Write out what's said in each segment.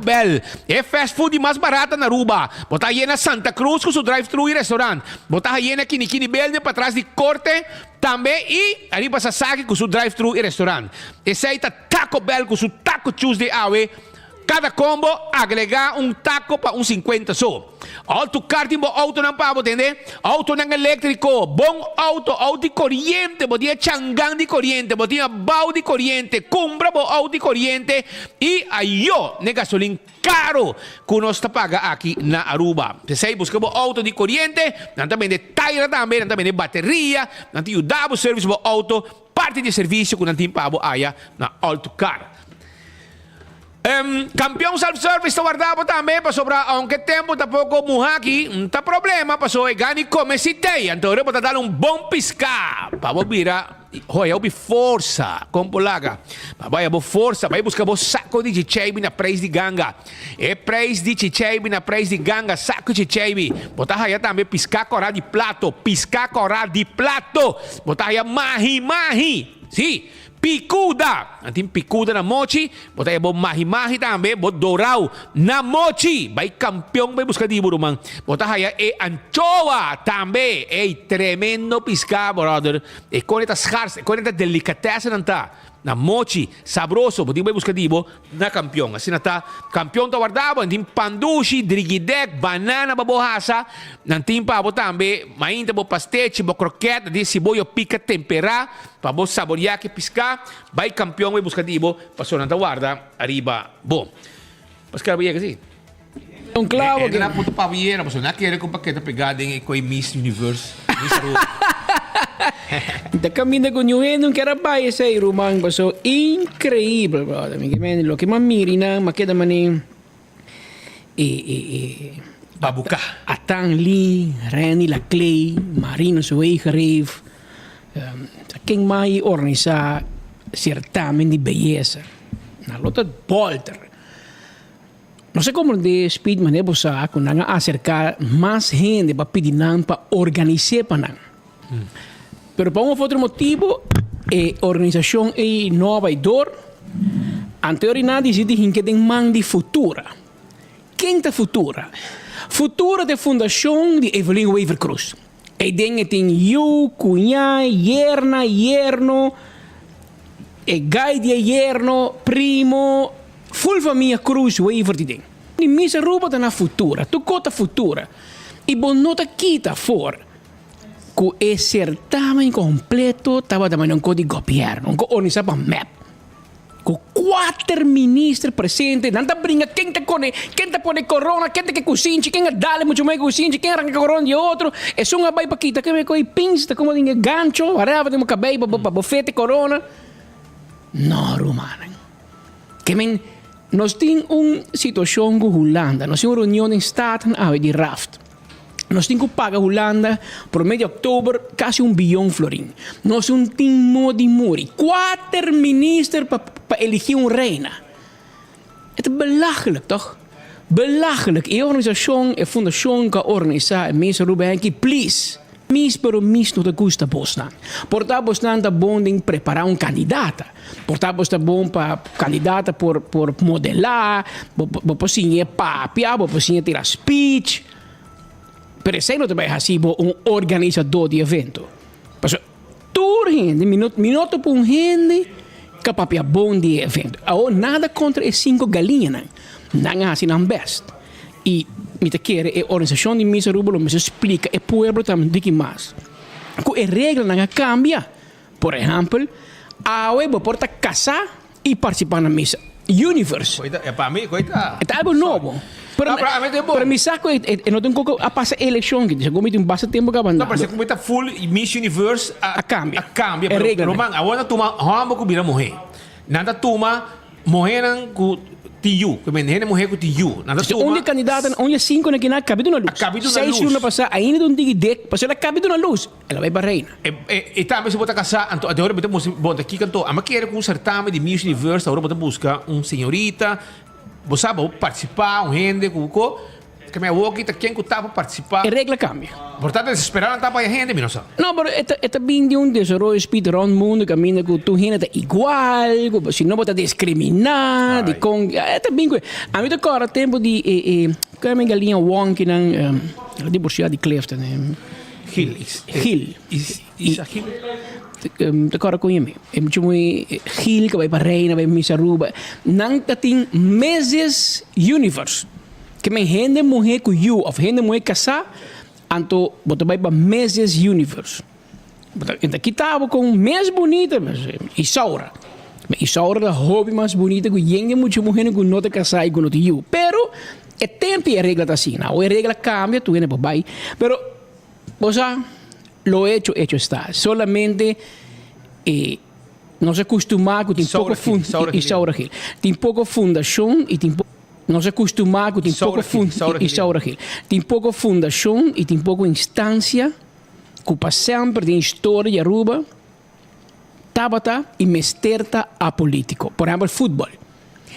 Bell, e fast food di mas barata na Aruba. Bo ta haye na Santa Cruz cu su drive-thru y restaurant. Bo ta haye na Kinikini Building patras di Corte tambe y ariba Sasaki cu su drive-thru y restaurant. Esey ta Taco Bell cu su Taco Tuesday awe. Cada combo agrega un taco pa un 50 so. Auto car tin bo autonan pa bo tende. Autonan electrico, bon auto, auto di coriente, bo tin e changan di coriente, bo tin e bao di coriente, cumpra bo auto di coriente y ayo n'e gasolin caro cu nos ta paga aki na Aruba. P'esey busca bo auto di coriente, nan ta bende taira tambe, nan ta bende bateria, nan ta yuda bo service bo auto, parti di e servicio cu nan tin pa bo aya na Auto Car. Campeon Self Service ta warda bo tambe pasobra aunke tempo ta poco muha aki n ta problema paso e gani come si tey anto ora bo ta dal un bon pisca pa bo bira hoya hopi forsa con por laga pa bo haya bo forsa bay busca bo saco di chicheibi na prijs di ganga e prijs di chicheibi na prijs di ganga saco chicheibi bo ta haya tambe pisca cora di plato pisca cora di plato bo ta haya mahi mahi si. Picuda! Nan tin picuda na mochi, bo ta e bo mahi mahi tambe, bo dorao na mochi! Bai campeon bai busca di bo ruman. Bo ta haya e anchoa tambe! Ey, tremendo pisca, brother. E cone ta schars, e cone ta delicatessen nan ta. Na mochi, sabroso, bo tin bai busca di bo na campeon. Asina ta, campeon ta warda bo, nan tin pandushi, drigidek, banana pa bo hasa, nan tin pa bo tambe mainta bo pastechi, bo kroket, nan tin siboyo pica tempera. Pa bo saboreá ke piská, bai kampion bai buska di bo, pasobra nan ta warda ariba bo. Pascal bo yega si? Un clavo ke. E na punto pa bo yera, pasobra nan a kere ku un pakete pegá den e koi Miss Universe, Miss Aruba. Mi ta kaminda ku niun hende un kier a bai esei ruman, paso increibel brother. Mi ke men loke mi a mira nan, mi a keda mane e e e. Babuká. Atan Lee, Renny Laclay, Marinus Wegereef. Ta ken mai organisá sertamen di beyesa? Nan lo ta bolter. Nos a komprendé Speed manera bo sa ku nan a aserká mas hende pa pidi nan pa organis'é pa nan. Pero pa un òf otro motibu e organisashon ei no a bai dor. Anterior nan a disidí hinka den man di Futura. Ken ta Futura? Futura ta e fundashon di Evelyn Wever-Croes. Ei den e tin yu, cuñá, yerna, yerno, e gai di e yerno, primo, full famia Cruz Wever di den. Di Miss Aruba ta na Futura, tur cos ta Futura. Y bo no ta kita for cu e certamen completo tabata manda un cos di gobierno, un cos organisa pa mep. Ku kuater minister presente, nan ta bringa ken ta kone, ken ta pone korona, ken ta ke kusinchi, ken a dale muchu mai kusinchi, ken a ranka korona di e otro, esun a bai pa kita ke koe pins, ta komo den e gancho, whatever, den bo kabei pa bo pa bo fete korona. No, rumannan. Ke men, nos tin un situashon ku Hulanda, nos tin un reunion den Staten awe di Raft. Nos tin ku paga Hulanda prome di oktober kasi un biyon florin. Nos un tin modi muri. Kuater minister pa pa eligi un reina. E ta belachelijk toch? Belachelijk. E organisashon, e fundashon ku a organisa e Miss Aruba Henky, please. Miss pero miss no ta gusta bosnan. Por ta bosnan ta bon den prepara un kandidata. Por ta bos ta bon pa kandidata por por modela, bo bo por siñ'e papia, bo por siñ'e tira speech. Pero esei no ta bai hasi bo un organisadó di evento. Pasobra tur hende, mi no mi no topa un hende ka papia bon di e evento. Awor nada kontra e sinku galiñanan. Nan a hasi nan bèst. I mi ta kere e organisashon di Miss Aruba lo mester splika e pueblo tambe diki mas ku e reglanan a kambia. Por ehèmpel, awe bo por ta kasá i partisipá na Miss Universe. E ta algu nobo. Pero pero mi sa ku e no tin koko a pasa e elekshon aki. Segun mi tin basta tempu ku a bandá. A kambia. E reglanan. Muhénan ku tin yu, ku men hende muhé ku tin yu, nan ta tuma. Un di e kandidatonan, un di e sinkonan ki nan a kabi duna lus. A kabi duna lus. Seis luna pasá ainda ta un tiki dek, pasobra el a kabi duna lus, el a bai pa reina. E tambe si bo ta kasá, anto ora bo ta mustra, bon ta kiko anto? Amo kere ku un sertamen di Miss Universe, ora bo ta buska un señorita, bo sa bo partisipá, un hende ku ko. Ke mi awoki ta ken ku ta pa partisipá. E regla kambia. Por ta desesperá nan ta pa e hende, mi no sa. No, pero e ta e ta bin di un desaroyo spit rònt mundu kaminda ku tur hende ta igual, ku si no bo ta diskriminá, dikon e ta bin ku e. Ami ta kòrda tempu di e e ku e galiña wònkinan el a divorsiá di Clifton. Gil. Gil. Isa Gil. Ta kòrda kon yami. E mucha muy Gil ku a bai pa Reina, bai pa Miss Aruba. Nan ta tin Mrs. Universe. Ke men hende muhé ku yu òf hende muhé kasá, anto bo ta bai pa Mrs. Universe. Bo ta ta kita bo kon mes bunita, Isaura. Ma Isaura ta hopi mas bunita ku yen di mucha muhénan ku no ta kasá i ku no tin yu. Pero e tempu i e regla ta asina. Awe e regla kambia, tur hende por bai. Pero bo sa. Lo hecho, hecho está. Solamente e nos a kustumá ku tin poko fun Isaura Gil. Tin poko fundashon i tin nos a kustumá ku tin poko fun Isaura Gil. Tin poko fundashon i tin poko instansia ku pa semper den historia di Aruba tabata i mester ta apolítiko. Por ehèmpel futbòl.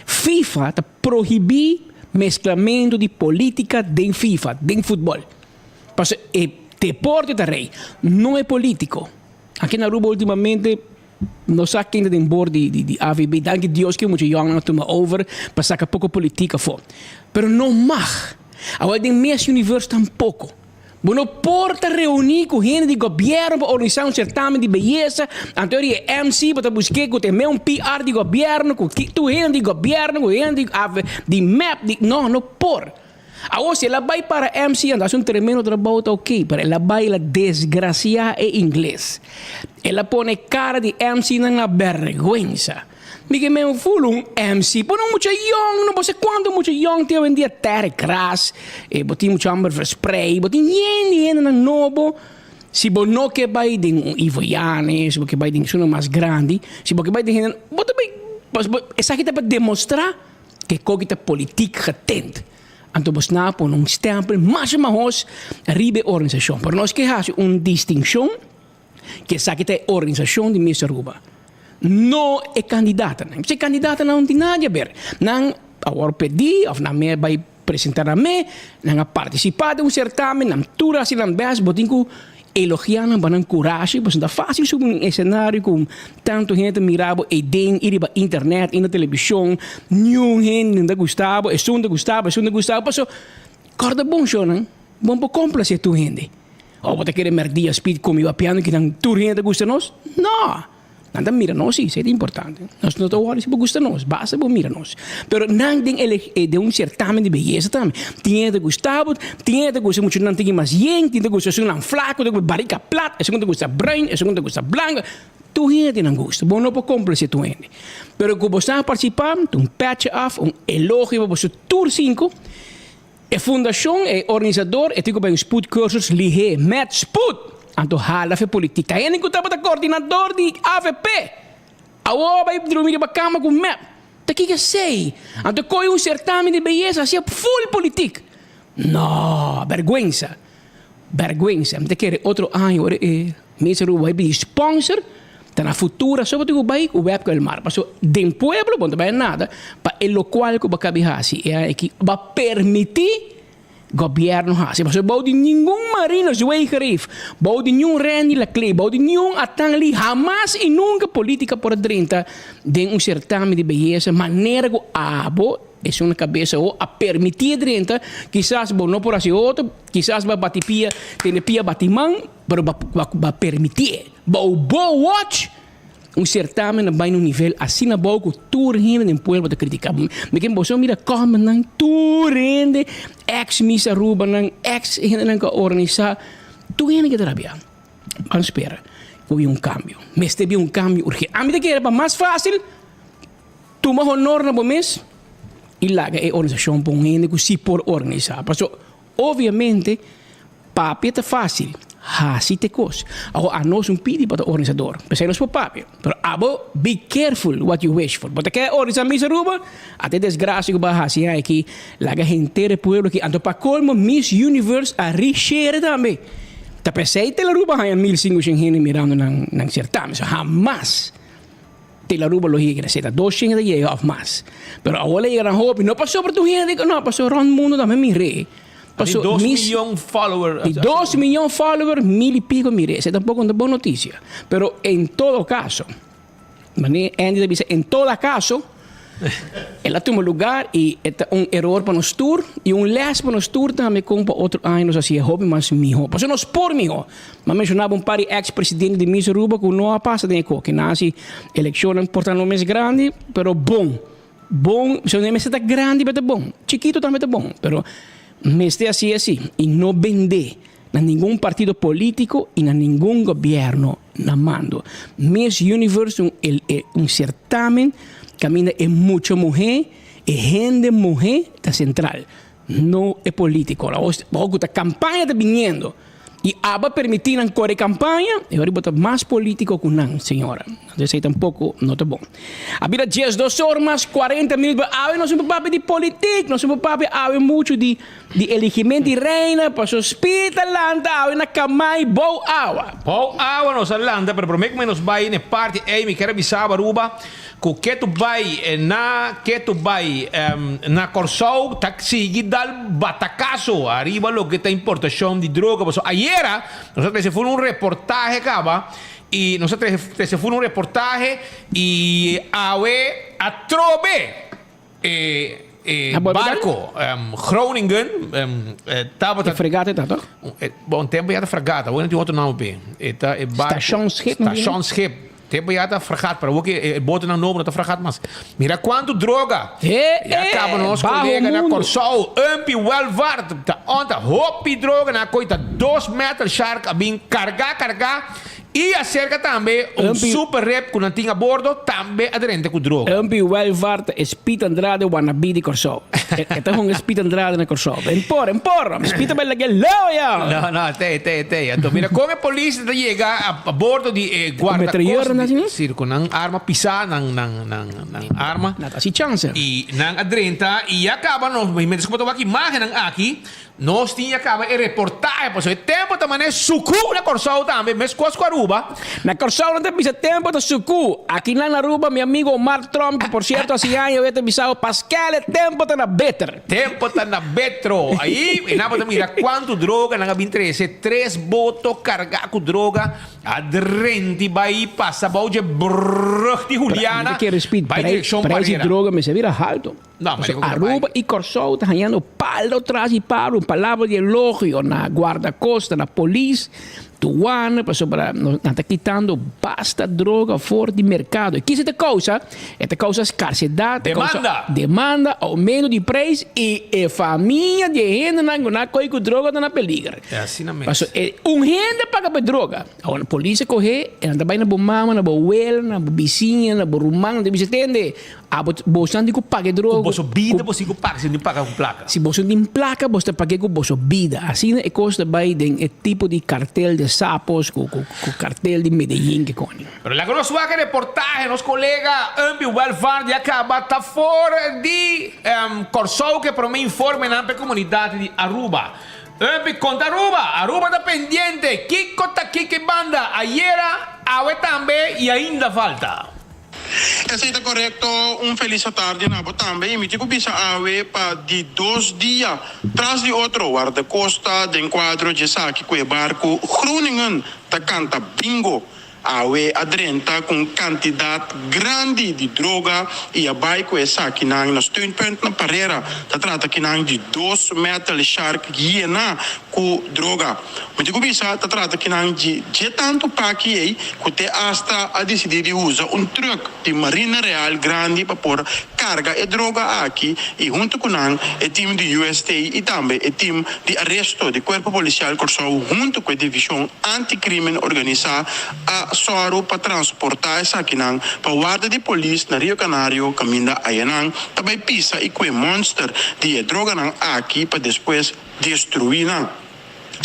FIFA ta prohibí mesklamentu di polítika den FIFA, den futbòl. Pasobra e deporte ta rei, no e politico. Aki na Aruba ultimamente no sa ken ta den board di di AVB. Danki Dios ke mucha yòngnan a tuma over pa saka poko politik afó. Pero no mag. Awor den Miss Universe tampoko. Bo no por ta reuní ku hende di gobièrnu pa organisá un sertamen di beyesa, anto eri e MC bo ta busk'é ku ta e meun PR di gobièrnu, ku tur hende di gobièrnu, ku hende di AVB, di mep, di, no, no por. Awor si el a bai para MC anto haci un tremendo trabou ta ok, pero el a bai el a desgracia e ingles. El a pone cara di MC nan na berguensa. Mi ke men ful un MC, pone un mucha yong, no bo sa cuanto mucha yong tin awendia, Terry Kras, e bo tin mucha homber Versprey, bo tin yen di hendenan nobo. Si bo no ke bai den un Ivo Yanes, si bo ke bai den esunnan mas grandi, si bo ke bai den hende, bo ta bai, esaki ta pa demostra. Ke koki ta politiek getint. Anto bos na pone un stempel masha mahos riba e organisashon. Pero nos ke hasi un distinshon ke esaki ta e organisashon di Miss Aruba, no e kandidatonan. Pasobra e kandidatonan no tin nada di aber. Nan a wòrdu pedí òf nan me bai presentá nan me, nan a partisipá den un sertamen, nan tur a hasi nan bèst. Bo tin ku Elogiá nan pa nan kurashi, pasobra ta fásil subi un esenario ku tantu hende ta mira bo eiden i riba internet i na televishon, niun hende no ta gusta bo, esun ta gusta bo, esun ta gusta bo, pasobra kòrda bon shownan, bo no por komplasé tur hende. Ò bo ta kere mèrdia speed komi papiando kinan tur hende ta gusta nos? No! Nan ta mira nos, sí, esei ta importante. Nos no ta wòri si bo gusta nos, basta bo mira nos. Pero nan den e den un sertamen di beyesa tambe. Tin hende ta gusta bo, tin hende ta gusta muchanan tin mas yen, tin ta gusta esunnan flaku, tin ta gusta barika plat, esun ta gusta bruin, esun ta gusta blanku. Tur hende tin nan gusto. Bo no por komplase tur hende. Pero ku bo sa partisipá, ta un pètje af, un elogio pa boso tur sinku. E fundashon, e organisador, e tin ku bai un spoedcursus lihé, met spoed! Anto hala fe politik. Ta hende ku tabata kordinador di avp. Awor a bai drumi riba kama ku mep. Ta kiko esei? Anto kohe un sertamen di beyesa hasia full politik. No, bèrgwensa. Bèrgwensa. Mi ta kere otro aña ora e Miss Aruba bai pidi sponsor, ta na Futura so bo tin ku bai ku Webke Elmar. Pasobra den pueblo bo no ta bai nada pa e lokual ku bo kabi hasi e aña aki bo a permití gobièrnu hasi. Pasobra bou di ningun Marino Zweegereef, bou di niun Randy Laclé, bou di niun Atan Lee hamas i nunka polítika por a drenta den un sertamen di beyesa manera ku abo Esun na kabesa ho a permití e drenta, kisas bo no por hasi otro, kisas bo a bati pia, tene pia bati man, pero bo a permitié. Bou bo watch, un sertamen a bai na un nivel asina abou ku tur hende den pueblo ta kritiká. Mi ke boso mira kòmennan, tur hende, eks Miss Arubanan, eks hendenan ku a organisá, tur hende ke ta rabiá. Ban spera ku bin un kambio. Mester bin un kambio urgente. Ami ta kere pa mas fásil. Tuma honor na bo mes i laga e organisashon pa un hende ku si por organisá. Paso obviamente papia ta fásil, hasi ta e kos. Awor anos un pidi pa ta organisador, p'esei nos por papia. Pero abo be careful what you wish for. Bo ta kere organisá Miss Aruba? Ata e desgrasia ku bo a hasi aki laga henter e pueblo aki. Anto pa kolmo Miss Universe a rishere tambe. Ta p'esei Telaruba haña 1500 hende mirando nan sertamen. So hamas. Te la Aruba lo yega na seta dos shen ta yega of mas. Pero awor la yega nan hopi, no pasobra tur hende, no, pasobra rond mundo tambe mir'é. Paso Di dos mis miyon follower. Di dos miyon follower, mil y pico mira. Esey tampoco no ta bon noticia. Pero en todo caso, mane Andy ta bisa, en todo caso, el a tuma lugar y e ta un error pa nos tur y un les pa nos tur tambe con pa otro aña nos haci e hopi mas miho. Pasobra nos por miho. Mi a mencionaba un par di ex presidente di Miss Aruba cu no a pasa den e koki. Nan haci eleccionnan por ta no mes grandi, pero bon. Bon, so no mester ta grandi pa ta bon. Chikito tambe ta bon, pero mester hasi asi y no bende na ningun partido politico y na ningun gobierno na mando. Miss Universe un un certamen caminda e mucha muhe, e hende muhe ta central, no e politico. Awor cu ta campaña ta biniendo. Y aba permiti nan core campaña, e ora bo ta mas politico cu nan, señora. Anto esey tampoco no ta bon. A bira 12 or mas 40 minuut, pero awe nos no por papia di politic, nos no por papia awe mucho di di eligimento di reina, paso Speed a lanta awe na Kamay bou awa. Bou awa nos a lanta, pero prome cu mi nos bay n'e parti ey mi kier a bisa bo Aruba Ku ke tu bai na ke tu bai na Kòrsou ta sigui dal batakaso ariba loke ta importashon di droga pasobra ayera nos a trese ful un reportahe kaba i nos a trese ful un reportahe i awe atrobe e e barko Groningen tabata E fregata e ta toch? Bon tempo ya ta fregata awor no tin otro nomber p'e e ta e barko Stationsschip. Stationsschip. Tempo ya ta fragat, pero awor e botonan nobo no ta fragat mas. Mira cuanto droga ya caba nos colega na Corsou, Umpie Welvaart, ta onta hopi droga na coy ta dos metal shark a bin carga carga y acerca tambe un super rip cu nan tin a bordo tambe a drenta cu droga. Umpie Welvaart ta e Speed Andrade wannabe di Corsou. E ta hunga Speed Andrade na Corsou. En por, en por! Speed ta bai lag'é leu ya! No, no, tei, tei, tei. Anto mira con e polis ta yega a bordo di e guardacosta. Metralleur nan asina? Si, cu nan arma pisa, nan, nan, nan, nan arma. Nan ta haci chance. Y nan a drenta y ya caba nos, mientras cu bo ta wak imagennan aki, Nos tin ya caba e reportahe pasobra e tempo ta mane sucu na Corsou tambe mescos cu Aruba. Na Corsou nan ta bisa tempo ta sucu. Aki nan na Aruba mi amigo Omar Tromp cu por cierto haci aña hoy ta bisao Pascal e tempo ta na beter. Tempo ta na betro. Ayi e nan bo ta mira cuanto droga nan a bin trece. Tres boto carga cu droga a drenti bay pasa bao dje brug di Juliana bay direccion Pero Parera. prijs di droga mester bira halto. No, Pasobra Aruba y Corsou ta hañando palo tras di palo, un palabra di elogio na guardacosta, na polis, douane, pasobra nan ta kitando basta droga for di mercado. Y kisa ta causa? E ta causa scarcedad, ta causa Demanda! demanda, aumento di prijs y e famia di e hendenan cu nan a coge cu droga ta na peliger. E asina mes. Pasobra e un hende paga pa e droga. Awor polis a coge y nan ta bay na bo mama, na bo abuela, na bo bisiña, na bo ruman, nan ta bisa, Tende, Abo boso nan tin ku paga e droga. Ku boso bida bo sin ku paga, si no tin paga ku plaka. Si boso tin plaka boso ta pag'é ku boso bida. Asina e kos ta bai den e tipo di kartel de sapos ku ku kartel di Medellin ke koni. Pero laga nos wak e reportahe, nos kolega Umpy Welvaart ya kaba ta for di Kòrsou ku e promé informenan pa e komunidat di Aruba. Umpy konta Aruba, Aruba ta pendiente, kiko ta kiko e banda, ayera, awe tambe i ainda falta. Esei ta korekto, un felis atardi na bo tambe i mi tin ku bisa awe pa di dos dia tras di otro Wardakosta den kuadro djesaki ku e barku Groningen ta kanta bingo. Awe a drenta ku un kantidat grandi di droga i a bai ku esakinan na steunpunt na Parera. Ta trata kinan di dos metal shark yena ku droga. Mi tin ku bisa ta trata kinan dje dje tantu paki ei ku te asta a disidí di usa un trùk di Marina Real grandi pa por karga e droga aki i huntu ku nan e tim di UST i tambe e tim di aresto di Kuerpo Polisial Kòrsou huntu ku e Divishon Anti-Krimen Organisá a sòru pa transportá esakinan pa warda di polis na Rio Canario kaminda ayanan ta bai pisa i kue mònster di e droganan aki pa despues destruí nan.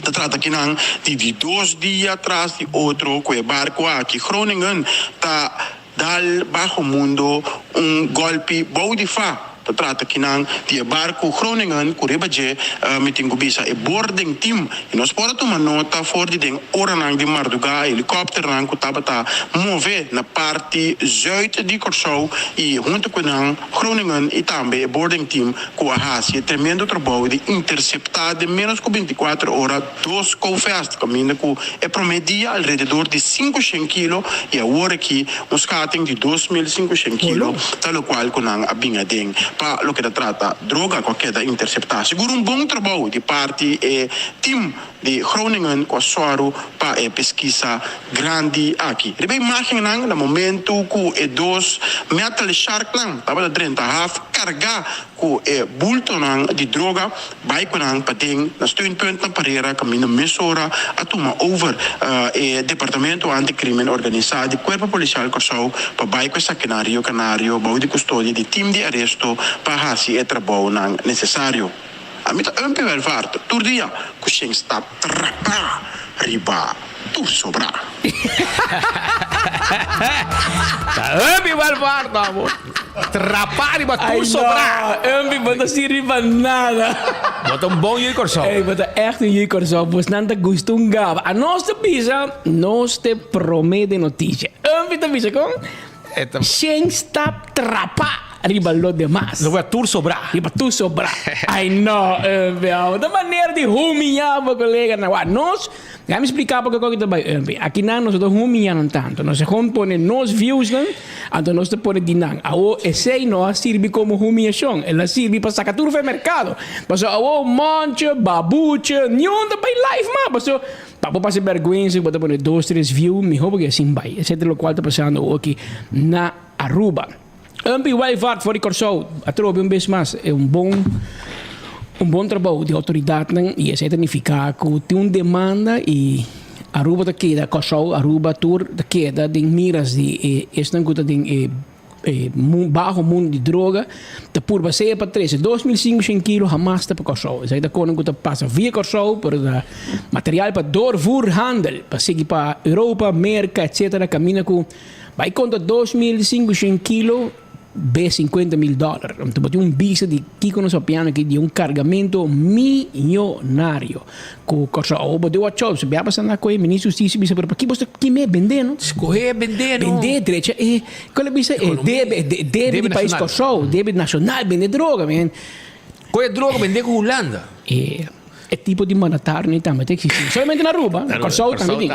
Ta trata kinan di di dos dia tras di otro ku e barku aki Groningen ta dal baho mundo un gòlpi bou di fa. Ta trata kinan di e barku Groningen ku riba dje mi tin ku bisa e boarding team i nos por a tuma nota for di den oranan di mardugá helikòpternan ku tabata move na parti zùit di Kòrsou i huntu ku nan Groningen i tambe e boarding team ku a hasi e tremendo trabou di interseptá den ménos ku bintikuater ora dos koufèst kaminda ku e promé dia alrededor di sinkoshen kilo i awor aki un skating di 2500 kilo ta lokual ku nan a bin aden pa loke ta trata droga ku a keda interseptá. Sigur un bon trabou di parti e tim di Groningen ku a sòru pa e peskisa grandi aki. Riba e imágennan na momentu ku e dos metal sharknan tabata drenta haf kargá ku e bultonan di droga bai ku nan paden na steunpunt na Parera kaminda mesora a tuma over e Departamento Anti-Krimen Organisá di Kuerpo Polisial Kòrsou pa bai ku esakinan Rio Canario bou di kustodia di tim di aresto pa hasi e trabounan nesesario. Ami ta Umpie Welvaart tur dia ku shen sta trapá riba tur sobrá. Ta Umpie Welvaart amo. Trapá riba tur sobrá. Ai no, Umpie bo ta sirbi pa nada. Bo ta un bon yu di Kòrsou. Ey, bo ta ègt un yu di Kòrsou. Bosnan ta gusta un gaba. Anos ta bisa nos ta e promé den notisia. Umpie ta bisa kon? Shen sta trapá riba lo demas. Lo wea tur sobrá. Riba tur sobrá. Ai no, Umpie. Ta manera di humiyá bo koleganan. Wak, nos, laga mi spliká bo kiko ta bai, Umpie. Akinan nos no ta humiyá nan tantu. Nos a kon pone nos viewsnan, anto nos ta pone di nan. Awor, esei no a sirbi komo humiyashon. El a sirbi pa saka tur for e merkado. Pasobra awor Monche, Babuche, niun ta bai live mas. Pasobra. Pa bo pasa berguensa ku bo ta pone dos tres view miho bo ke sin bai. Esei ta lokual ta pasando awoki na Aruba. Umpy Welvaart for di Kòrsou atrobe un bes mas e un bon un bon trabou di outoridatnan i esei ta nifiká ku tin un demanda i Aruba ta keda Kòrsou Aruba tur ta keda den miras di e esnan ku ta den e E baho mundu di droga ta purba sea pa trese 2500 kilo hamas ta pa Kòrsou. Esaki ta kono ku ta pasa via Kòrsou pero ta material pa doorvoerhandel pa sigui pa Europa, Merka etcetera kaminda ku bai konta 2500 kilo be 50 mil dòler. Anto bo tin un bista di kiko nos papiando aki di un kargamento miyonario ku Kòrsou. Awor bo den watch out, si bia pasa na ku e minister di hustisia bisa pero pakiko bo sta kim'é bendé no? Skohé bendé no. Bendé drecha e Kol a bisa e debe debe di pais Kòrsou, debe nashonal bende droga men. Koe droga bende ku Hulanda. E e tipo di mandatario ni tambe ta eksistí. Solamente na Aruba, na Kòrsou tambe tin.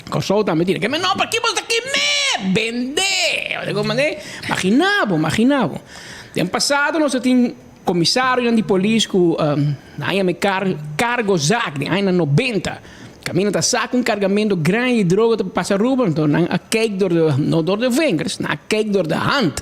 Kòrsou tambe tin. Ke men no paki bo ta kim'é, bende. Magina bo, magina bo. Den pasado nos a tin komisarionan di polis ku nan a yama e kargo zaak den añanan nobenta. Kaminda ta saka un kargamento grandi di droga ta pasa Aruba, anto nan a kijk door de, no door de vingers, nan a kijk door de hand.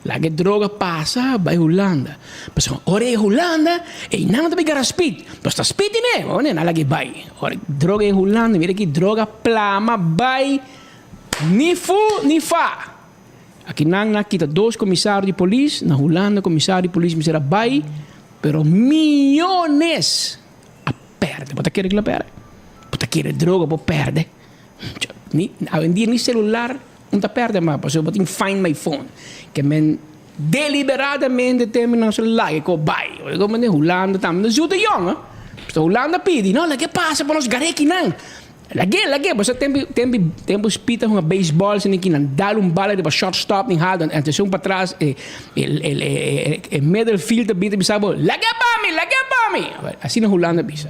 Laga e droga pasa bai Hulanda. Pasobra ora e Hulanda, einan ta bai gara spit. Nos ta spit ine, bo nan a laga e bai. Ora e droga e Hulanda, mira ki droga plama bai ni fu ni fa. Aki nan a kita dos komisario di polis, na Hulanda komisario di polis mester a bai, pero miyones a perde. Bo ta kere ku lo perde? Bo ta kere droga bo perde? Ni awendia ni celular no ta perde mas pasobra bo tin find my phone ke men deliberadamente tempo nan so laga ku bai. Bo ta komprende? Hulanda tambe ta zuta yòn. Pasobra Hulanda pidi no laga e pasa pa nos gar'e kinan. Lag'é, lag'é, boso tempu, tempu, tempu Speed ta hunga baseball sin aki nan dal un bala riba shortstop nin haldo en antes un patras e e e e e middle field ta bin ta bisa bo lag'é pa mi, lag'é pa mi. Asina Hulanda bisa.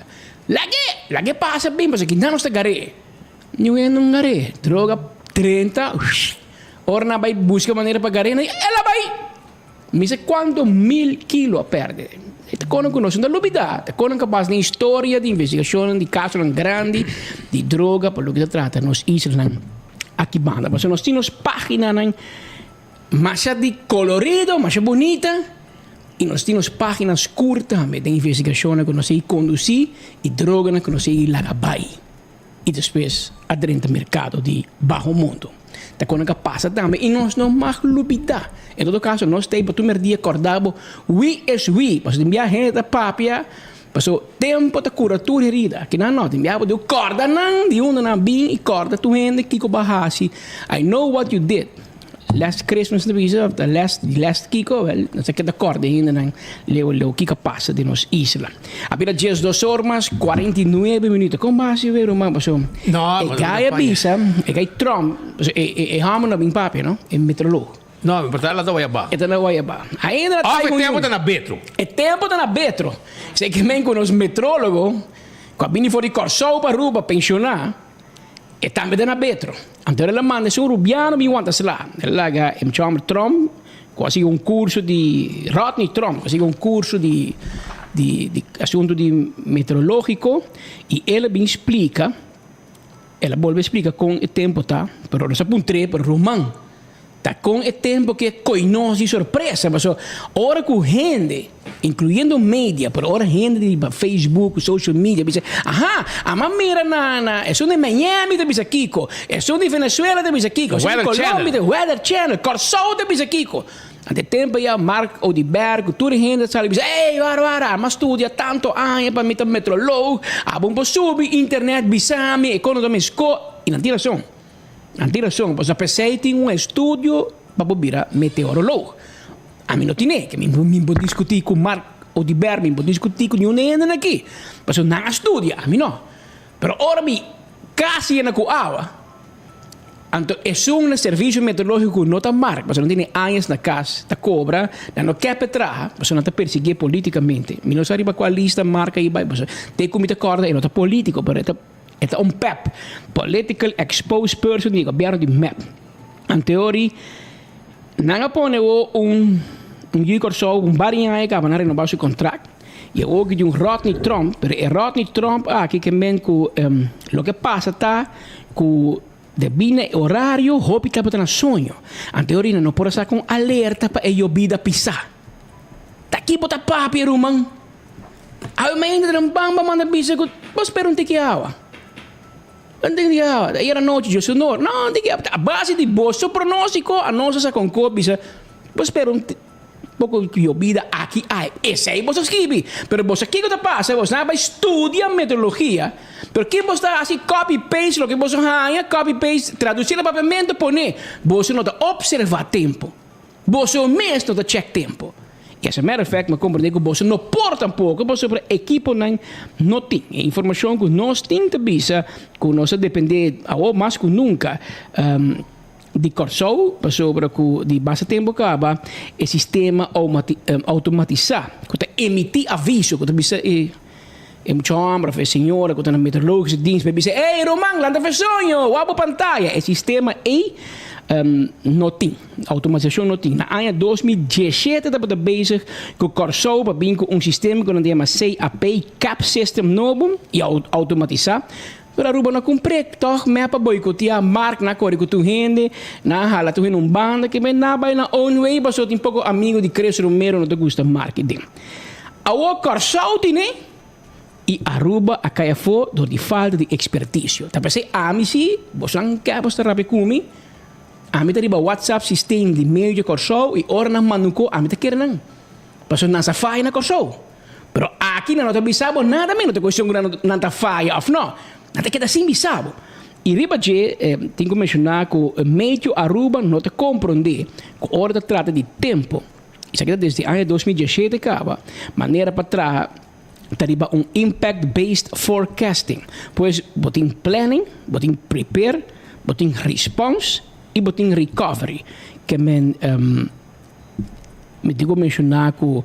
Lag'é, lag'é pasa bin pasobra kinan nos ta gar'é. Niun hende no gar'é. Droga 30, ora nan bai buska manera pa gar'é nan el a bai. Mi sa cuanto mil kilo a perde. E ta kono ku nos no ta lubida. Ta kono kapas den historia di investigacionnan di casonan grandi di droga pa loke ta trata nos islanan aki banda. Pasobra nos tin nos paginanan masha di colorido, masha bunita y nos tin nos pagina scur tambe den investigacionnan ku nos a conduci y droganan ku nos a laga bay. y despues a drenta mercado di baho mundo. Ta con a pasa tambe y nos no mag lubida. En todo caso nos ta pa tur merdia corda bo wi es wi pasobra tin bia hende ta papia pasobra tempo ta cura tur herida. Kinan no tin bia bo debe corda nan di unda nan a bin y corda tur hende kico bo a haci. I know what you did. Last Christmas ta bisa of ta last last kiko wel nos ta keda kòrda e hendenan leu leu kiko a pasa den nos isla. A bira diesdos or mas 49 minuto. Kon bo hasi wei ruman paso No, e bo guy a paña. bisa e guy Trump paso e e e hòmber no bin papia no e meteoroloog. No, mi por ta la ta waya ba. E ta na waya ba. Ainda na Of e tai tempo ta na betro. E tempo ta na betro. Esei ke men ku nos metrologo ku a bini for di Kòrsou pa Aruba penshoná. E tambe ta na Betro. Anto el a manda esun rubiano bin wanta sla. El a laga e mucha homber Trump ku a sigui un kurso di Rodney Trump ku a sigui un kurso di di di asuntu di meteorológiko i el a bin splika, el a bolbe splika kon e tempu ta, pero nos a puntr'é, pero ruman, Ta con e tempo ke coy nos di sorpresa, paso ora cu hende, incluyendo media, pero ora hende di riba Facebook, social media bisa, aha, ama mira na, na, esun di Miami ta bisa kico, esun di Venezuela ta bisa kico, esun di Weather Channel. Colombia ta, Weather Channel, Corsou ta bisa kico. Ante e tempo ya Mark Oduber cu tur e hende ta sali bisa, ey, wara, wara, ama studia tanto aña pa mi ta metroloog, abo por subi internet bisa mi, e cono ta mesco, y nan tin razon. Nan tin rason, pasobra p'esei tin un estudio pa bo bira meteoroloog. Ami no tine, ke mi mi por diskutí ku Mark Oduber, mi por diskutí ku niun hende aki, pasobra nan a studia, ami no. Pero ora mi kas yena ku awa, anto esun na servisio meteorológiko no ta Mark, pasobra nan tene añas na kas ta kobra, nan no kèp e traha, pasobra nan ta persiguié politikamente. Mi no sa riba kua lista Mark a i bai, pasobra te ku mi ta kòrda e no ta polítiko, pero e ta. E ta un pep, Political Exposed Person, di gobierno di mep. Anteori nan a pone awo un un yu di Kòrsou un bar aña kaba nan renoba su kontrakt i awo ki di un Rodney Tromp, pero e Rodney Tromp aki ke men ku loke pasa ta ku debí na e orario hopi tabata na soño. Anteori nan no por a saka un alerta pa e yobida pisa. Ta ki bo ta papia ruman? Awe mainta den bamba manda bisa ku bo spera un tiki awa. Un tiki awa. Ayer anochi Dios su nor. No, un tiki awa. A base di boso pronóstiko anos a sa kon ko bisa bo spera un poko yobida aki ai. Esei boso skibi. Pero boso kiko ta pasa? Boso nan a bai studia meteorologia. Pero kin boso ta hasi? Copy paste loke boso haña, copy paste, tradusi na papiamento pone. Boso no ta opservá tempu. Boso mes no ta check tempo. Y as a matter of fact, mi a comprende cu boso no por tampoco pasobra equiponan no tin. E informacion cu nos tin ta bisa cu nos ta depende awo mas cu nunca di Corsou pasobra cu di basta tempo caba e sistema automatisa cu ta emiti aviso cu ta bisa e E mucha homber of e señora cu ta na meteorologische dienst bay bisa, Ey, ruman, lanta fe soño, wak bo pantaya. E sistema ey no tin, automatisacion no tin. Na aña 2017 tabata bezig cu Corsou pa bin cu un sistema cu nan ta yama CAP, cap system nobo y automatisa. Pero Aruba no cumpr'e, toch mep a boicotea, Mark na core cu tur hende, nan a hala tur hende un banda, ke men na bay nan own way pasobra tin poco amigo di Chris Romero no ta gusta Mark y den. Awor Kòrsou tine i Aruba a kai afó dor di falta di ekspertisio. Ta p'esei ami si, bosonan ke bo sta rabia ku mi, ami ta riba WhatsApp systeem di medio di Kòrsou i ora nan manda un ko ami ta kere nan. Pasobra nan sa faya na Kòrsou. Pero aki nan no ta bisa bo nada mi, no ta kuestion ku nan ta faya òf no. Nan ta keda sin bisa bo. I riba dje tin ku menshoná ku Meteo Aruba no ta komprondé ku ora ta trata di tempu. Esaki ta desde aña 2017 kaba, manera pa traha ta riba un impact based forecasting. Pues bo tin planning, bo tin prepare, bo tin response y bo tin recovery. Ke men mi tin ku menshoná ku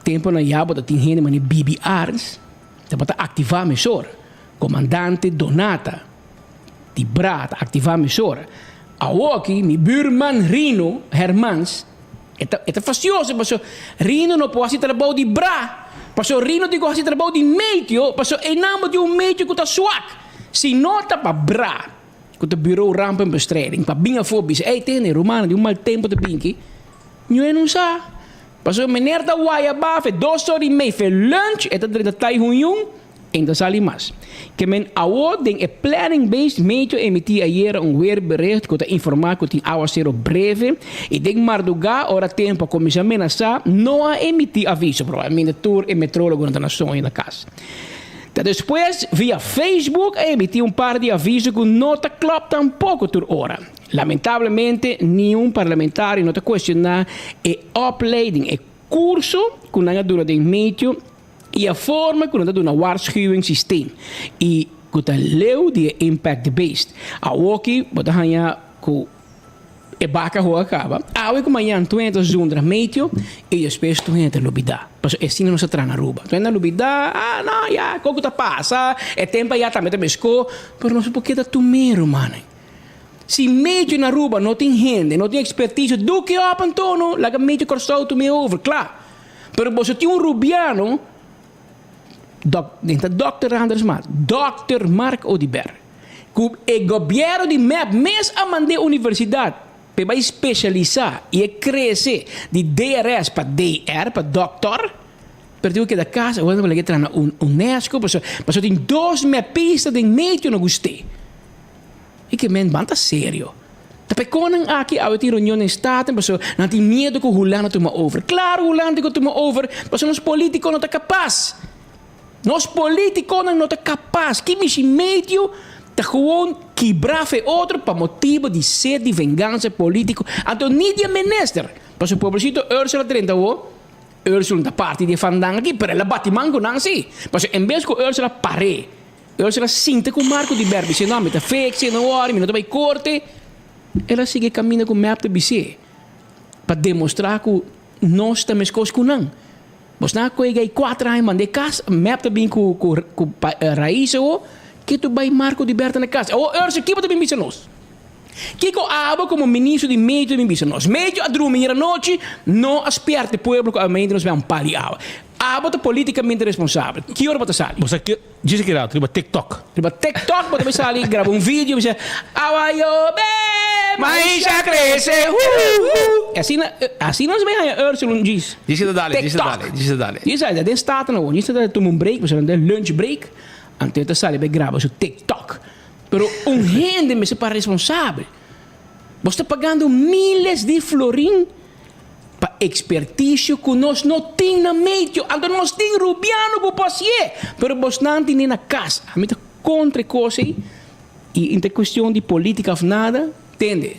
temponan ya bo ta tin hende manera Bibi Arns tabata aktivá mesora. Komandante Donata. Di bra ta aktivá mesora. Awoki mi buurman Rino Hermans e ta e ta fastioso paso Rino no por hasi trabou di bra paso Rino tin ku hasi trabou di meteo paso einan bo tin un meteo ku ta swak si no ta pa bra ku ta Bureau Rampenbestrijding pa bin afó bisa ey tende rumannan di un mal tempo ta binki ñoe no sa paso meneer ta waya bafe dos ora y mei fe lunch e ta drenta tai huñun. En ta sali mas. Ke men awo den e planning based meteo emití ayera un weerbericht ku ta informá ku tin awasero breve i den mardugá ora tempu a kuminsá menasá no a emití aviso. Probablemente tur e metrólogonan ta na soño na kas. Ta despues via Facebook a emití un par di aviso ku no ta klòp tampoko tur ora. Lamentablemente niun parlamentario no ta kuestioná e opleiding, e kurso ku nan a duna den metio i e forma ku nan ta duna waarschuwingssysteem i ku ta leu di e impact based. Awoki bo ta haña ku E baka ho a kaba. Awe ku mañan tur hende ta zundra metio i despues tur hende ta lubidá. Pasobra asina nos a traha na Aruba. Tur hende a lubidá, ah no ya, koko ta pasa, e tempu ayá tambe ta meskó. Pero nos no por keda tumé rumannan. Si metio na Aruba no tin hende, no tin ekspertisio, duki òp anto no, laga metio Kòrsou tum'é over, kla. Pero boso tin un rubiano, dòk, den ta dòkter Andres mas, dòkter Mark Oduber. Ku e gobièrnu di mep mes a mand'é universidat p'e bai spesialisá i e krese di DRS pa DR, pa dòktor, pero tin ku keda kas awor nan por lag'é traha na UNESCO pasobra pasobra tin dos mepista den medio no gust'é. I ke men ban ta serio. Ta p'e konan aki awe tin reunion den Staten pasobra nan tin miedu ku Hulanda tuma over. Klaro Hulanda tin ku tuma over pasobra nos politiko no ta kapas. Nos politiconan no ta capaz ki mishi medio ta gewoon kibra fe otro pa motibo di sed di venganza politico. Anto ni di e minister, pasobra pobrecito Ursula drenta awo, Ursula no ta parti di e fandan aki, pero el a bati man cu nan si. Pasobra en bes cu Ursula par'é, Ursula sinta cu Marco di Ber bis'é no mi ta fix'é, no worry, mi no ta bay corte, el a sigui caminda cu mep ta bis'é pa demostra cu nos ta mescos cu nan. Bosnan a koega i kuater aña mand'é kas, mep ta bin ku ku ku rais awo, ke tu bai Marco di Berta na kas. Awo Urso kiko ta bin bisa nos? Kiko abo komo ministro di medio ta bin bisa nos? Medio a drumi hera nochi, no a spièrta e pueblo ku awe mainta nos bai un pal di awa. Abo ta politikamente responsabel. Ki ora bo ta sali? Bo sa ki djis ki rato riba TikTok. Riba TikTok bo ta bai sali graba un video bisa awa yobe maisha krese huhuhu. E asina asina nos bai haña Ursula un djis. Djis ta dale djis ta dale djis ta dale. Djis ta dale den Staten awor djis ta dale tuma un break pasobra nan den lunch break anto e ta sali bai graba su TikTok. Pero un hende mester para responsabel. Bo sta pagando miles di florin pa experticio cu nos no tin na medio. Anto nos tin Rubiano cu por hacié, pero bosnan tine na cas. Ami ta contra e cos ey y no ta cuestion di politica of nada, tende.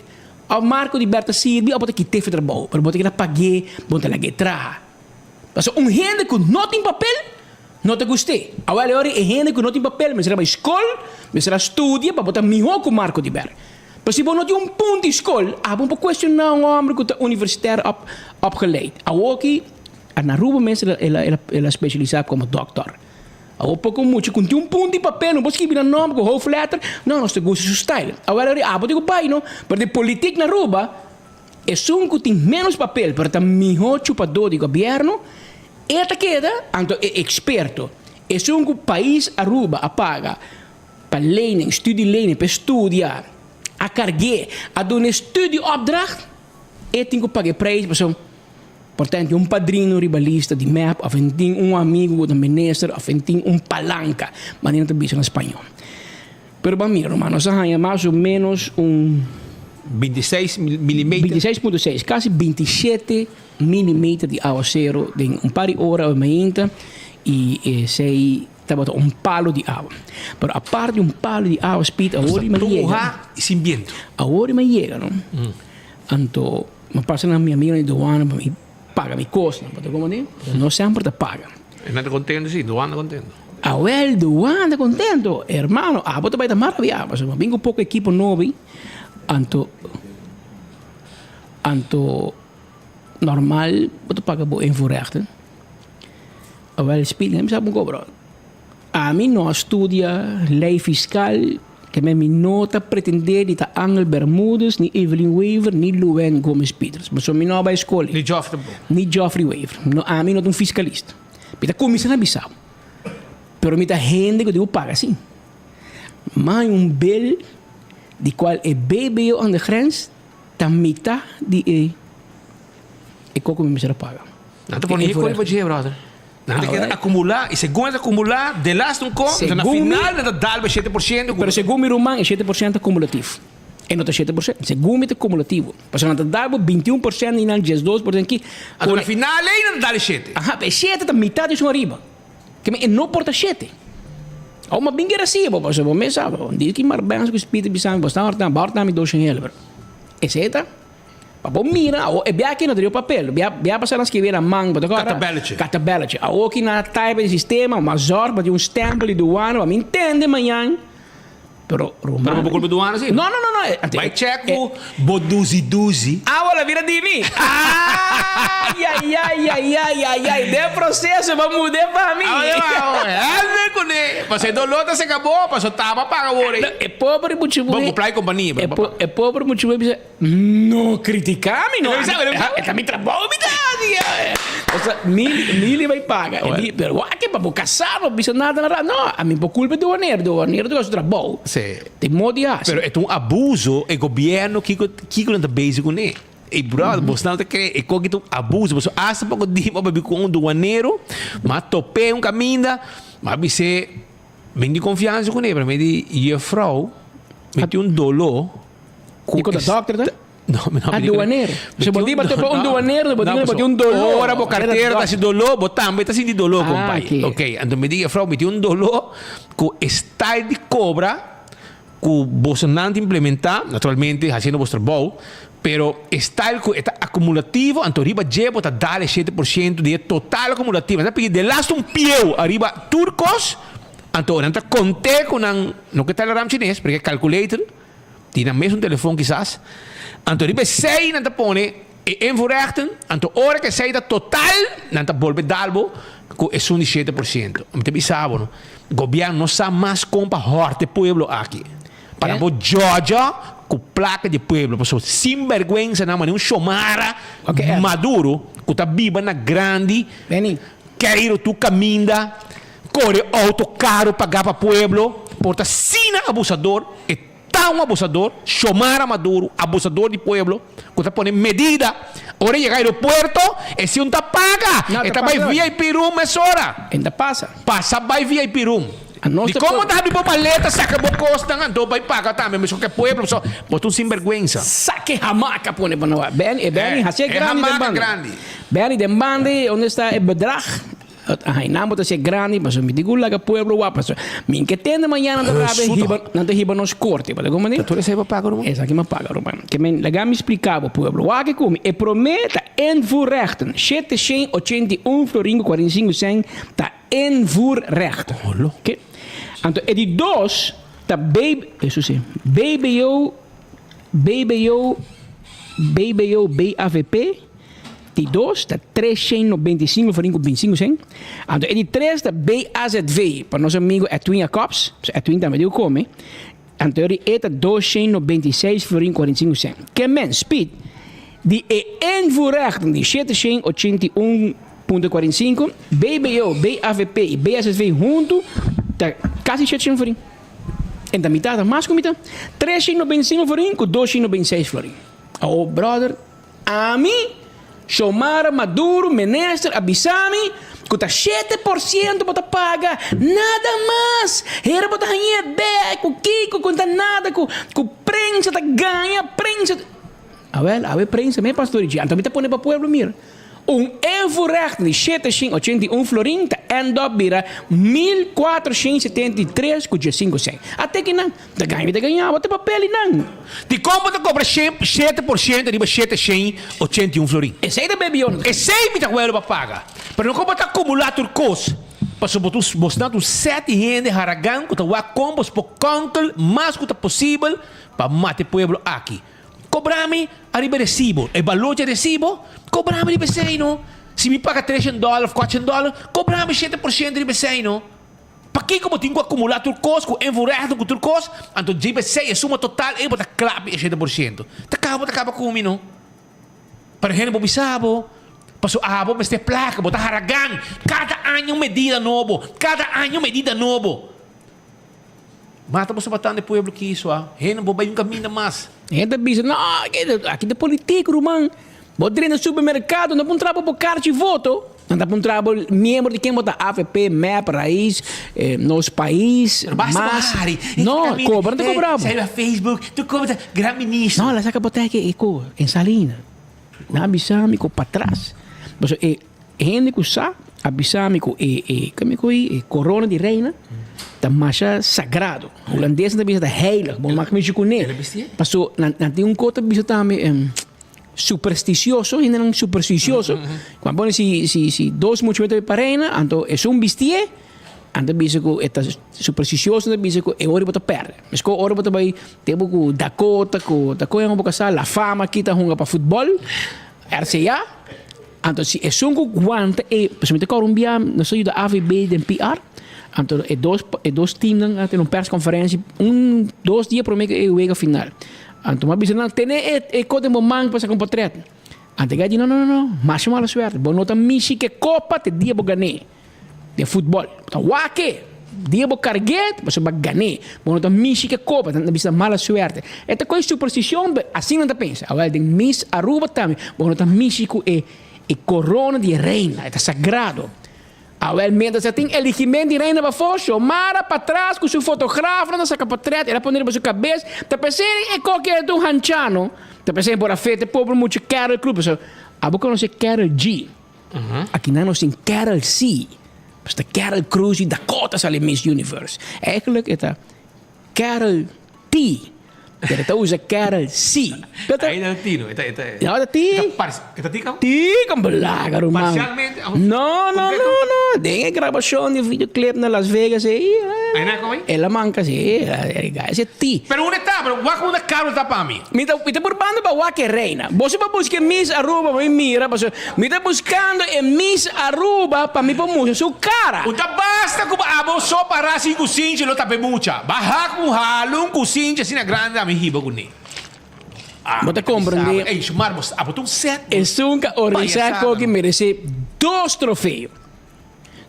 Of Marco di Berta sirbi of bo ta kit'é for trabou, pero bo ta keda pagu'é, bo ta lag'é traha. Pasobra un hende cu no tin papel no ta gust'é. Awel e ora e hende cu no tin papel mester a bay scol, mester a studia pa bo ta miho cu Marco di Berta. Pero si bo no tin un punto di skol, abo no por cuestiona un homber cu ta universitair op opgeleid. Awoki, na Aruba mes el a el a specialisa como doctor. Awo poco mucha cu tin un punto di papel, no por skibi nan nomber cu hoofdletter, no, nos ta gusta su style. Awel ori abo tin cu bay no, pero den politiek na Aruba, esun cu tin menos papel pero ta miho chupador di gobierno, e ta keda, anto e experto, esun cu pais Aruba a paga Pa lening, studielening, pa e studia, a karg'é, a duna e studieopdracht, e tin ku paga e prijs pasobra por ta tin un padrino riba lista di mep òf e tin un amigu ku ta minister òf e tin un palanka, manera nan ta bisa na spañó. Pero ban mira ruman, nos a haña mas o ménos un. 26 milimeter. 26.6, kasi 27 milimeter di awaseru den un par di ora awe mainta i esei. Tabata un palo di awa. Pero apart di un palo di awa Speed awor i mi yega. Muhá i sin bientu. Awor i mi yega no. Anto mi pasa na mi amigonan di douane pa mi paga mi kosnan. Bo ta komprende? No semper ta paga. E nan ta kontento si, douane ta kontento. Awel douane ta kontento. Hermano abo ta bai ta maraviá pasobra mi a bin ku poko ekipo nobo anto anto normal bo ta paga bo invoerrechten. Awel Speed mi sa bon kobra. Ami no a studia ley fiscal ke men mi no ta pretende di ta Angel Bermudez ni Evelyn Wever ni Luann Gomez Pieters pasobra mi no a bay skol Ni Geoffrey tampoco. Ni Geoffrey Wever. No ami no ta un fiscalista. Mi ta cuminsa na bisa bo. Pero mi ta hende ku tin ku paga si. Mai un bill di cual e BBO aan de grens ta mita di e e koko mi mester a paga. Nan ta pone hiko riba dje, brother. Nan ta keda akumulá i segun e ta akumulá, de laatste un kon, na final nan ta dal bo e 7%. Pero segun mi ruman e 7% ta kumulativo. E no ta 7%. Segun mi ta kumulativo. Pasobra nan ta dal bo 21% i nan 12% aki. Anto na final ei nan ta dal e shete. Aha, e shete ta mitad di esun ariba. Ke men e no por ta shete. Awor m'a bin ke resibo, pasobra bo mes sa, un dia ki Marbenz ku Speedy bisa mi, bo sta horta, bo horta mi doshen helber. Esei ta. Pa bo mira, awor e bia aki no ta riba papel, bia bia pasa nan skibi na man, bo ta kòrda? Katabèltje. Katabèltje. Awor ki nan a type den sistema, m'a zòrg pa tin un stèmpel di duana pa mi ntende mañan. Pero ruman. Pero bo por kulpa duana si? No, no, no, no. Bai check ku bo duzi duzi. Awa la bira di mi. Ay, ay, ay, ay, ay, ay, ay. Den proceso bo mud'é pa mi. Hende kuné. Pasobra e doló ta seka bo, pasobra taba paga awor ei. E pober muchu Bo ku plai kompania. E pober muchu bisa. No critica mi no. E ta mi trabou mi ta haci. Osea Mili Mili bay paga. E di pero wak pa bo casa no bisa nada na radio. No ami por culpa e duanero. Duanero ta haci su trabou. Tin modo di haci. Pero e ta un abuso e gobierno kiko kiko nan ta bezig cune. Ey brother bosnan ta cree e koki ta un abuso pasobra hasta poco dia bo a papia cu un duanero ma tope un caminda ma a bis'e mi di confiansa cune pero mi di juffrouw mi tin un dolo. Ku ta dokter ta? No, mi no. A duanero. So bo di bate pa un duanero, bo di bate un doló. Ora bo kartera ta hasi doló, bo tambe ta sinti doló, kompai. Ok, anto mi di juffrouw, mi tin un doló ku e style di kobra ku bosonan ta implementá, naturalmente hasiendo bos trabou, pero e style ku e ta akumulativo, anto riba dje bo ta dal e 7% di e total akumulativo. Nan ta pidi delaste un pieu ariba tur kos, anto nan ta kont'é ku nan, no ke telegram chines, pero ke calculator. Tin nan mes un telefon kisas. Anto riba esei nan ta pone e invoerrechten. Anto ora ku esei ta total, nan ta bolbe dal bo ku esun di 7%. Mi ta bisa bo no, gobièrnu no sa mas kon pa hòrta e pueblo aki. Pa nan por djòdjò ku plaka di e pueblo. Pasobra sinbèrgwensa nan manera un shomara maduro ku ta biba na grandi, keiru tur kaminda. Kore auto karo pagá pa pueblo por ta asina abusador, e ta un abusador, Xiomara Maduro, abusador di pueblo, ku ta pone medida ora e yega aeropuerto, e si un ta paga, e ta bai VIP room mesora. E ta pasa. Pasa bai VIP room. Dikon bo ta habri bo maleta saka bo kosnan anto bai paga tambe mesun ke pueblo pasobra bo ta un sinberguensa. Sake hamaka pone pa no Benny, Benny hasi e grandi den banda. Benny den banda unda sta e bedrag. Ay, nan bo ta ser grandi, pasobra mi di ku laga pueblo wak, pasobra mi ke tende mañana nan ta rabia hiba, nan ta hiba nos korte, bo ta komprende? Ta tur esei bo paga, ruman? Esaki mi a paga, ruman. Ke men, laga mi splika bo, pueblo. Wak ku mi, e promé ta invoerrechten, 781 florin ku 45 sèn ta invoerrecht. Olo. Oké. Anto e di dos ta B, eso si, BBO, BBO, BBO, BAVP, Di dos ta 395 florin ku 25 sen. Anto e di tres ta BAZV, pa nos amigo Edwin Jacobs, pasobra Edwin tambe di ku kome. Anto e di e ta 296 florin 45 sen. Ke men, Speed, di e invoerrechten di 781.45, BBO, BAVP i BAZV huntu ta kasi 700 florin. En ta mitad, ta mas ku mitad. 395 florin ku 296 florin. Awo brother. Ami, Xiomara Maduro, minister, a bisa mi ku ta 7% bo ta paga, nada mas! Hera bo ta hañ'é bek, ku kiko, ku no ta nada, ku ku prensa ta gaña, prensa. Awel, awe prensa mi e pastor dje, anto mi ta pone pa pueblo mira. Un invoerrecht di 781 florin ta end up bira 1473 ku 15 sen. Ate kinan. Ta gaña mi ta gaña bo ta papel di nan. Dikon bo ta kobra 7% riba 781 florin? Esei ta bebi yo. Esei mi ta wèru pa paga. Pero no kon bo ta akumulá tur kos. Pasobra bo ta bosnan ta un sèt di hende haragan ku ta wak kon bos por kònkel mas ku ta posibel pa mata e pueblo aki. Kobra mi ariba e resibo. E balor di e resibo, kobra mi riba esei no. Si mi paga 300 dòler òf 400 dòler, kobra mi 7% riba esei no. Pakiko bo tin ku akumulá tur kos, ku invoerrechten, ku tur kos? Anto dje p'esei e suma total ei bo ta klap e 7%. Ta kaba bo ta kaba ku mi no. Pero hende bo bisa bo, pasobra abo mester plaka, bo ta haragan. Kada aña un medida nobo, kada aña un medida nobo. Mata boso batando e pueblo kiso a. Hende bo bai un kaminda mas. Hende ta bisa, no, aki ta politiek ruman. Bo drenta supermerkado, no puntra bo bo karchi voto. Nan ta puntra bo miembro di ken bo ta, avp, mep, Raiz, Nos Pais, Basta bo hari. No, kobra nan ta kobra bo. Sai riba Facebook, tur kobra ta gran minister. No, la saka bo teke e ko en Salina. Nan a bisa mi ku patras. Pasobra e hende ku sa a bisa mi ku e, e, kami ku e, e korona di reina. Ta masha sagrado. Hulandesnan ta bisa ta heilig, bo no mag mishi kuné. Paso nan nan tin un kos ta bisa tambe supersticioso, hendenan supersticioso. Ku a pone si si si dos mucha ta pa reina, anto esun bistié, anto bisa ku e ta supersticioso, ta bisa ku e ora bo ta pèrdè. Meskos ora bo ta bai tempu ku Dakota ku ta kohe bo kasá La Fama aki ta hunga pa futbòl, RCA. Anto si esun ku wanta e, pasobra mi ta kòrda un bia nos a yuda AVB den PR, anto e dos e dos teamnan a tene un persconferencia un dos dia prome ku e wega final. Anto mi a bisa nan tene e e kos den bo man pa saka un potret. Anto e guy di no no no no masha mala suerte bo no ta mishi ku e kopa te dia bo gan'é. Den futbol bo ta wak e dia bo karg'é pasobra bo a gan'é. Bo no ta mishi ku e kopa, nan ta bisa mala suerte. E ta koe superstishon pero asina nan ta pensa. Awel den Miss Aruba tambe bo no ta mishi ku e e korona di e reina, e ta sagrado. Awel mientras a tin eligimento di reina pafó, Xiomara patras ku su fotografonan ta saka potret, el a pone riba su kabes, ta p'esei e koki el ta un hanchano, ta p'esei por a fete pober mucha Carol Cruz, pasobra abo konosé Carol G. Aki nan nos tin Carol C. Pues ta Carol Cruz di Dakota sali Miss Universe. Eigenlijk e ta Carol T. Pero e ta usa Carol C. Pero ta. Ahí ta tino. E ta, e ta. No, ta T. E ta T kaba? T kon belaga ruman. Parcialmente? No, no, no, no. Den e grabacion di videoclip na Las Vegas ei. Ahí nan komo ei? El a manca si. Ese T. Pero unda ta? Pero wak unda Carol ta pa mi. Mi ta mi ta purbando pa wak e reina. Boso por busca e Miss Aruba pa mi mira pasobra mi ta buscando e Miss Aruba pa mi por mustra su cara. Un ta basta cu abo so para sin cusinchi lo tape mucha. Ba hak un halu un cusinchi asina grandi ami hiba cu ne. Ah, Bo ta comprende. Ey, Shumar, bo abo ta un set. Esun ca organisa koki merece dos trofeo.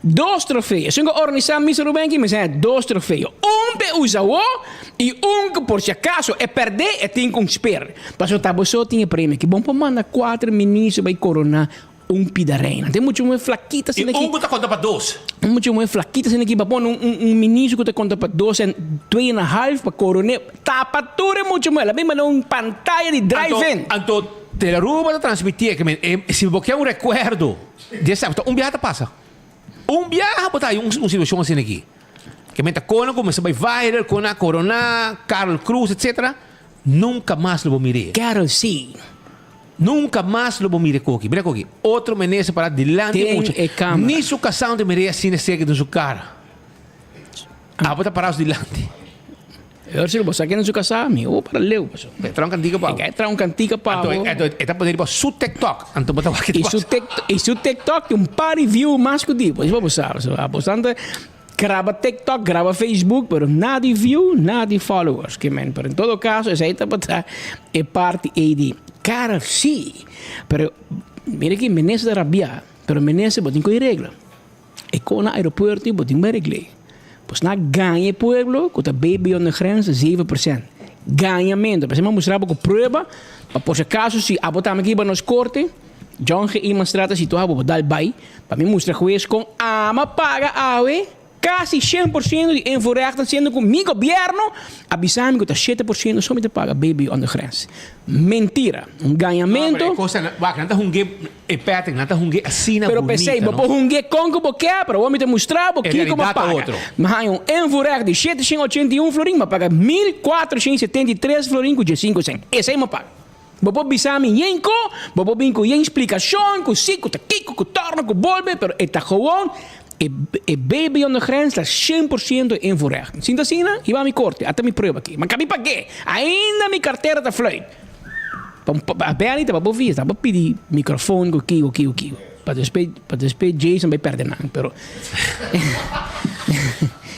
Dos trofeo. Esun ku organisá Misa Ruben aki mester haña dos trofeo. Un p'e usa awó i un ku por si akaso e pèrdè e tin ku un sper. Pasobra ta bo so tin e premio aki. Bon por manda kuater minister bai koroná un pida reina. Tin mucha muhé flakita asina aki. I un ku ta konta pa dos. Un mucha muhé flakita asina aki pa pone un un minister ku ta konta pa dos en twee en a half pa koroné. Tapa tur e mucha muhé. Labi manda un pantaya di drive-in. Anto anto Telearuba ta transmití e ke men e si bo ke un rekuerdo. Dies sabi, ta un biaha ta pasa. Un biaha bo ta hay un situacion asina aki. Ke men ta kona kuminsa bai viral, kona korona, Carol Cruz, etcetera. Nunca mas lo bo mir'é. Carol sí. Nunca mas lo bo mir'é koki. Mira koki. Otro menester para dilanti Den mucha. e camera. Ni su casado no ta mir'é asina cerca den su cara. Abo ta pará su dilanti. Herschel, bo sa ken su kasá? Mi obo para leu paso. E traha un kantika pa bo. E traha un kantika pa bo. Anto e ta pone riba su TikTok. Anto bo ta wak I su tik i su TikTok tin un par di view mas ku di bo. Esei bo sa. So abo san ta graba TikTok, graba Facebook, pero nada di view, nada di followers. Ke men, pero en todo caso esei tabata e parti ei di Karel sí. Pero mira aki minister ta rabia, pero minister bo tin ku e regla. E kon na aeropuerto bo tin bai regl'é. Pues nan a gaña e pueblo ku ta bay beyond de grens 7%. Gañamento. P'esei mi a mustra bo ku prueba pa por si acaso si abo tambe ke hiba nos korte, John G. Imanstraat a situa bo bo dal bai pa mi mustra hues kon ama paga awe kasi 100% di invoerrechten siendo ku mi gobierno a bisa mi ku ta 7% so mi ta paga bay beyond de grens. Mentira. Un gañamento. No, pero e cosa, wak, nan ta hungu'é. E Patrick, nan ta hungu'é asina Pero bunita, p'esei, bo no? por hungu'é kon ku bo ke, pero awor mi ta mustra bo E kiko bo realidat ta paga. otro. Mi haña un invoerrecht di 781 florin, mi a paga 1473 florin ku diesinku sènt. Esei mi a paga. Bo por bisa mi yen ko, bo por bin ku yen splikashon, ku si, ku ta kiko, ku torna, ku bolbe, pero e ta gewoon e e baby on de grens ta 100% invoerrecht. Sinta asina, hiba mi korte, ata mi prueba aki. Ma kabi pag'é, ainda mi kartera ta fluit. Pa Benny ta bo vista, bo pidi microfoon cu kico kico kico. Pa despues pa despues Jason bay perde nan, pero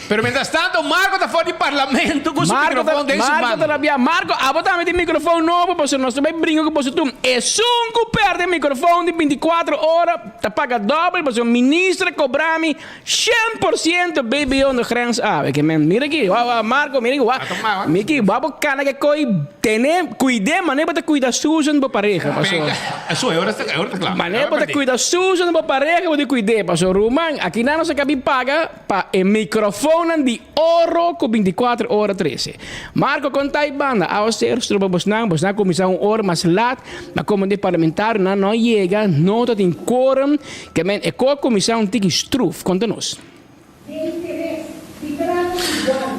Pero mientras tanto Marco ta for di parlamento cu su Marco ta microfoon den su Marco man. ta rabia. Marco, abo tambe tin microfoon nobo pasobra nos ta bay bringa cu boso tur. Esun cu perde microfoon di 24 ora ta paga dobel pasobra minister a cobra mi 100% BBO no grens awe ke men mira aki wa wa Marco mira aki wa mi ki wa bo kana ke koi tene cuide mane bo ta cuida Susan bo pareha paso mane bo ta cuida Susan bo pareha bo di cuide paso ruman aki nan nos a kabi paga pa e microfoonnan di oro ku 24 ora trese Marco kon ta e banda awe ser stroba bosnan bosnan a kuminsa un ora mas lat ma komo di parlamentarionan no a yega no ta tin quorum Ke men e ko a kuminsá un tiki struf konta nos. Den interes di gran.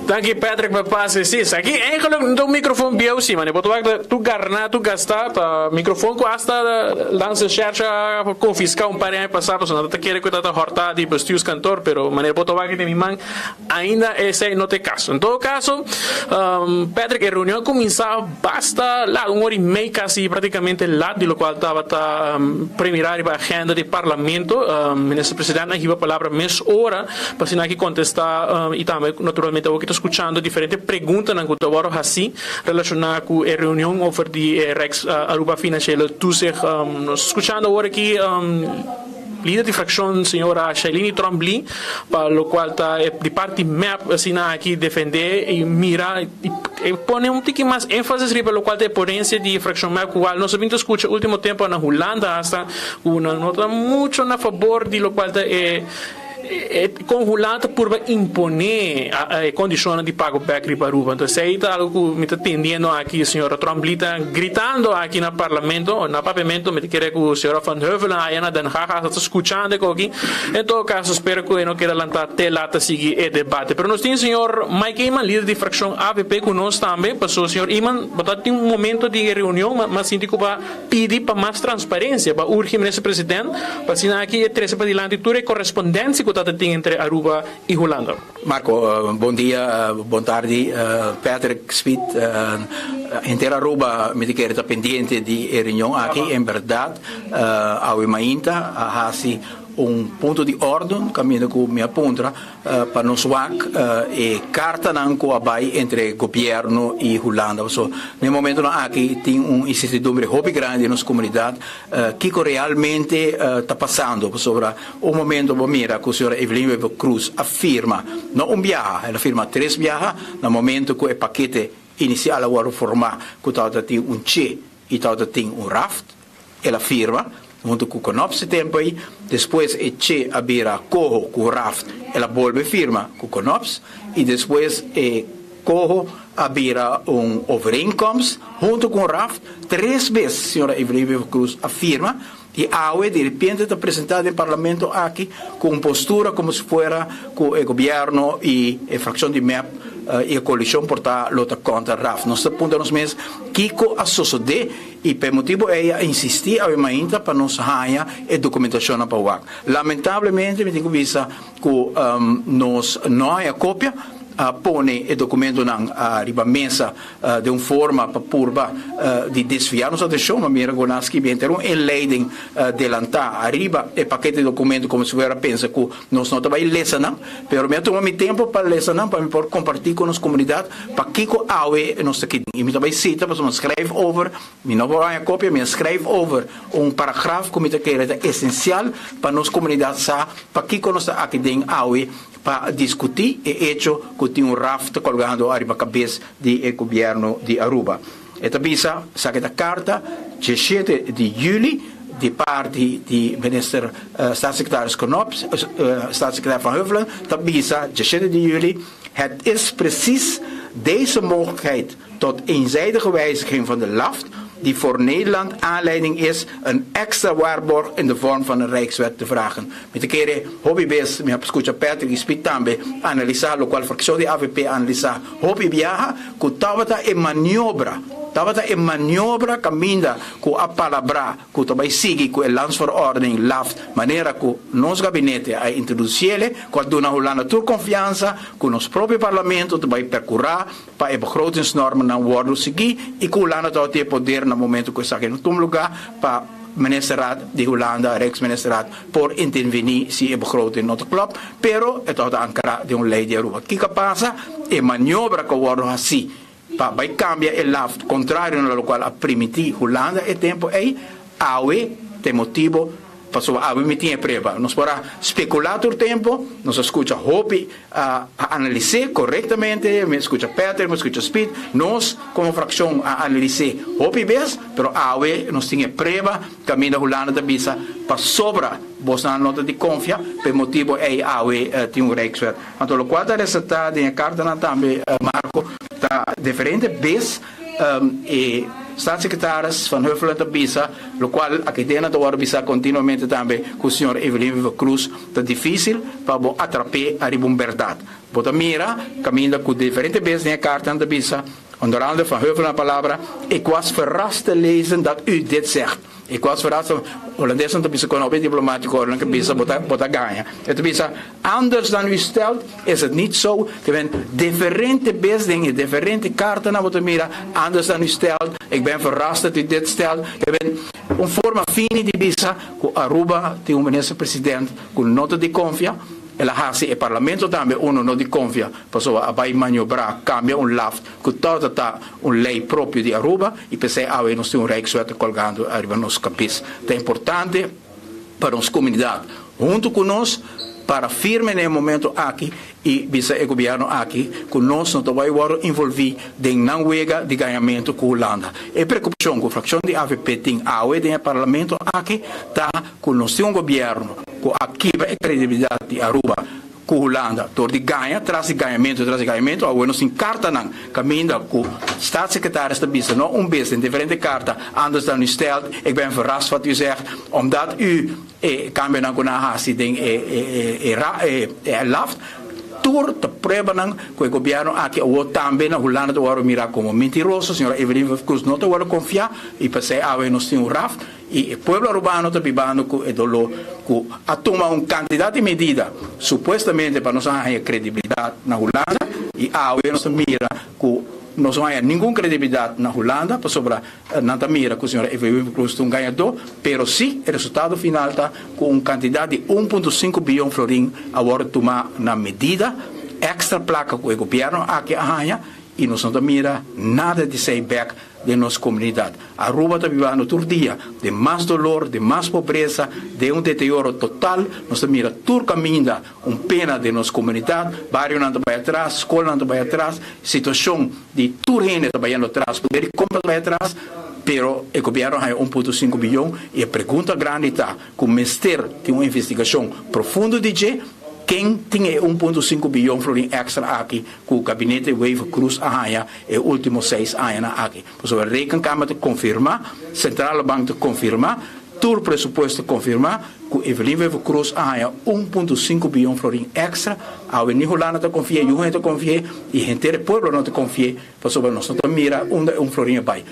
Danki Patrick pa pase. Si, esaki eigenlijk no ta un microfoon bieu si, mane bo ta wak ta tur garna, tur gasta, ta microfoon cu hasta Landsrecherche a confisca un par di aña pasa pasobra nan ta kere cu ta ta horta di bestuurskantoor, pero manera bo ta wak den mi man ainda esey no ta e caso. En todo caso, Patrick e reunion a cuminsa basta laat, un ora y mei casi practicamente laat di locual tabata premira riba agenda di parlamento. Minister President a hiba palabra mes ora. Pa asina aki kontestá i tambe naturalmente awor ki ta skuchando diferente preguntanan ku ta wòrdu hasí relashoná ku e reunion over di e Rijks Aruba Financiële Toezicht. Nos ta skuchando awor aki lider di frakshon señora Shailiny Trombley pa lokual ta di parti mep asina aki defendé i mira i pone un tiki mas énfasis riba lokual ta e ponensia di frakshon mep kual nos a bin ta skucha último tempo na Hulanda hasta ku nan no ta mucho na fabor di lokual ta e Kon Hulanda ta purba imponé e kondishonnan di pago bèk riba Aruba. Entonces esei ta algu ku mi ta tendiendo aki, señora Tromp-Lee ta gritando aki na parlamento, na papiamento, mi ta kere ku señora Van Heuvelen aya na Den Haag hasta ta skuchando e koki. En todo kaso spero ku e no keda lantá te lat ta sigui e debate. Pero nos tin señor Mike Eman, lider di frakshon avp ku nos tambe, paso señor Eman bo ta tin un momento di e reunion, ma sinti ku bo a Pidi pa mas transparencia, pa urgi Minister President pa asina aki e trece padilanti tur e correspondencia cu ta ta tin entre Aruba y Hulanda. Marco, bon dia, bon tardi. Patrick Speed, henter Aruba mi ta kere ta pendiente di e reunion aki. En berdad, awe mainta a haci un punto di orden caminda cu mi a puntra Pa nos wak e kartanan ku a bai entre gobièrnu i Hulanda. Pasobra na e momentunan aki tin un insertidumbre hopi grandi den nos komunidat kiko realmente ta pasando. Pasobra un momento bo mira ku señora Evelyn Wever Croes a firma, no un biaha, el a firma tres biaha na momento ku e pakete inisial a wòrdu formá ku tabata tin un che i tabata tin un raft. El a firma huntu ku Knops e tempu ei. Despues e Che a bira Coho ku Raft, el a bolbe firma ku Knops. I despues e Coho a bira un overeenkomst huntu ku Raft. Tres bes señora Evelyn Wever-Croes a firma i awe di repente ta presenta den parlamento aki ku un postura komo si fuera ku e gobierno i e frakshon di mep i e koalishon por ta lo ta kontra Raft. Nos ta puntra nos mes kiko a sosode. I p'e motibu ei a insistí awe mainta pa nos haña e dokumentashonnan pa wak. Lamentablemente mi tin ku bisa ku nos no haña kopia. A pone e dokumentonan riba mesa den un forma pa purba di desviá nos atenshon. Ma mira ku nan a skibi henter un inleiding delantá ariba e pakete di dokumento komo si fuera pensa ku nos no ta bai lesa nan. Pero mi a tuma mi tempu pa lesa nan pa mi por kompartí ku nos komunidat. Pakiko awe nos ta kit? I mi ta bai sita pasobra mi a skrijf over, mi no por haña kopia, mi a skrijf over un paragraf ku mi ta kere ta esensial pa nos komunidat sa pakiko nos ta aki den awe pa diskutí e echo ku tin un raf ta kolgando ariba kabes di e gobièrnu di Aruba. E ta bisa, esaki ta karta diesshete di yüli di parti di minister staatssecretaris Knops, staatssecretaris Van Huffelen ta bisa diesshete di yüli, Het is precies deze mogelijkheid tot eenzijdige wijziging van de LAFT die voor Nederland aanleiding is een extra waarborg in de vorm van een Rijkswet te vragen. Mi ta kere hopi bes, mi a skucha Patrick i Speed tambe analisá lokual frakshon di avp a analisá hopi biaha, ku tabata e maniobra, tabata e maniobra kaminda ku a palabrá ku ta bai sigui ku e Landsverordening, LAFT, manera ku nos gabinete a introdusiele, ku a duna Hulanda tur konfiansa ku nos propio parlamento ta bai perkurá pa e begrotingsnormennan wòrdu sigui i ku Hulanda tabata tin e poder na momento ku esaki no tuma lugá pa Ministerraad di Hulanda, Rijksministerraad, por intervení si e begroting no ta klòp, pero e tabata ankrá den un lei di Aruba. Kiko a pasa? E maniobra ku a wòrdu hasí Pa bai cambia e laft contrario na locual a primiti Hulanda e tempo ey, awe ta e motibo pasobra awe mi tin e prueba. Nos por a specula tur tempo, nos a scucha hopi a analise corectamente, mi a scucha Patrick, mi a scucha Speed, nos como fraccion a analise hopi bes, pero awe nos tin e prueba caminda Hulanda ta bisa pasobra bosnan no ta di confia, pa e motibo ey awe tin un Rijkswet. Anto lokual ta resaltá den e kartanan tambe, Marko, ta diferente bes e Staatssecretaris Van Huffelen ta bisa, locual aki den nan ta wordo bisa continuamente tambe cu señor Evelyn Wever Croes, ta dificil pa bo atrape ariba un berdad. Bo ta mira caminda cu diferente bes den e carta nan ta bisa, onder andere Van Huffelen a palabra, Ik was verrast te lezen dat u dit zegt. Ik was verrast, Holandesnan ta bisa con hopi diplomatico ora nan ke bisa bo ta bo ta gaña. E ta bisa, Anders dan u stelt is het niet zo. Te men diferente bes den e diferente cartanan bo ta mira, Anders dan u stelt, ik ben verrast dat u dit stelt. Te men un forma fini di bisa cu Aruba tin un minister president cu no ta di confia. El a haci e parlamento tambe uno no di confia pasobra a bay maniobra cambia un laft cu tawata ta un ley propio di Aruba y p'esey awe nos tin un Rijkswet colgando ariba nos cabes. Ta importante pa nos comunidad hunto cu nos para firme na e momento aki y bisa e gobierno aki cu nos no ta bay wordo involvi den nan wega di gañamento cu Hulanda. E preocupacion cu fraccion di avp tin awe den e parlamento aki ta cu nos tin un gobierno cu a kibra e credibilidad di Aruba cu Hulanda dor di gaña tras di gañamento tras di gañamento. Awe nos tin cartanan caminda cu staatssecretaris ta bisa no un bes den diferente carta anders dan u stelt, ik ben verrast wat u zegt omdat u e cambionan cu nan a haci den e e e laft. Tur ta pruebanan cu e gobierno aki awor tambe na Hulanda ta worde mira como mentiroso. Señora Evelyn Verkoos no ta worde confia y p'esey awe nos tin un raft. Y e pueblo Arubano ta bibando cu e dolor cu a tuma un cantidad di medida supuestamente pa nos a haña credibilidad na Hulanda y awe nos ta mira cu nos no haña ningun credibilidad na Hulanda pasobra nan ta mira cu señora Evelyn Cruz ta un gañador, pero si e resultado final ta cu un cantidad di un punto sinku biyon florin a wordo tuma na medida extra placa cu e gobierno aki a haña y nos no ta mira nada di esey bek den nos comunidad. Aruba ta bibando tur dia den mas dolor, den mas pobresa, den un deterioro total. Nos ta mira tur caminda un pena den nos comunidad. Barionan ta bay atras, scolnan ta bay atras, situacion di tur hende ta bayendo atras, poder di compra ta bay atras, pero e gobierno a haya un punto sinku biyon y e pregunta grandi ta cu mester tin un investigacion profundo di dje, ken tin e un punto sinku biyon florin extra aki cu gabinete Wever-Croes a haya e ultimo seis añanan aki. Pasobra Rekenkamer ta konfirmá, Sentrale Bank ta konfirmá, tur presupuesto ta konfirmá ku Evelyn Wever Croes a haña un punto sinku biyon florin èkstra. Awe ni Hulanda ta konfi'é, yu hende ta konfi'é i henter e pueblo no ta konfi'é pasobra nos no ta mira unda e un florin a bai.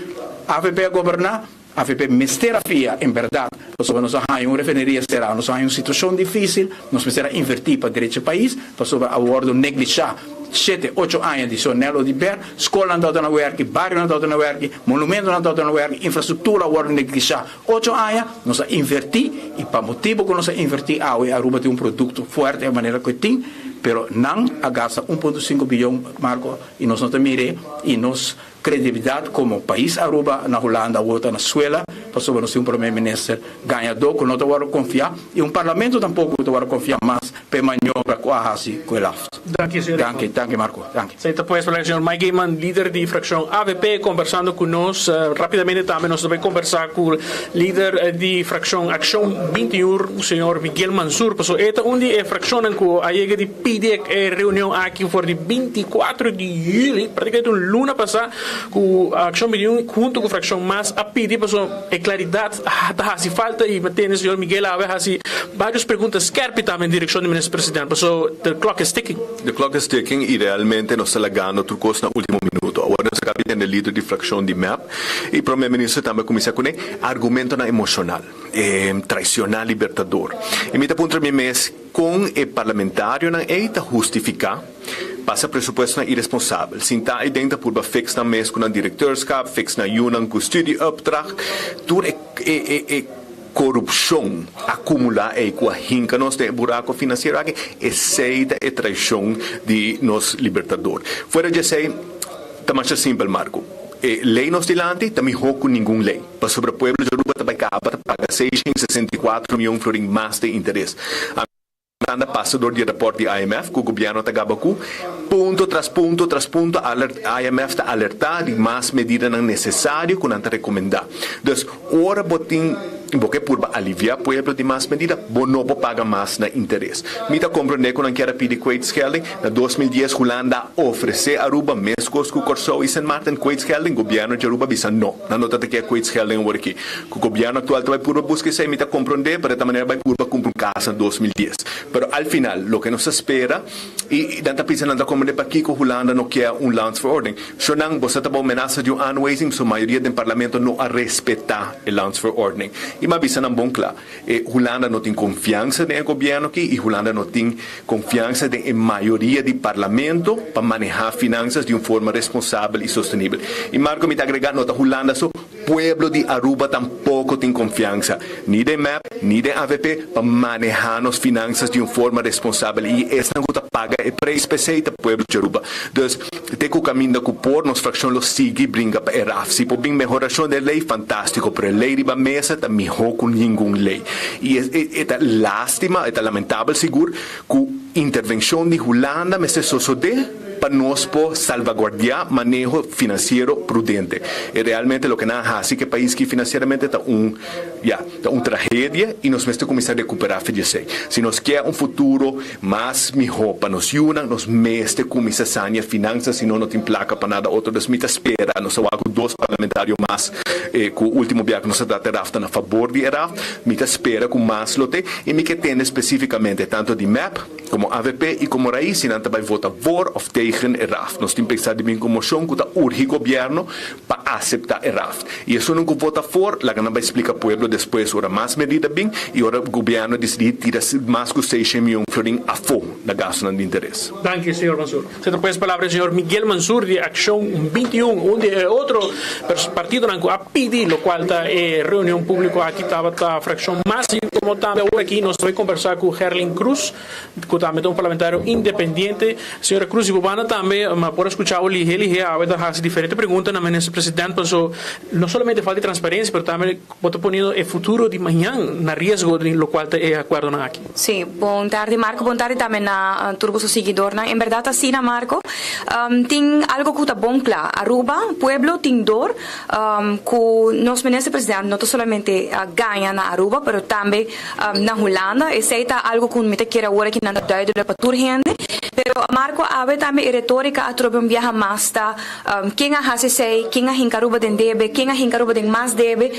Avp a goberná, avp mester a fia en bèrdat pasobra nos a haña un refineria será, nos a haña un situashon difísil, nos mester a invertí pa drecha e pais pasobra a wòrdu neglishá shete, ocho aña di señor Nel Oduber, skolnan tabata na wèrki, barionan tabata na wèrki, monumentonan tabata na wèrki, infrastruktura a wòrdu neglishá. Ocho aña nos a invertí i pa motibu ku nos a invertí awe Aruba tin un produkto fuerte e manera ku e tin, pero nan a gasta un punto sinku biyon, Marco, i nos no ta mir'é i nos Credibilidad como pais Aruba na Hulanda awor ta na suela pasobra nos tin un Prome Minister gañador cu no ta worde confia y un Parlamento tampoco cu ta worde confia mas pa e maniobra cu a haci cu e laft. Danki, señor Eman. Danki, danki Marco, danki. Esey ta pues palabra di señor Mike Eman, lider di fraccion avp, conversando cu nos. Rapidamente tambe nos ta bay conversa cu lider di fraccion Accion 21, señor Miguel Mansur, pasobra e ta un di e fraccionnan cu a yega di Pidi e reunion aki for di binticuatro di juli, practicamente un luna pasa, cu Accion 21 hunto cu Fraccion Mas a pidi pasobra e claridad ta haci falta y mi tende señor Miguel awe haci varios pregunta skerpi tambe en direccion di Minister President pasobra the clock is ticking. The clock is ticking y realmente nos ta lagando tur cos na ultimo minuto. Awor nos a caba di tende lider di fraccion di mep y Prome Minister tambe a cuminsa cune argumentonan emocional, traiciona Libertador. Y mi ta puntra mi mes, Kon e parlamentarionan ei ta hustifiká pasa presupuestonan iresponsabel? Sintá ei den ta purba fix nan mes ku nan direkteurskap, fix nan yunan ku studieopdracht. Tur e e e korupshon akumulá ei ku a hinka nos den e burako finansiero aki, esei ta e traishon di nos Libertador. Fuera di esei, ta masha simpel, Marco. E lei nos dilanti ta mihó ku ningun lei, pasobra pueblo di Aruba ta bai kaba ta paga 664 mion florin mas den interes. A anda pasa dor di e rapòrt di IMF ku gobièrnu ta gaba ku punto tras punto tras punto IMF ta alertá di mas medidanan nesesario ku nan ta rekomendá. Dus ora bo tin. Bo ke purba aliviá pueblo di mas medida, bo no por paga mas na interes. Mi ta komprondé ku nan kier a pidi kwijtschelding. Na 2010 Hulanda a ofresé Aruba meskos ku Kòrsou i Sint Maarten kwijtschelding, gobièrnu di Aruba bisa no. Nan no ta ta kier kwijtschelding awor aki. Ku gobièrnu aktual ta bai purba buska esei mi ta komprondé, pero e ta manera bai purba kumpra un kas na 2010. Pero al final loke nos ta spera i nan ta bisa nan ta komprondé pakiko Hulanda no kier un landsverordening. Shonan, boso ta bou menasa di un aanwijzing, pasobra mayoria den parlamento no a respetá e landsverordening. I m'a bisa nan bon kla, e Hulanda no tin konfiansa den e gobièrnu aki i Hulanda no tin konfiansa den e mayoria di parlamento pa manehá finansas di un forma responsabel i sostenibel. I Marco mi ta agregá, no ta Hulanda so, pueblo di Aruba tampoko tin konfiansa, ni den mep, ni den avp, pa manehá nos finansas di un forma responsabel i esnan ku ta paga e preis p'esei ta pueblo di Aruba. Dus, te ku kaminda ku por, nos frakshon lo sigui bringa pa e raf. Si por bin mehorashon den e lei, fantástiko, pero e lei riba mesa ta mihó ku ningun lei. I e ta lástima, e ta lamentabel sigur, ku intervenshon di Hulanda mester sosodé pa nos por salvaguardiá maneho finansiero prudente. E realmente loke nan a hasi ku e pais aki finansieramente ta un, ya, ta un tragedia i nos mester kuminsá rekuperá for di esei. Si nos kier un futuro mas mihó pa nos yunan, nos mester kuminsá sania finansa, si no, no tin plaka pa nada otro. Dus mi ta spera, nos a wak ku dos parlamentario mas ku último biaha ku nos a trata e raf ta na fabor di e raf. Mi ta spera ku mas lo te i mi ke tende spesífikamente tantu di mep, Komo avp i komo rais si nan ta bai vota voor of tegen e raft. Nos tin pensa di bin ku moshon ku ta urgi gobièrnu pa aseptá e raft. I esunnan ku vota voor, laga nan bai splika pueblo despues ora mas medida bin i ora gobièrnu disidí tira mas ku seishen mion florin afó na gastunan di interes. Danki, señor Mansur. Se ta pues palabra di señor Miguel Mansur di Accion 21, un di e otro partidonan cu a pidi locual ta e reunion publico aki tabata fraccion mas y como tambe awor aki nos ta bay conversa cu Gerlin Cruz cu tambe ta un parlamentario independiente. Señora Cruz di bo banda tambe mi a por a scucha bo lihe lihe awe ta haci diferente pregunta na minister president paso no solamente falta di transparencia pero tambe bo ta poniendo e futuro di mañan na riesgo den locual ta e acuerdonan aki. Sí, bon tardi Marco, bon tardi tambe na tur boso siguidornan. En berdad asina Marco, tin algo cu ta bon cla, Aruba, pueblo tin dor cu nos minister president no ta solamente gaña na Aruba pero tambe na Hulanda, esey ta algo cu mi ta kere awor aki nan ta duidelijk pa tur hende. Pero Marco awe tambe e retorica atrobe un biaha mas ta Ken a hasi esei? Ken a hinka Aruba den debe? Ken a hinka Aruba den mas debe?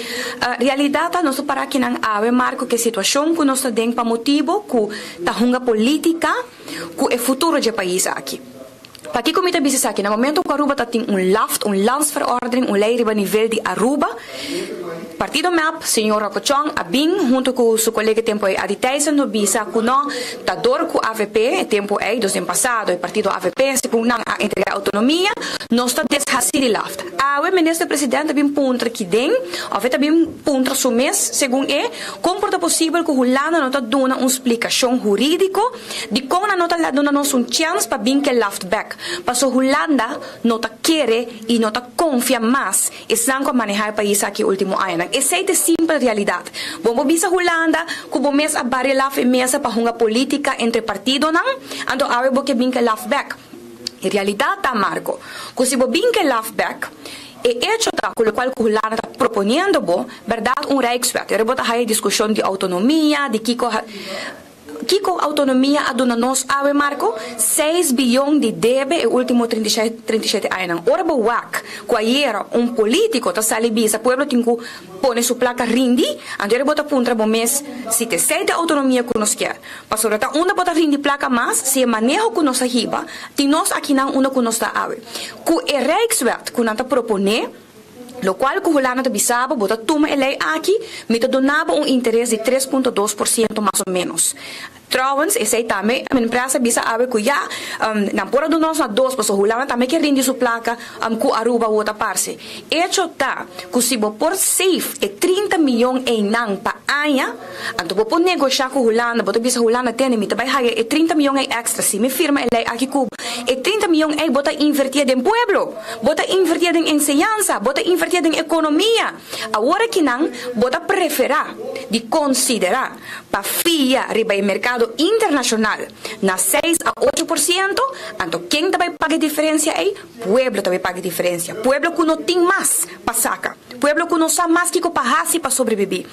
Realidat ta nos ta para akinan awe marko ku e situashon ku nos ta den pa motibu ku ta hunga politika ku e futuro dje pais aki. Pakiko mi ta bisa esaki? Na momento ku Aruba ta tin un laft, un landsverordening, un lei riba nivel di Aruba, Partido mep, señor Rocco Chong a bin hunto cu su colega e tempo ey Adi Thijssen no bisa cu no ta dor cu avp e tempo ey, dus den pasado e partido avp segun nan a entrega autonomia, nos ta deshaci di laft. Awe minister president a bin puntra ki den of e ta bin puntra su mes segun e, con por ta posibel cu Hulanda no ta duna un splicacion huridico di con nan no ta duna nos un chens pa bin ke laft bek, paso Hulanda no ta kere y no ta confia mas Esnan ku a manehá e pais aki e último añanan. Esei ta e simpel realidat. Bo por bisa Hulanda ku bo mes a bari laf e mesa pa hunga polítika entre partidonan, anto awe bo ke bin ke laf bèk. E realidat ta, Marco, ku si bo bin ke laf bèk, e echo ta ku lokual ku Hulanda ta proponiendo bo, bèrdat un Rijkswet. Ora bo ta haya diskushon di outonomia, di kiko. Kiko autonomia a duna nos awe, Marco? Seis biyon di debe e ultimo 37 añanan. Ora bo wak ku ayera un politico ta sali bisa pueblo tin ku pone su placa rindi, anto ora bo ta puntra bo mes si t'esei ta autonomia ku nos kier. Pasobra ta unda bo ta rindi placa mas si e maneho ku nos a hiba tin nos akinan unda ku nos ta awe. Ku e Rijkswet ku nan ta propone, Lokual ku Hulanda ta bisa bo, bo ta tuma e lei aki, mi ta duna bo un interes di 3.2% mas o ménos. Trouwens, esei tambe mi empresa a bisa awe ku ya, nan por a duna nos na dos, pasobra Hulanda tambe ke rindi su plaka ku Aruba awor ta parse. Echo ta ku si bo por save e 30 miyon einan pa aña, anto bo por negoshá ku Hulanda, bo ta bisa Hulanda, tende, mi ta bai haya e 30 miyon ei èkstra si mi firma e lei aki ku bo. E 30 miyon ei bo ta invertié den pueblo. Bo ta invertié den enseñansa, bo ta invertié den ekonomia. Awor akinan bo ta preferá di konsiderá pa fia riba e merkado internashonal na seis a 8%, anto ken ta bai paga e diferensia ei? Pueblo ta bai paga e diferensia. Pueblo ku no tin mas pa saka. Pueblo ku no sa mas kiko pa hasi pa sobrebibí.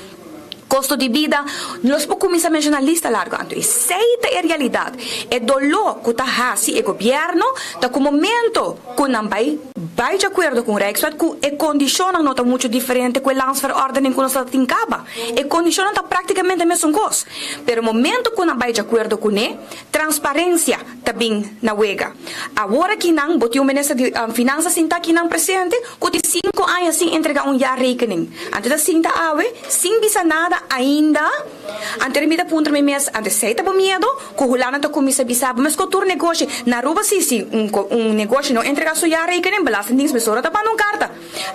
Kosto di bida, nos por kuminsá menshoná lista largu, anto esei ta e realidat. E doló ku ta hasi e gobièrnu ta ku momento ku nan bai bai di akuerdo ku un Rijkswet ku e kondishonnan no ta muchu diferente ku e Landsverordening ku nos ta tin kaba. E kondishonnan ta praktikamente mesun kos. Pero momento ku nan bai di akuerdo kuné, transparensia ta bin na wega. Awor akinan bo tin un minister di Finansa sinta akinan presente ku tin sinku aña sin entrega un jaarrekening. Anto ta sinta awe sin bisa nada ainda. Anto mi ta puntra mi mes, anto esei ta bo miedo ku Hulanda ta kuminsa bisa bo mes ku tur negoshi na Aruba si si un negoshi no entrega su jaarrekening Belastingdienst mesora ta manda un karta.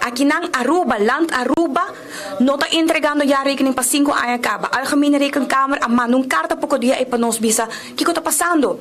Akinan Aruba, Land Aruba, no ta entregando jaarrekening pa sinku aña kaba. Algemene Rekenkamer a manda un karta poko dia ei pa nos bisa kiko ta pasando.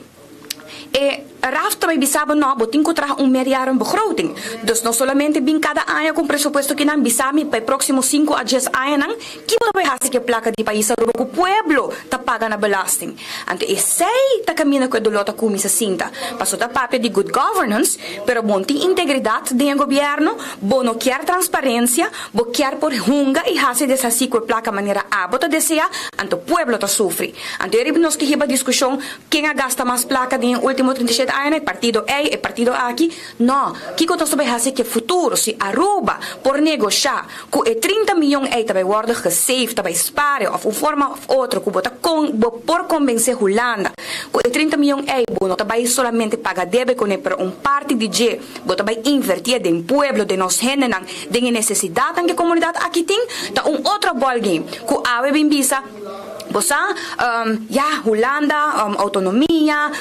E Raf ta bai bisa bo no, bo tin ku traha un meerjarenbegroting. Dus no solamente bin kada aña ku un presupuesto kinan, bisa mi pa e próksimo sinku a dies añanan ki bo ta bai hasi ku e plaka di pais Aruba ku pueblo ta paga na belasting. Anto esei ta kaminda ku e doló ta kuminsá sinta. Paso ta papia di good governance, pero bo no tin integridat den e gobièrnu, bo no kier transparensia, bo kier por hunga i hasi deshasí ku e plaka manera abo ta deseá, anto pueblo ta sufri. Anto e riba nos ke hiba diskushon ken a gasta mas plaka den e último 37 añanan, e partido ei, e partido aki. No, kiko nos ta bai hasi ku e futuro si Aruba por negoshá Ku e 30 miyon ei ta bai wòrdu gesave, ta bai spare òf un forma òf otro ku bo ta kon bo por kombensé Hulanda ku e 30 miyon ei bo no ta bai solamente paga debe kuné pero un parti di dje bo ta bai invertié den pueblo, den nos hendenan, den e nesesidatnan ku e komunidat aki tin, ta un otro ballgame ku awe bin bisa bo sa ya Hulanda outonomia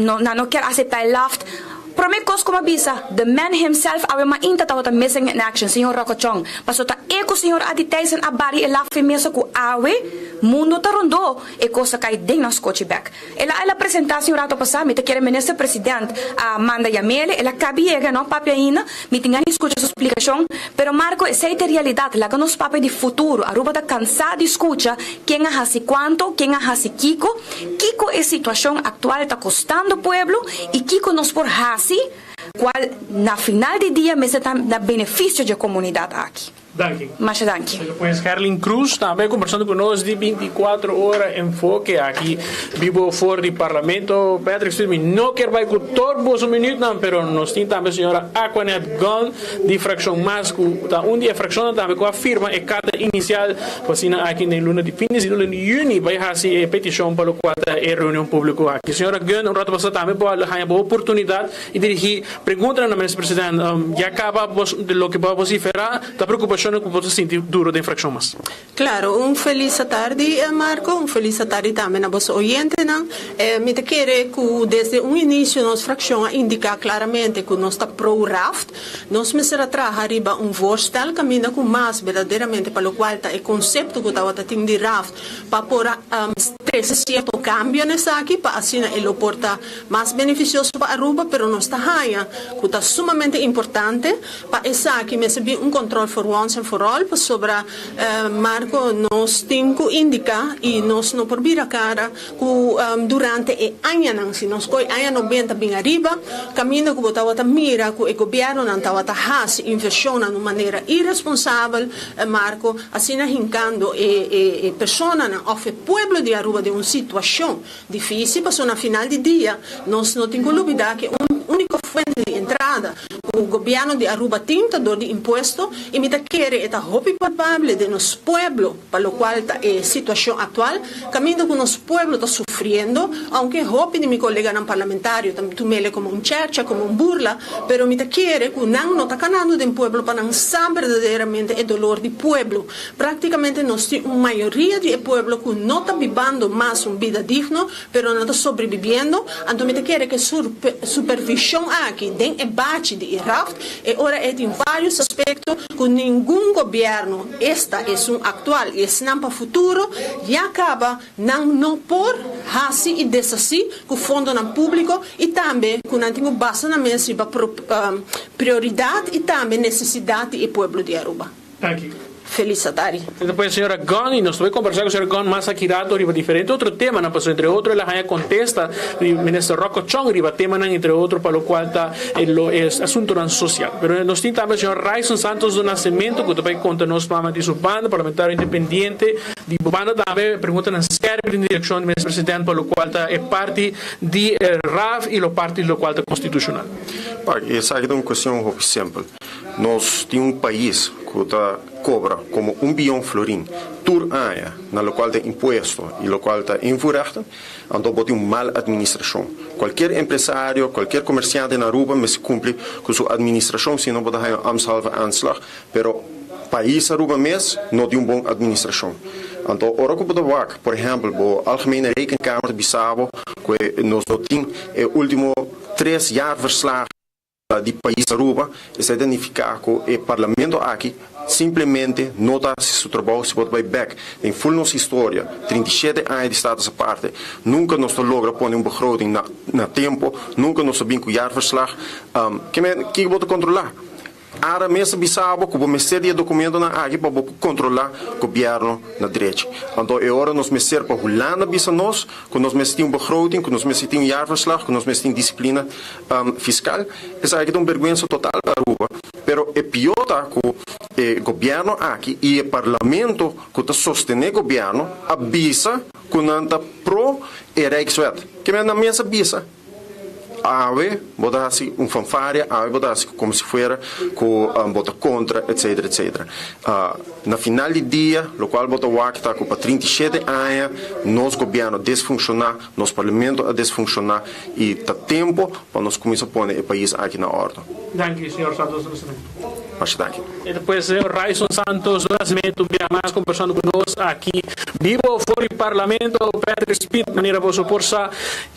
no nan no kier aseptá e laft. Prome kos ku m'a bisa, the man himself awe mainta tabata missing in action, señor Rocco Chong. Paso ta e ku señor Adi Thijssen a bari e laf e mesa ku awe mundo ta rondó e kos a kai den nan skochi bek. El a el a presentá si un rato pasá, mi ta kere minister president a manda yam'ele, el a kabi yega no papia ainda, mi tin gana di skucha su splikashon, pero Marco esei ta e realidat, laga nos papia di futuro, Aruba ta kansá di skucha ken a hasi kuanto, ken a hasi kiko, Kiko e situashon aktual ta kostando pueblo i kiko nos por hasi kual na final di dia mester ta na benefisio dje komunidat aki. Danki. Masha danki. Pues Herlin Cruz tambe kombersando ku nos di 24 ora enfoke aki bibo for di Parlamento. Patrick Stuart mi no kier bai ku tur boso minütnan pero nos tin tambe señora Aquanet Gunn di frakshon mas ku ta un di e frakshonnan tambe ku a firma e karta inisial Ku asina aki den luna di fin di luna di yüni bai hasi e petishon pa lokual ta e reunion públiko aki. Señora Gunn, un rato pasá tambe bo a haña bo oportunidat i dirigí preguntanan na Minister President. Ya kaba bos loke bo a vosiferá ta preokupashonnan ku bo ta sinti duro den frakshon mas. Klaro, un felis atardi Marco, un felis atardi tambe na boso oyentenan. Mi ta kere ku desde un inisio nos frakshon a indiká klaramente ku nos ta pro raft. Nos mester a traha riba un voorstel caminda cu mas berdaderamente pa locual ta e concepto cu tabata tin di raft pa por a trece cierto cambio na esaki pa asina e lo por ta mas beneficioso pa Aruba pero nos ta haya cu ta sumamente importante pa esaki mester bin un control for once and for all pasobra Marco nos tin cu indica y nos no por bira cara Ku durante e añanan, si nos koe aña nobenta bin ariba, kaminda ku bo tabata mira ku e gobièrnunan tabata hasi invershonnan un manera iresponsabel, Marco, asina hinkando e e personanan òf e pueblo di Aruba den un situashon difísil, pasobra na final di dia nos no tin ku lubidá ku e úniko fuente di entrada ku gobièrnu di Aruba tin ta dor di impuesto i mi ta kere e ta hopi probable den nos pueblo pa lokual ta e situashon aktual Caminda cu nos pueblo ta sufriendo, aunke hopi di mi coleganan parlamentario ta tumele como un chercha, como un burla, pero mi ta kere cu nan no ta canando den pueblo pa nan sa berdaderamente e dolor di pueblo. Practicamente nos tin un mayoria di e pueblo cu no ta bibando mas un bida digno, pero nan ta sobreviviendo, anto mi ta kere cu e supervision aki den e bachi di e raft, e ora e tin varios aspecto cu ningun gobierno, esta esun actual y esnan pa futuro, ya caba nan no por haci y deshaci cu fondonan publico y tambe cu nan tin cu basa nan mes riba prioridad y tambe necesidad di e pueblo di Aruba. Danki. Felis atari. E ta pone señora Gunn y nos ta bay conversa cu señora Gunn mas aki rato riba diferente otro temanan pasobra entre otro el a haya contesta di minister Rocco Chong riba temanan entre otro pa locual ta e lo e asuntonan social. Pero nos tin tambe señor Ryson Santos do Nascimento cu ta bay conta nos mama di su banda parlamentario independiente di bo banda tambe preguntanan skerp den direccion di minister president pa locual ta e parti di RAF y lo parti locual ta constitucional. Pak, esaki ta un cuestion hopi simpel. Nos tin un pais ku ta kobra komo un biyon florin tur aña na lokual ta impuesto i lokual ta invoerrechten, anto bo tin un mal administrashon. Kualkier empresario, kualkier komersiante na Aruba mester kumpli ku su administrashon sino bo ta haña un ambtshalve aanslag, pero pais Aruba mes no tin un bon administrashon. Anto ora ku bo ta wak, por ehèmpel, bo Algemene Rekenkamer ta bisa bo ku nos no tin e ultimo tres jaarverslagen. Di pais Aruba, esei ta nifiká ku e parlamento aki simplemente no ta hasi su trabou si bo ta bai bèk den ful nos historia, 37 aña di status aparte, nunka nos ta logra pone un begroting na na tempo, nunka nos ta bin ku jaarverslag. Ke men kiko bo ta kontrolá? Ara mes ta bisa bo ku bo mester di e dokumentonan aki pa bo por kontrolá gobièrnu na drechi. Anto e ora nos mester pa Hulanda bisa nos ku nos mester tin un begroting, ku nos mester tin un jaarverslag, ku nos mester tin disiplina fiskal. Esaki ta un bergwensa total pa Aruba. Pero e pió ta ku e gobièrnu aki i e parlamento ku ta sostené gobièrnu a bisa ku nan ta pro e Rijkswet. Ke men nan mes a bisa. Awe bo ta hasi un fanfaria, awe bo ta hasi como si fuera cu bo ta contra, etcetera, etcetera. Na final di dia, locual bo ta wak ta cu pa 37 aña nos gobierno a desfunciona, nos parlamento a desfunciona y ta tempo pa nos cuminsa pone e pais aki na ordo. Danki, señor Santos Nascimento. Masha danki. E ta pues señor Ryson Santos Nascimento un bia mas conversando cu nos aki bibo for di Parlamento. Patrick Speed, manera boso por sa.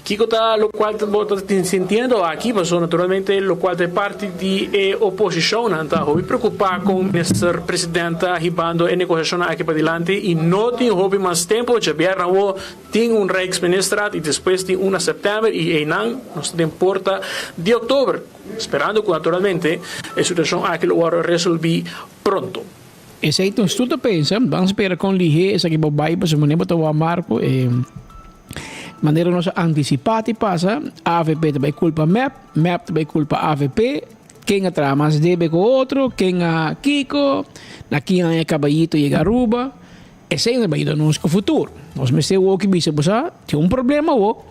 Kiko ta lokual bo ta sintiendo aki? Pasobra naturalmente lokual ta e parti di e oposishonnan ta hopi preokupá kon Minister President ta hibando e negosiashonnan aki padilanti i no tin hopi mas tempu. Djabièrnè awo tin un Rijksministerraad i despues tin un na sèptèmber i einan nos ta den porta di òktober, sperando ku naturalmente e situashon aki lo wòrdu resolví pronto. Esei ta nos tur ta pensa, ban spera kon lihé esaki bo bai pasobra manera bo ta wak Marco e manera nos a antisipá ti pasa, avp ta bai kulpa mep, mep ta bai kulpa avp, ken a traha mas debe ku otro, ken a kiko, na ki aña kabayito yega Aruba, esei no ta bai yuda nos ku futuro. Nos mester wou ki bisa bo sa tin un problema awor,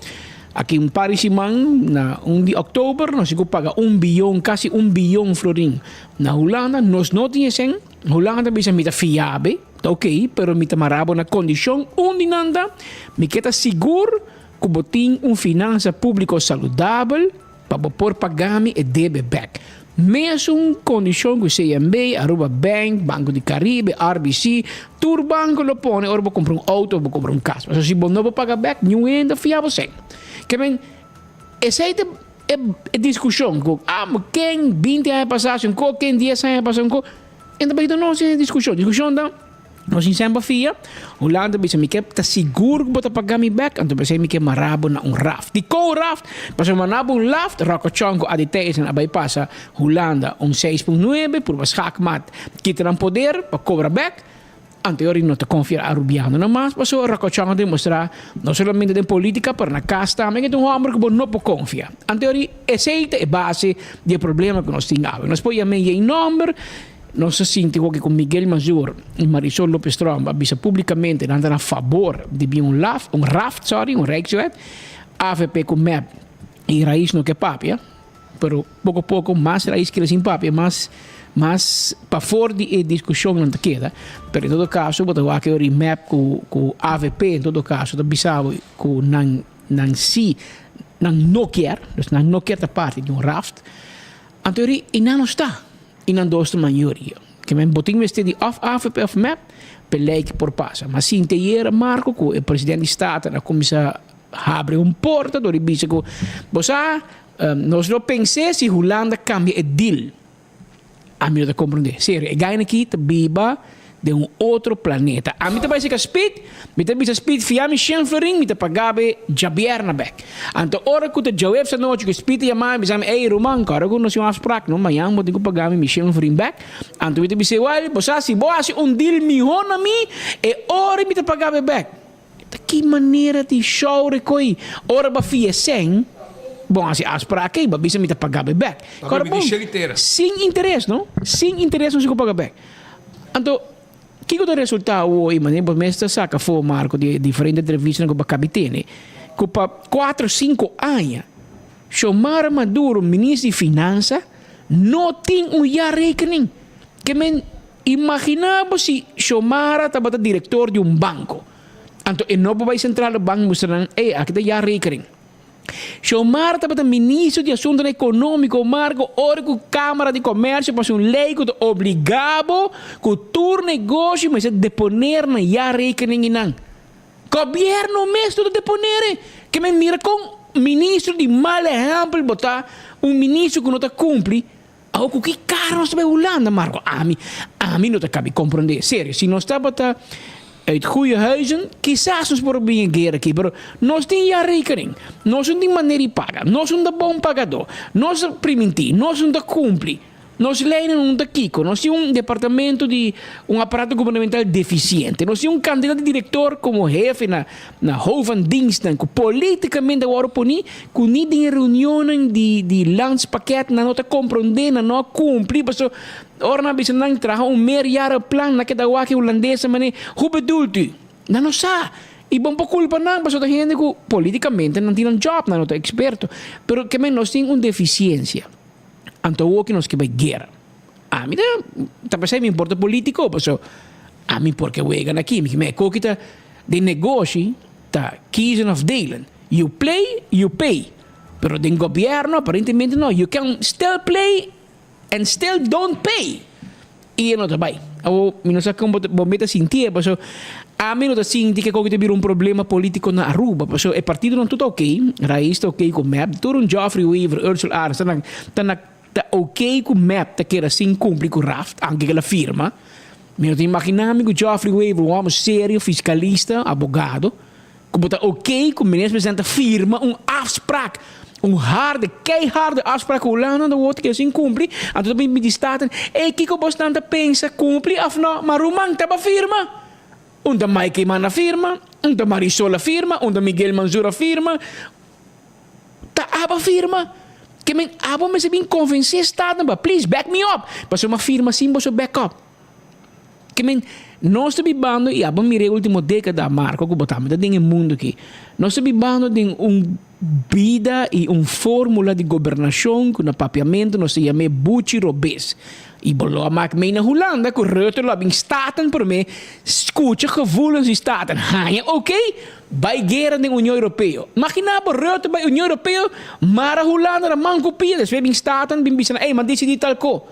aki un par di siman na un di òktober nos tin ku paga un biyon, kasi un biyon florin Na Hulanda nos no tin esen. Hulanda ta bisa mi ta fiabe, ta ok, pero mi ta mara bo na kondishon. Un di nan ta, mi ke ta sigur ku bo tin un finansa públiko saludabel pa bo por paga mi e debe bèk. Mesun kondishon ku CMB, Aruba Bank, Banco di Caribe, RBC, tur banko lo pone ora bo kumpra un outo of bo kumpra un kas. Pasobra si bo no por paga bèk, niun hende ta fia bo sèn. Ke men, esei ta. E diskushon ku ah ken binti aña pasá hasi un ko, ken dies aña pasá un ko, e ta bay nos e diskushon. Diskushon ta nos tin semper fia, Hulanda bisa mi ke ta sigur ku bo ta paga mi bek, anto p'esei mi ke mara bo na un raft. Dikon un raft? Pasobra mara bo un laft, Ròkòchòn ku Adi Thijssen a bay pasa Hulanda un seis punt nuebe, purba schaakmat kita nan poder pa kobra bek. Anterior y no ta confia Arubianonan mas pasobra Rocochon a demostra no solamente den politica pero na cas tambe que ta un homber cu bo no por confia. Anterior y esey ta e base di e problema cu nos tin awe. Nos por yam'e yey nomber, nos a sinti hoki cu Miguel Mazur y Marisol Lopez Tromp a bisa publicamente nan ta na fabor di bin un laf, un raft sorry, un rijkswet, avp cu mep y Raiz no ke papia. Pero poko poko mas rais keda sin papia, mas mas pafor di e diskushonnan ta keda. Pero en todo kaso bo ta wak e ora di mep ku ku avp en todo kaso ta bisa bo ku nan nan si nan no kier, dus nan no kier ta parti di un raft. Anto e ora ei nan no sta i nan dos ta mayoria. Ke men bo tin mester di òf avp òf mep p'e lei ke por pasa. Ma sinti ayera Marco ku e president di Staten a kuminsá habri un porta dor di bisa ku bo sa nos lo pens'é si Hulanda kambia e deal. Ami no ta komprondé. Serio, e gainan aki ta biba Den un otro planeta. Ami ta bai seka Speed, mi ta bisa Speed fia mi shen florin, mi ta paga be djabièrna bèk. Anto ora ku ta djaweps anochi ku Speed ta yama mi bisa mi, ey ruman, kòrda ku nos tin un afsprak no, mañan bo tin ku paga mi mi shen florin bèk. Anto mi ta bis'é, wèl, bo sa si bo hasi un deal mihó na mi, e ora mi ta paga be bèk. Ta ki manera di show rekoi? Ora bo a fia sèn, bo hasi afsprak ei, bo a bisa mi ta paga be bèk. Kòrda bon, sin interes no, sin interes nos tin ku paga bèk. Anto, kiko ta resultá awor i manera bo mes ta saka afó, Marco, di e diferente entrevistanan ku bo a kabi tene, ku pa kuater o sinku aña Xiomara Maduro, minister di Finansa, no tin un jaarrekening. Ke men imaginá bo si Xiomara tabata direktor di un banko, anto e no por bai Centrale Bank mustra nan, ey, aki ta jaarrekening. Xiomara tabata ministro di Asuntonan Economico Marco ora cu Camara di Comercio pasa un ley cu ta obliga bo cu tur negocio mester deponer nan jaarrekening y nan Gobierno mes no ta deponer e. Ke men mira con ministro di mal ehempel bo ta, un ministro cu no ta cumpli. Awo cu ki cara nos ta bay Hulanda, Marco? Ami, ami no ta cabi comprende. Serio, si nos tabata uit goeie huizen, kisas nos por a bin e guera aki, pero nos tin jaarrekening, nos no tin manera di paga, nos no ta bon pagador, nos ta priminti, nos no ta cumpli, nos leynan no ta kico, nos tin un departamento di un aparato gubernamental deficiente, nos tin un cantidad di director como hefe na Na Hof van Dienstnan ku polítikamente a wòrdu poní ku ni den e reunionnan di di landspakket nan no ta komprondé, nan no a kumpli pasobra ora nan a bisa nan traha un meerjarenplan nan keda wak e hulandesnan manera hoe bedoelt u? Nan no sa i bon por kulpa nan pasobra ta hende ku polítikamente nan tin nan job nan no ta eksperto pero ke men nos tin un defisiensia anto awoki nos ke bai guera. Ami ta ta pensá mi importa polítiko pasobra ami por ke wega na aki mi ke koki ta Den negoshi ta kiezen of delen. You play, you pay. Pero den gobierno aparentemente no. You can still play and still don't pay. Y e no ta bay. Awor mi no sa con bo meta sinti e paso ami no ta sinti ke koki ta bira un problema politico na Aruba. Paso e partidonan tur ta ok. Raiz ta ok cu mep. Tur un Geoffrey Wever, Ursula Arends ta na ta na Ta ok ku mep ta keda sin kumpli ku Raft, anke ku el a firma. Mi no ta imaginá mi ku Geoffrey Wever, un hòmber serio, fiskalista, abogado, ku bo ta ok ku Minister President ta firma un afsprak, un harde, keiharde afsprak ku Hulanda ta wòrdu keda sin kumpli, anto ta bin di Staten, ey kiko bosnan ta pensa, kumpli òf no? Ma ruman taba firma! Un ta Mike Eman a firma, un ta Marisol a firma, un ta Miguel Mansur a firma, Ta abo firma? Ke men abo mester bin konvensé Staten pa please back me up pasobra mi a firma sin boso back up. Ke men nos ta bibando i abo mira e ultimo dekada Marco ku bo tambe ta den e mundo aki nos ta bibando den un bida i un formula di gobernashon ku na papiamentu nos ta yam'é buchi robes i bo lo a mak mei na Hulanda ku Rutte lo a bin Staten promé skucha gevoelens di Staten haña oke Bai guera den Union Europeo. Magina bo Rutte bai Union Europeo, mara Hulanda na man ku pia, despues bin Staten bin bisa nan, ey, m'a disidí tal ko.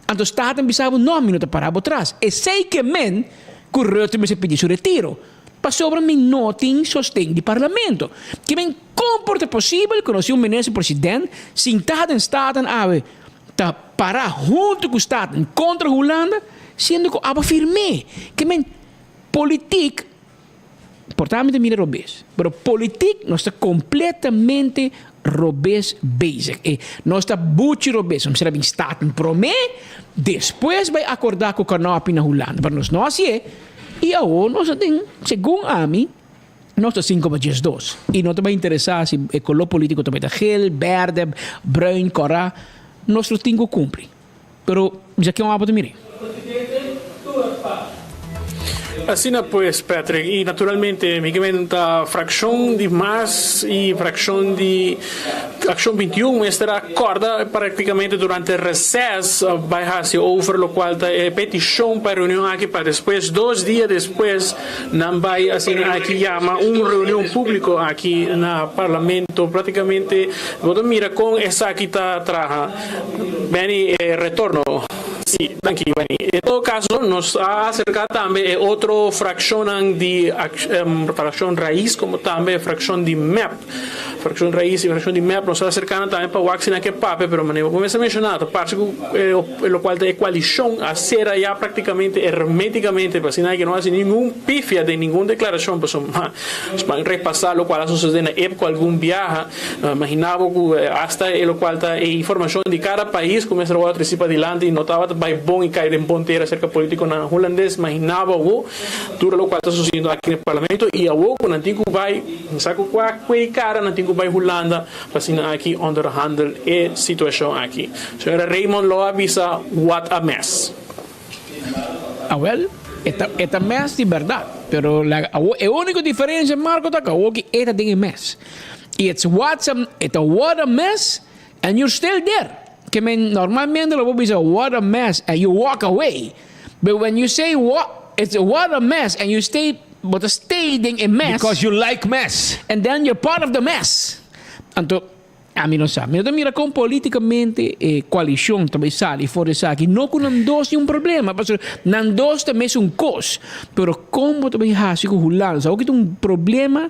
Anto Staten bisa bo, no, mi no ta para bo tras. Esei ke men ku Rutte mester pidi su retiro, pasobra mi no tin sosten di Parlamento. Ke men, kon por ta posibel ku nos tin un minister president sintá den Staten awe ta para huntu ku Staten kontra Hulanda, siendo ku abo firm'é? Ke men, politiek Por ta mi ta mira robes, pero politiek nos ta completamente robes bezig. E nos ta buchi robes. Nos mester a bin Staten prome, despues bai acorda cu Kanopi na Hulanda. Pero nos no hacié y awor nos ta den, segun ami, nos ta 5,12. Y no ta bai interesa si e color politico ta bai ta geel, berde, bruin, cora. Nos lo tin cu cumpli. Pero dja ke un abo ta mir'é. Asina pues, Patrick, y naturalmente mi ke men ta fraccion di mas y fraccion di Accion 21 mester a corda practicamente durante reces bay haci over locual ta e peticion pa e reunion aki pa despues dos dia despues nan bay asina aki yama un reunion publico aki na Parlamento. Practicamente bo ta mira con esaki ta traha. Benny, e retorno. Sí, danki Benny. En todo caso nos a acerca tambe e otro fraccionnan di fraccion Raiz como tambe e fraccion di mep. Fraccion Raiz y fraccion di mep nos a acerca nan tambe pa wak si nan ke papia pero manera bo mester menciona ta parce cu e locual ta e coalicion a cera ya practicamente hermeticamente pa asina ke no haci ningun pifia den ningun declaracion pasobra nos ban repasa locual a sucede na ep cu algun biaha. Imagina bo ku asta e lokual ta e informashon di kada pais ku mester wòrdu tresi padilanti no tabata bai bon i kai den bon tera serka politikonan hulandes. Imagina bo awor tur e lokual ta susediendo aki den e parlamento i awor ku nan tin ku bai sa ku kua kuei kara nan tin ku bai Hulanda pa asina aki onderhandel e situashon aki. Señora Raymond lo a bisa what a mess. Awel, e ta e ta mes di berdad, pero laga awor e unico diferencia Marco ta cu awor ki e ta den e mes. Y it's what's a e ta what a mess and you're still there. Ke men normalmente lo bo bisa what a mess and you walk away. But when you say what it's what a mess and you stay bo ta stay den e mess. Because you like mess. And then you're part of the mess. Anto Ami no sa. Mi no ta mira kon politikamente e koalishon ta bai sali for di esaki. No ku nan dos tin un problema, pasobra nan dos ta mesun kos. Pero kon bo ta bai hasi ku Hulanda? Sa hopi ta un problema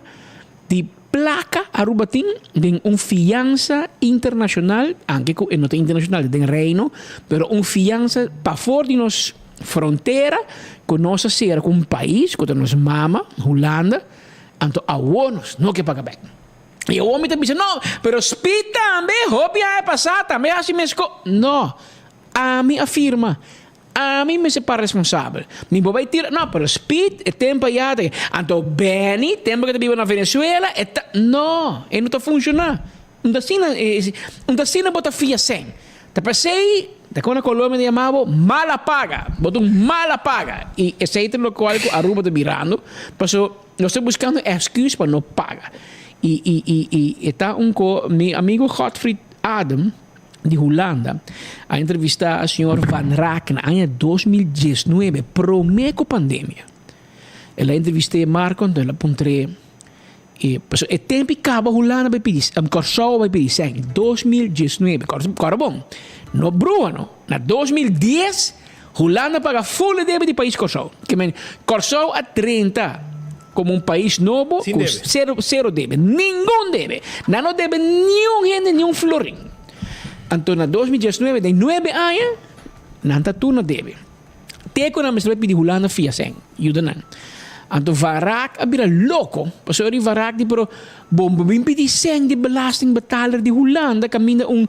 di plaka Aruba tin den un fiansa internashonal, anke ku e no ta internashonal, ta den Reino, pero un fiansa pafor di nos frontera ku nos a sera ku un pais ku ta nos mama, Hulanda, anto awor nos no ke paga bek. I e homi ta bisa, No, pero Speed tambe, hopi aña pasá tambe a hasi mesko. No, ami a firma. Ami mester para responsabel. Mi por bai tira, no, pero Speed e tempu ayá ta ke. Anto Benny, tempu ke ta biba na Venezuela, e ta, no, e no ta funshoná. Un ta asina, un ta asina bo ta fia sèn. Ta p'esei, ta kon na Colombia ta yama bo mala paga. Bo ta un mala paga. I esei ta lokual ku Aruba ta birando, paso. Nos ta buscando excuse pa no paga. Y y y y e ta un co mi amigo Godfried Adem di Hulanda a entrevista a señor Van Raak na aña 2019 prome cu pandemia. El a entrevist'e Marco anto el a puntr'e e paso e tempo y caba Hulanda bay pidi Corsou bay pidi sèn 2019 cor bon no brua no na 2010 Hulanda paga full e debe di pais Kòrsou. Ke men, Kòrsou a drenta komo un pais nobo Sin ku debe. sero, sero debe. Ningun debe. Nan no debe niun hende niun florin. Anto na 2019, den nuebe aña, nan ta tur na debe. Te ku nan mester bai pidi Hulanda fia sèn, yuda nan. Anto Van Raak a bira loko, pasobra di Van Raak di pero bo bin pidi sèn di belastingbetaler di Hulanda kaminda un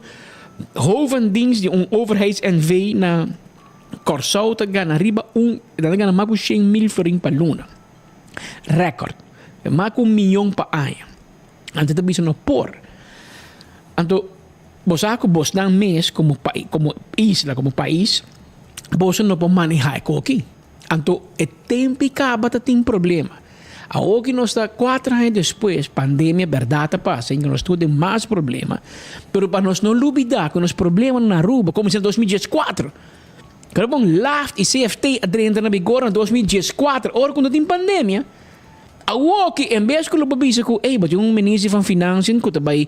Hovendienst di un overheids NV na Kòrsou ta gana riba un, nan ta gana mas ku shen mil florin pa luna. Rèkòrt. Mas ku un miyon pa aña. Anto ta bisa no por. Anto bo sa ku bosnan mes komo komo isla, komo pais, boso no por manehá e koki. Anto e tempu i kaba ta tin problema. Awor ki nos ta kuater aña despues, pandemia bèrdat a pasa i nos tur den mas problema, pero pa nos no lubidá ku nos problemanan na Aruba kuminsá na 2014. Kere bon LAFT i CFT a drenta na vigor na 2014 ora ku no tin pandemia. Awor ki en bes ku lo por bisa ku ey bo tin un minister van Financiën ku ta bai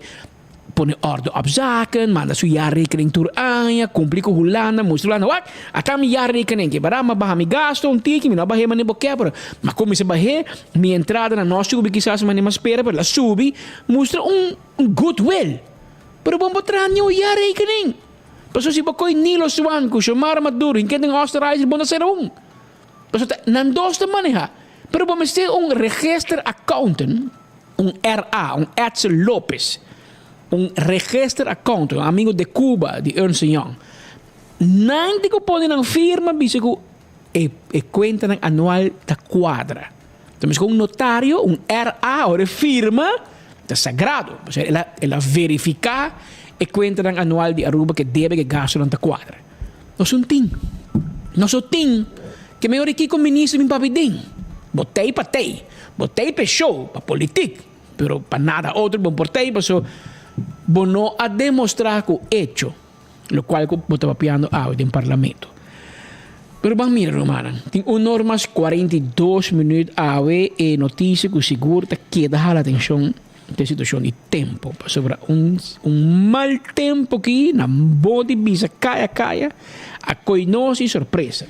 Pone orde op zaken, manda su jaarrekening tur aña, cumpli cu Hulanda, mustra Hulanda, wak, ata mi jaarrekening, ke bara mi a baha mi gasto un tiki, mi no a bah'é manera bo ke, pero mi a cuminsa bah'é, mi entradanan no a subi kisas manera mi a spera, pero el a subi, mustra un goodwill. Pero bo no por traha ni un jaarrekening. Pasobra si bo coy Nilo Swan cu Xiomara Maduro, hin kende den Oostenrijk, bo no ta ser un. Pasobra ta nan dos ta maneha. Pero bo mester un register accountant, un RA, un Edsel Lopez, un register accountant, un amigo de Cuba di Ernst Young. Nan tin ku pone nan firma bisa ku e e kuentanan anual ta kuadra. Ta mester ku un notario, un RA, ora e firma ta sagrado. Pasobra el a el a verifiká e kuentanan anual di Aruba ku e debe ku e gastunan ta kuadra. Nos un tin. Nos o tin. Ke mehor di kiko minister bin papia den. Bo tei pa tei. Bo tei pa e show, pa politik. Pero pa nada otro bo por tei paso bo no a demostra ku echo lokual ku bo ta papiando awe den parlamento. Pero ban mira rumannan, tin un or mas 42 minuut awe e notisia ku sigur ta keda hala atenshon. Ta e situacion di tempo, pasobra un un mal tempo aki na bo di bisa caya caya a coy nos di sorpresa.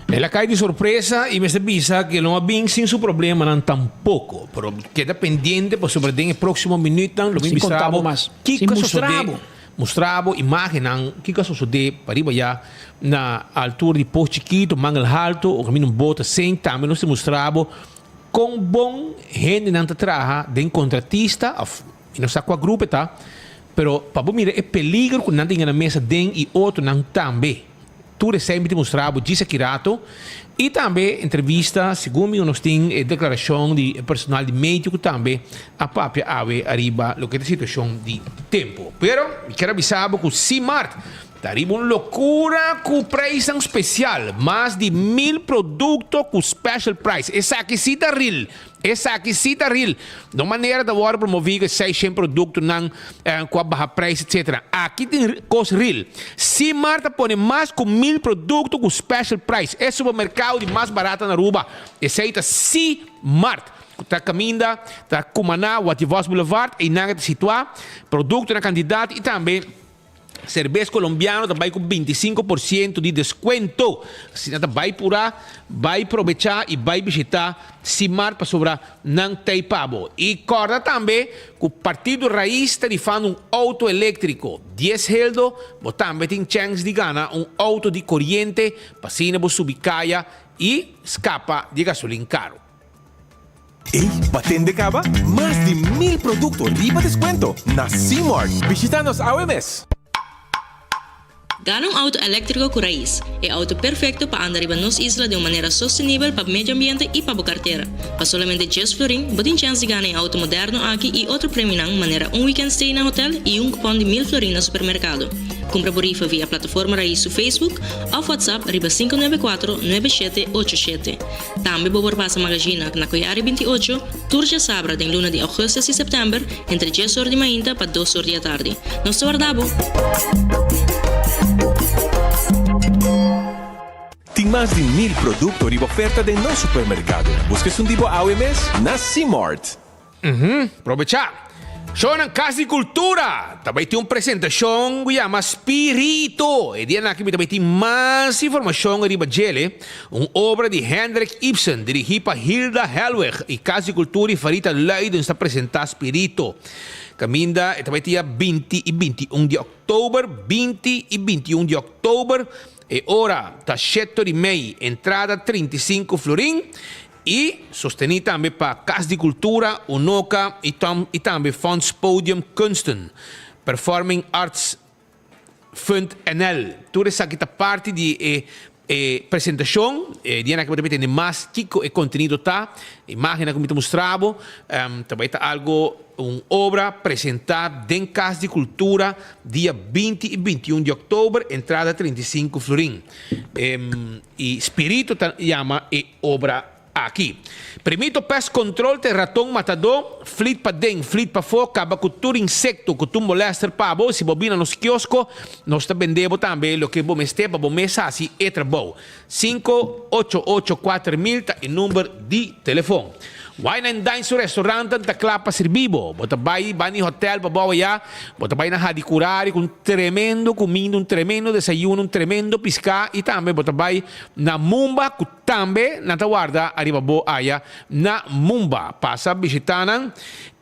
El a cay di sorpresa y mester bisa cu el no a bin sin su problemanan tampoco, pero keda pendiente pasobra den e proximo minuutnan lo mi Sin bisa conta bo bo mas, sin kico a mustra sosode, bo. mustra bo imagennan kico a sosode pariba ya na altura di Pos Chikito, Mangel Halto, o caminda un boto sink, tambe nos ta mustra bo Kon bon hendenan ta traha den kontratista òf mi no sa kua grupo e ta, pero pa bo mira e peligro ku nan ta yega na mesa den i otronan tambe. Tur esei mi ta mustra bo djis aki rato i tambe entrevista segun mi nos tin e deklarashon di e personal di medio ku tambe a papia awe ariba loke ta situashon di tempu. Pero mi kier a bisa bo ku Simart Ta riba un lokura ku preisnan spesial, mas di mil produkto ku special price. Esaki si ta ril! Esaki si ta ril! No manera ta wòrdu promoví ku e seishen produktonan ku a baha preis etc. Aki tin kos ril. Simar ta pone mas ku mil produkto ku special price. E supermerkado di mas barata na Aruba. Esei ta Simart. Ku ta kaminda ta Cumaná, Wativos Boulevard, einan e ta situá. Produkto na kantidat i tambe. Cerbes Colombiano ta bai cu 25% di descuento. Asina ta bai pura, bai probecha y bai bishita Simar pasobra nan tey pa bo. Y corda tambe cu Partido Raiz ta rifando un auto electrico. Dies heldo, bo tambe tin chens di gana un auto di coriente pa asina bo subi caya y scapa di gasolin caro. Ey, ba tende caba? Mas di mil producto riba descuento na C-Mart! Bishita nos awe mes! Gana un auto eléktriko ku Raiz, e auto perfekto pa anda riba nos isla di un manera sostenibel pa medio ambiente i pa bo kartera. Pa solamente djes florin, bo tin chèns di gana e auto moderno aki i otro premionan manera un weekend stay na hotel i un kupòn di mil florin na supermerkado. Kumpra bo rifa via plataforma Raiz su Facebook òf WhatsApp riba 594 9787. Tambe bo por pasa magazina na Koyari 28 tur djasabra den luna di augustus i september entre djes or di mainta pa dos or di atardi. Nos ta warda bo! Tin mas di mil producto riba oferta den nos supermercado. Busca esun di bo awe mes na C-Mart. Probechá! Shownan Kas di Kultura ta bai tin un presentashon ku yama Spirito. E dianan aki mi ta bai tin mas informashon riba djele, un obra di Hendrik Ibsen dirigí pa Hilda Hellwig i Kas di Kultura i Farita Luidens ta presentá Spirito. Kaminda e ta bai tin ya binti i 21 di òktober, 20 i 21 di òktober, e ora ta sheto di mei, entrada 35 florin. I sostení tambe pa Kas di Kultura, Unoca i Tom i tambe Fonds Podium Kunsten, Performing Arts Fund NL. Tur esaki ta parti di e e presentashon. E dianan aki bo ta tende mas kiko e kontenido ta. Imágennan ku mi ta mustra bo ta bai ta algu un obra presentá den Kas di Kultura dia 20 i 21 di òktober, entrada 35 florin. I spiritu ta yama e obra aki. Primito pest control te raton matadó, flit paden, flit pafó, kaba ku tur insekto ku tur molester pa bo. Si bo bini na nos kiosko, nos ta bende bo tambe loke bo mester pa bo mes hasi e trabou. 588 4000 ta e number di telefon. Wine and Dine su restaurantan ta kla pa sirbi bo. Bo ta bai bani hotel pa bou ayá, bo ta bai na Hadicurari ku un tremendo kuminda, un tremendo desayuno, un tremendo piská i tambe bo ta bai na Mumba ku tambe nan ta warda ariba bo aya na Mumba. Pasa bishitá nan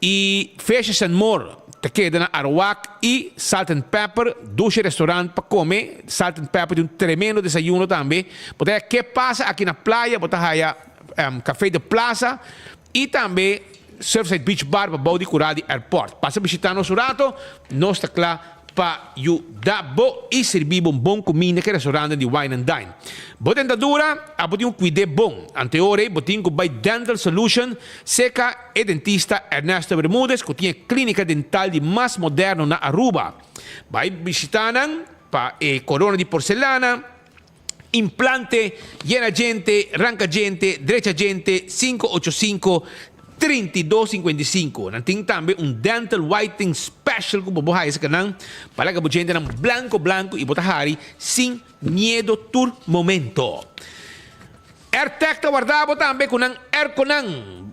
i Fishes and More ta keda na Arawak i Salt and Pepper, dushi restaurant pa kome. Salt and Pepper tin un tremendo desayuno tambe. Bo ta haya ke pasa aki na playa, bo ta haya. Café de Plaza y tambe Surfside Beach Bar pa bou di cura di airport. Pasa bishita nos un rato, nos ta cla pa yuda bo y sirbi bo un bon cuminda ke restaurantnan di Wine and Dine. Bo dentadura a bo tin un cuide bon. Anteor ey bo tin cu bay Dental Solution seca e dentista Ernesto Bermudez cu tin e clinica dental di mas moderno na Aruba. Bay bishita nan pa e corona di porcelana, Implante, yena djente, ranka djente, drecha djente, 585 3255. Nan tin tambe un dental whitening special ku bo por haya esaki nan pa laga bo djentenan blanko blanko i bo ta hari sin miedo tur momento. Airtec ta warda bo tambe ku nan airconan.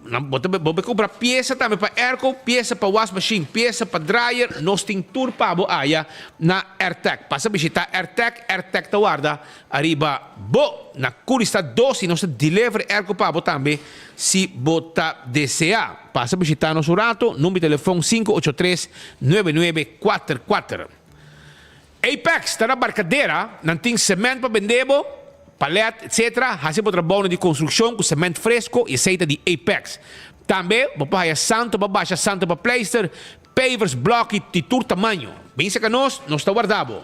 Bo ta bo kumpra piesa tambe pa airco, piesa pa wasmachine, piesa pa dryer, nos tin tur pa bo aya na Airtec. Pasa bishita Airtec, Airtec ta warda ariba bo na Curistad dos y nos ta deliver airco pa bo tambe si bo ta desea. Pasa bishita nos un rato, number di telefon 583 9944. Apex ta na Barcadera, nan tin cement pa bende bo, palet etc. Haci bo trabounan di construccion cu cement fresco y esey ta di Apex. Tambe bo por haya santo pa basha, santo pa pleister, pavers, bloki di tur tamaño. Bin cerca nos, nos ta warda bo.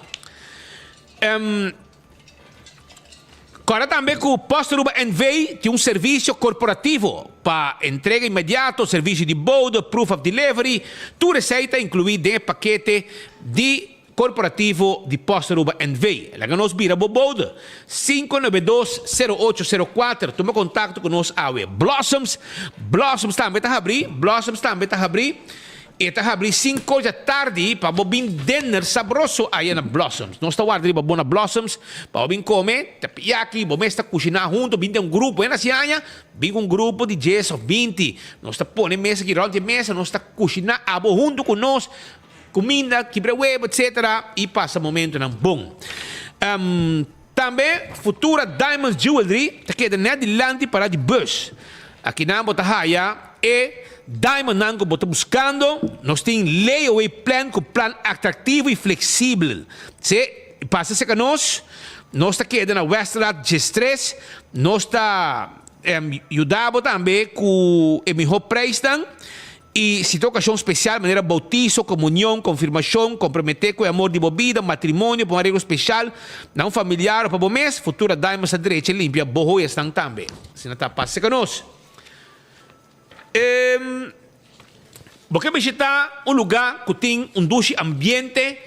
Corda tambe cu Post Aruba NV tin un servicio corporativo pa entrega inmediato, servicio di bode, proof of delivery, tur esey ta inclui den e pakete di corporativo di Post Aruba NV. Laga nos bira bo bode. 592 0804 Tuma contacto cu nos awe. Blossoms, Blossoms tambe ta habri, Blossoms tambe ta habri. E ta habri cinco dja tardi pa bo bin dinner sabroso aya na Blossoms. Nos ta warda riba bo na Blossoms pa bo bin come teriyaki, bo mes ta cushina hunto, bin den un grupo. E na siaña bin cu un grupo di dies of binti. Nos ta pone mesa aki rond di e mesa, nos ta cushina abo hunto cu nos, cuminda, kibra webo, etc. Y pasa momentonan bon. Tambe Futura Diamonds Jewelry ta keda net dilanti para di bus. Akinan bo ta haya e diamondnan ku bo ta buskando. Nos tin layaway plan ku plan atraktivo i fleksibel. Se pasa serka nos, nos ta keda na Westerlaat 13. Nos ta yuda bo tambe ku e mihó preisnan. I si ta okashon spesial manera boutiso, komunion, konfirmashon, komprometé ku e amor di bo bida, matrimonio, pa un areglo spesial na un familiar o pa bo mes, Futura Diamonds ta drecha i limpia bo hoyasnan tambe. Asina ta pasa ku nos. Bo ke bishitá un lugá ku tin un dushi ambiente?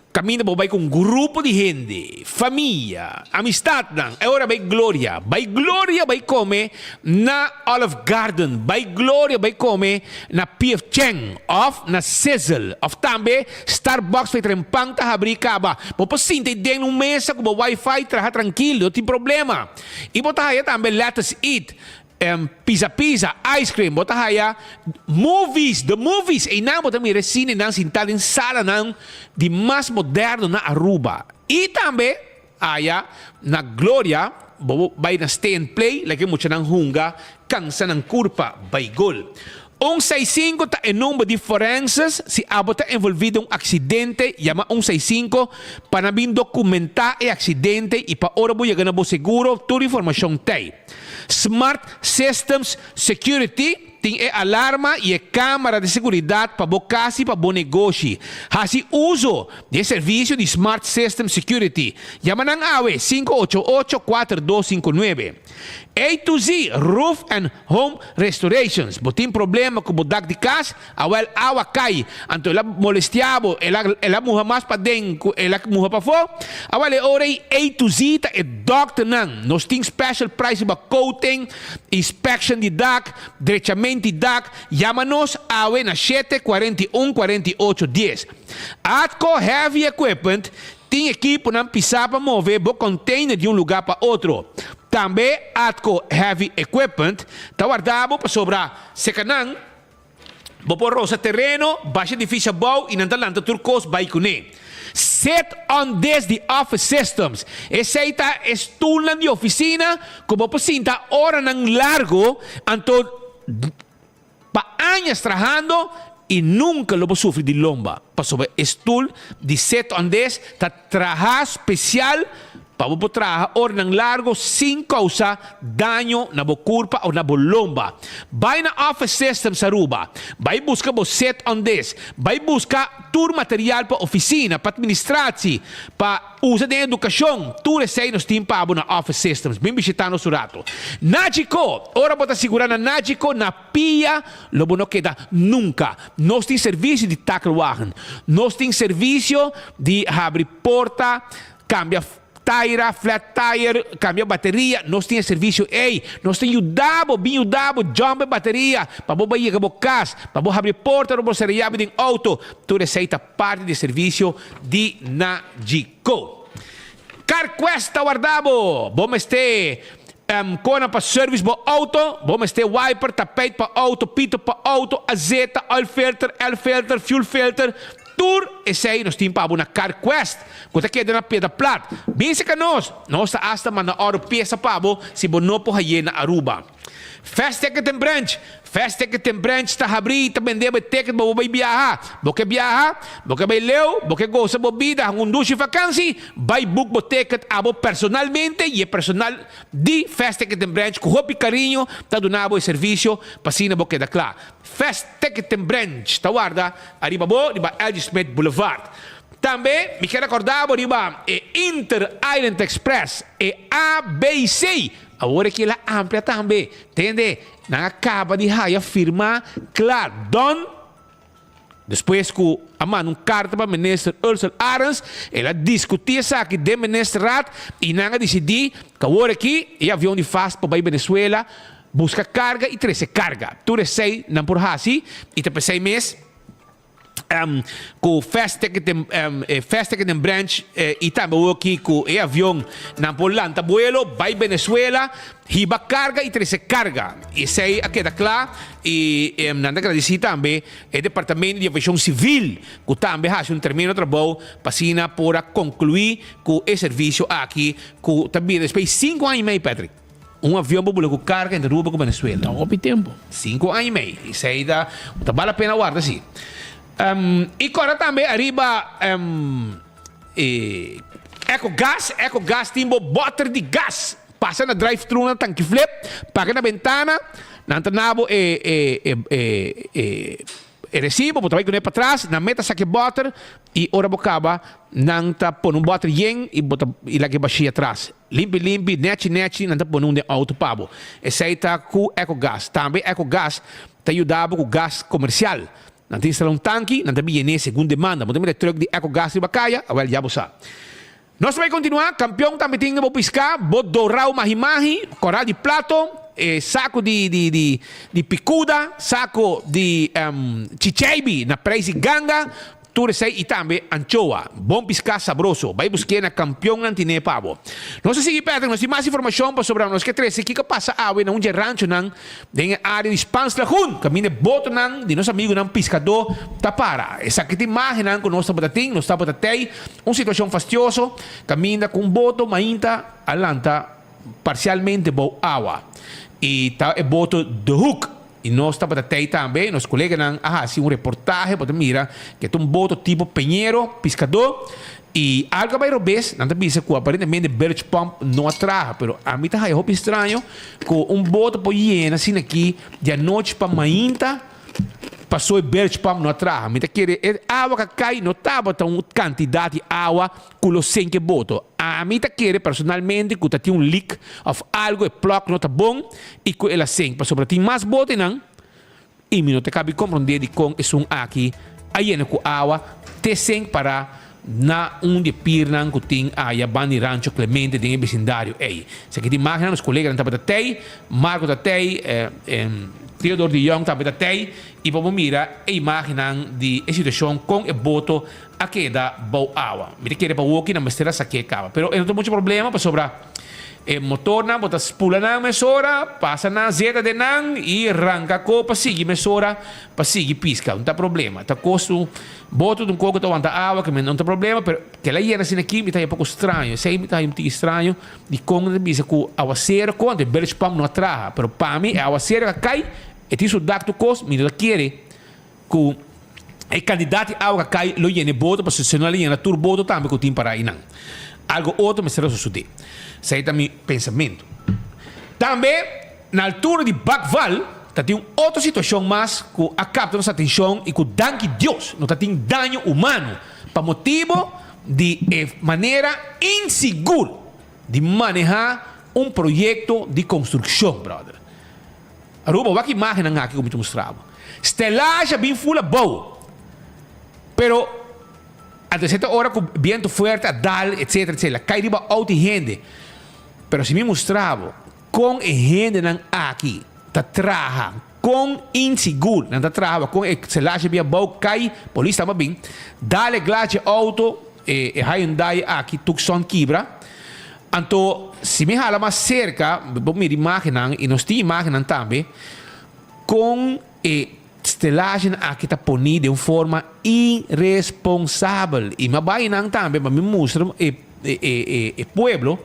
Kaminda bo bai ku un grupo di hende, famia, amistatnan, e ora bai Gloria. Bai Gloria bai kome na Olive Garden, bai Gloria bai kome na PF Chang òf na Sizzle òf tambe Starbucks pa e tren pan ta habrí kaba. Bo por sinta ei den un mesa ku bo wifi traha trankil, no tin problema. I bo ta haya tambe Lettuce Eat. Pizza pizza, ice cream, bo ta haya movies, the movies, einan bo ta mira e cinenan sintá den salanan di mas moderno na Aruba. I tambe aya na Gloria bo bo bai na Stay and Play laga e muchanan hunga kansa nan kurpa bai gol. Un seis sinku ta e number di forenses si abo ta envolví den un aksidente yama un seis sinku pa nan bin dokumentá e aksidente i pa ora bo yega na bo seguro tur informashon t'ei. Smart Systems Security tin e alarma i e camera di seguridad pa bo cas i pa bo negoshi. Haci uzo di e servicio di Smart Systems Security. Yama nan awe, 588 4259. A to Z Roof and Home Restorations. Bo tin problema cu bo dak di cas? Awel awa cay, anto el a molestia bo, el a el a muha mas paden cu el a muha pafo. Awel e ora ey A to Z ta e dokternan. Nos tin special price riba coating, inspection di dak, drechamento di dak. Yama nos awe na shete 41 48 dies. Atco Heavy Equipment tin ekiponan pisa pa move bo container di un lugar pa otro. Tambe Atco Heavy Equipment ta warda bo pasobra secanan. Bo por rosa tereno, basha edifisio abou i nan ta lanta tur kos bai kuné. Sit on this di Office Systems. Esei ta e stulnan di ofisina ku bo por sinta oranan largu, anto pa añas trahando i nunka lo bo sufri di lomba, pasobra e stul di Sit on this ta traha spesial pa bo por traha oranan largo sin kousa daño na bo kurpa òf na bo lomba. Bai na Office Systems Aruba. Bai buska bo set on this. Bai buska tur material pa ofisina, pa administratie, pa usa den edukashon. Tur esei nos tin pa bo na Office Systems. Bin bishita nos un rato. Nagico! Ora bo ta sigurá na Nagico, na pia lo bo no keda nunka. Nos tin servisio di takelwagen. Nos tin servisio di habri porta, kambia taira, flat tire, kambia bateria. Nos tin e servisio ei. Nos ta yuda bo, bin yuda bo jump e bateria pa bo bai yega bo kas, pa bo habri porta ora bo sera yabi den outo. Tur esei ta parti di e servisio di Nagico. Carquest ta warda bo. Bo mester. Kona pa service bo auto, bo mester wiper, tapijt pa auto, pito pa auto, azeta, oil filter, air filter, fuel filter, tur esei nos tin pa bo na Carquest ku ta keda na Piedra Plat. Bin seka nos, nos ta asta manda oro piesa pa bo si bo no por haye na Aruba. Fast Ticket and Branch, Fast Ticket and Branch ta habrí i ta bende bo e ticket pa bo bai biaha. Bo ke biaha? Bo ke bai leu? Bo ke gosa bo bida han un dushi vakansi? Bai book bo ticket abo personalmente i e personal di Fast Ticket and Branch ku hopi kariño ta duna bo e servisio pa asina bo keda kla. Fast Ticket and Branch ta warda ariba bo riba LG Smith Boulevard. Tambe mi ke rekorda bo riba e Inter Island Express, e ABC. Awor e kila amplia tambe. Tende, nan a kaba di haya firma kla don. Despues ku a manda un karta pa Minister Ursell Arends, el a diskutí esaki den Ministerraad i nan a disidí ku awor aki e avion di fast por bai Venezuela buska karga i trese karga. Tur esei nan por hasi i ta p'esei mes. Ku Fast Ticket Fast Ticket en Branch i tambe awor aki ku e avion nan por lanta buelo bai Venezuela hiba karga i trese karga. Esei a keda kla i nan ta gradisí tambe e Departamento di Aviashon Sivil ku tambe hasi un tremendo trabou pa asina por a konkluí ku e servisio aki ku ta bira despues di sinku aña i mei Patrick. Un avion por bula ku karga entre Aruba ku Venezuela. Ta hopi tempu. Sinku aña i mei. Esei ta ta bal la pena warda si. I kòrda tambe ariba e Ecogas. Ecogas tin bo bòter di gas. Pasa na drive thru na Tanki Flip, paga na bentana, nan ta na bo e e e e e resibo, bo ta bai kuné patras, nan meta saka e bòter i ora bo kaba nan ta pone un bòter yen i bo ta i laga e bashí atras. Limpi limpi, nechi nechi, nan ta pone un den auto pa bo. Esei ta ku Ecogas. Tambe Ecogas ta yuda bo ku gas komersial. Nan ta instala un tanki, nan ta bin yen'é segun demanda. Bo ta mira e truck di Ecogas riba kaya? Awel, ya bo sa. Nos ta bai kontinuá. Kampion tambe tin bo piská, bo dorau mahi mahi, koral di plato, e sako di di di di pikuda, sako di chicheibi na preis di ganga. Tur esei i tambe anchoa. Bon piská sabroso. Bai busk'é na kampionnan tin'é pa bo. Nos a sigui Patrick, nos tin mas informashon pasobra nos ke trese kiko a pasa awe na un dje ranchonan den e área di Spaans Lagoon, kaminda e botonan di nos amigunan piskadó ta para. Esaki ta imágennan ku nos tabata tin, nos tabata tei un situashon fastioso kaminda ku un boto mainta a lanta parsialmente bou awa i ta e boto De Hoek. I nos tabata tei tambe, nos koleganan a hasi un reportahe, bo ta mira ke ta un boto tipo peñero, piskadó, i algu a bai robes, nan ta bisa ku aparentemente bilge pump no a traha, pero ami ta haya hopi straño ku un boto por yena asina aki di anochi pa mainta paso e bilge pump no a traha. Mi ta kere e awa ku a kai no tabata un kantidat di awa ku lo senk e boto. Ami ta kere personalmente ku ta tin un leak òf algu e plòk no ta bon i ku el a senk pasobra tin mas botenan i mi no ta kabi komprondé dikon esun aki a yena ku awa te senk pará na un di e pirnan ku tin aya banda di Rancho Clemente den e besindario ei. Esaki ta imágennan nos koleganan tabata tei, Marco ta tei, Theodor de Jong tambe ta tei i pa bo mira e imágennan di e situashon kon e boto a keda bou awa. Mi ta kere pa woki nan mester a sak'é kaba. Pero e no ta mucho problema pasobra e motornan bo ta spula nan mesora, pasa nan zeta den nan i ranka ko pa sigui mesora pa sigui piska. No ta problema. Ta kos un boto ta un koko ta wanta awa ke no ta problema pero kela yena asina aki mi ta haya poko straño. Esei mi ta haya un tiki straño dikon nan ta bisa ku awasero konta e bilge pump no a traha. Pero pa mi e awasero a kai e tin su dak tur kos mi no ta kere Ku e kandidat di awa ka kai lo yena e boto pasobra si no a yena tur boto tambe ku tin para einan. Algo otro mester a sosodé. Esei ta mi pensamentu. Tambe na altura di Bakval ta tin un otro situashon mas ku a kapta nos atenshon i ku danki Dios no ta tin daño humano pa motibo di e manera insigur di manehá un proyekto di konstrukshon, brother. Aruba, wak imagennan aki ku mi ta mustra bo. Stelage a bin ful abou. Pero anto esei ta ora ku bientu fuerte a dal etsetera etsetera. Kai riba outo i hende. Pero si mi mustra bo kon e hendenan aki ta traha, kon insigur nan ta traha, wak kon e stelage a bin abou kai, polis tamba bin dal e glachi outo, e Hyundai aki Tucson kibra. Anto si mi hala mas serka, bo mira imagennan i nos tin imagennan tambe kon e stelagenan aki ta poní den un forma iresponsabel. I mi a bai nan tambe pa mi mustra e e pueblo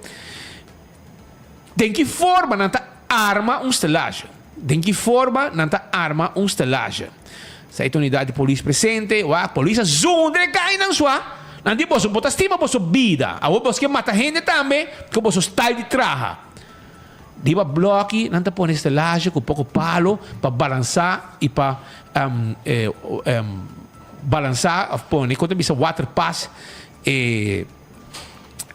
den ki forma nan ta arma un stelage. Den ki forma nan ta arma un stelage. Sa e unidat di polis presente, wak, polis a zundra e kainan sua. Nan di boso bo ta stima boso bida, awor boso ke mata hende tambe ku boso style di traha. Riba bloki nan ta pone stelage ku poko palo pa balansa i pa balansa of pone kon ta bisa waterpas e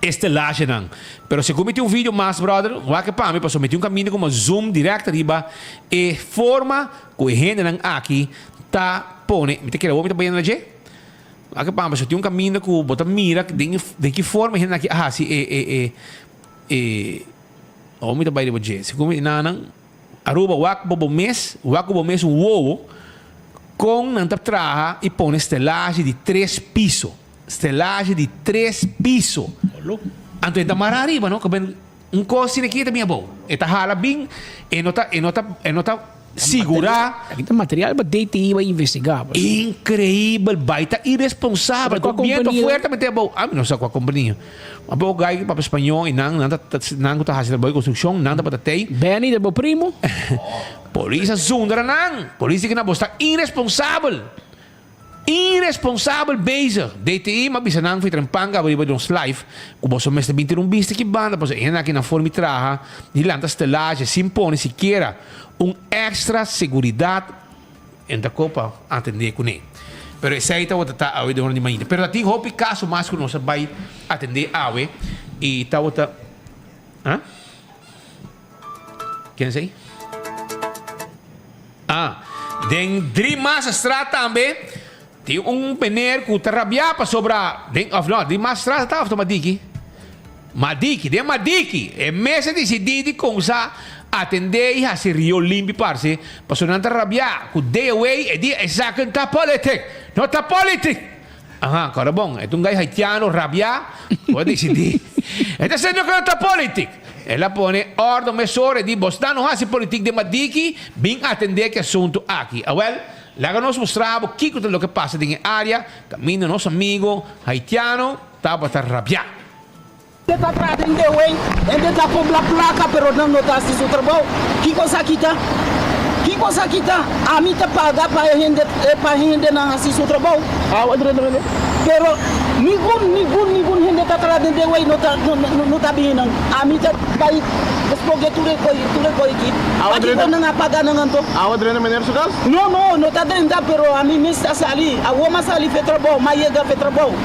estelagenan. Pero segun mi tin un video mas brother, wak e pa mi pasobra mi tin un kaminda ku mi a zoom direct riba e forma ku e hendenan aki ta pone. Mi ta kere awor mi ta bayendo na dje. Wak e pa mi pasobra tin un kaminda ku bo ta mira den den ki forma e hendenan aki a hasi e e e e awor mi ta bai riba dje. Segun mi nan Aruba wak bo bo mes, wak ku bo mes un wowo kon nan ta traha i pone stelage di tres piso. Stelage di tres piso. Anto e ta mara ariba no, kaben un kos asina aki e ta bin abou. E ta hala bin, e no ta e no ta e no ta sigurá. Aki ta material pa DTI bai investigá. Increibel, bai ta iresponsabel. Kua Ku biento kompania? fuerte mete abou. Ami no sa kua kompania. Ma bo gai papia spañó i nan nan ta nan ku ta hasi trabou di konstrukshon, nan tabata tei. Benny ta bo primo? Polis a zundra nan. Polis di ku nan bo sta iresponsabel. Iresponsabel bezig. DTI m'a bisa nan fitra en pan caba riba nos live cu boso mester bin tira un bista ki banda pasobra e hende aki nan forma di traha di lanta stelage sin pone sikiera un extra seguridad en ta ko pa atende cune. Pero esey tabata ta awe den ora di mainta. Pero ta tin hopi caso mas cu nos a bay atende awe y tabata ah? Ken esey? Ah, den Driemaasstraat tambe tin un meneer ku ta rabiá pasobra den, òf no, Driemaasstraat ta òf ta Madiki? Madiki, den Madiki e mes a disidí di kumsa atendé i hasi rio limpi parse pasobra nan ta rabiá ku DOA e di esaki no ta politik, no ta politik. Aha, kòrda bon, e ta un gai haitiano rabiá ku a disidí e ta sendo ku no ta politik. El a pone òrdu mesora e di, Bosnan no hasi politik den Madiki, bin atendé ku e asuntu aki. Awèl, laga nos mustra bo kiko ta loke pasa den e área kaminda nos amigo haitiano tabata rabiá. Hende ta traha den dewey, hende ta kobra plaka pero nan no ta hasi su trabou. Kiko esaki ta? Kiko esaki ta? Ami ta paga pa e hende pa e hendenan hasi su trabou. Pero ningun ningun ningun hende ta traha den dewey no ta no ta bini nan. Ami ta bai skoge tur e koi tur e koi aki. Pakiko nan a paga nan anto? Awa drenta meneer su kas? No no no ta drenta pero ami mes ta sali. Awor m'a sali fe trabou, m'a yega fe trabou.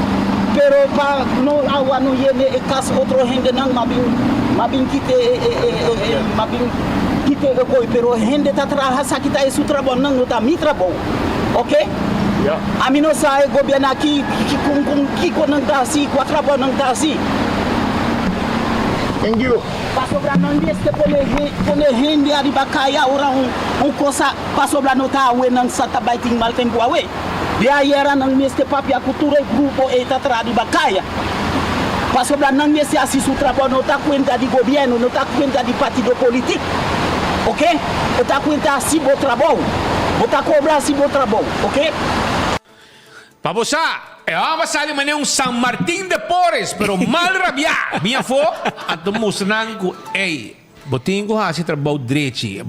Pero pa no awa no yene e kas otro hendenan m'a bin m'a bin kite e e e m'a bin kite e koi pero hende ta traha sa kita e su trabou nan no ta mi trabou ok ami no sa e gobierno aki ki kon kon kiko nan ta hasi kua trabou nan ta hasi. Thank you. Pasobra nan mester pone pone hende ariba kaya ora un un kosa pasobra no ta awe nan sa ta bai tin mal tempu awe. Di ayera nan mester papia ku tur e grupo ei ta traha riba kaya. Pasobra nan mester hasi su trabou no ta kuenta di gobièrnu, no ta kuenta di partido politik. Ok? E ta kuenta hasi bo trabou. Bo ta kobra hasi bo trabou. Ok? Pa bo sa, e hòmber a sali manera un San Martin de Porres, pero mal rabiá. Bin afó, anto mustra nan ku, ey, bo tin ku hasi trabou drechi.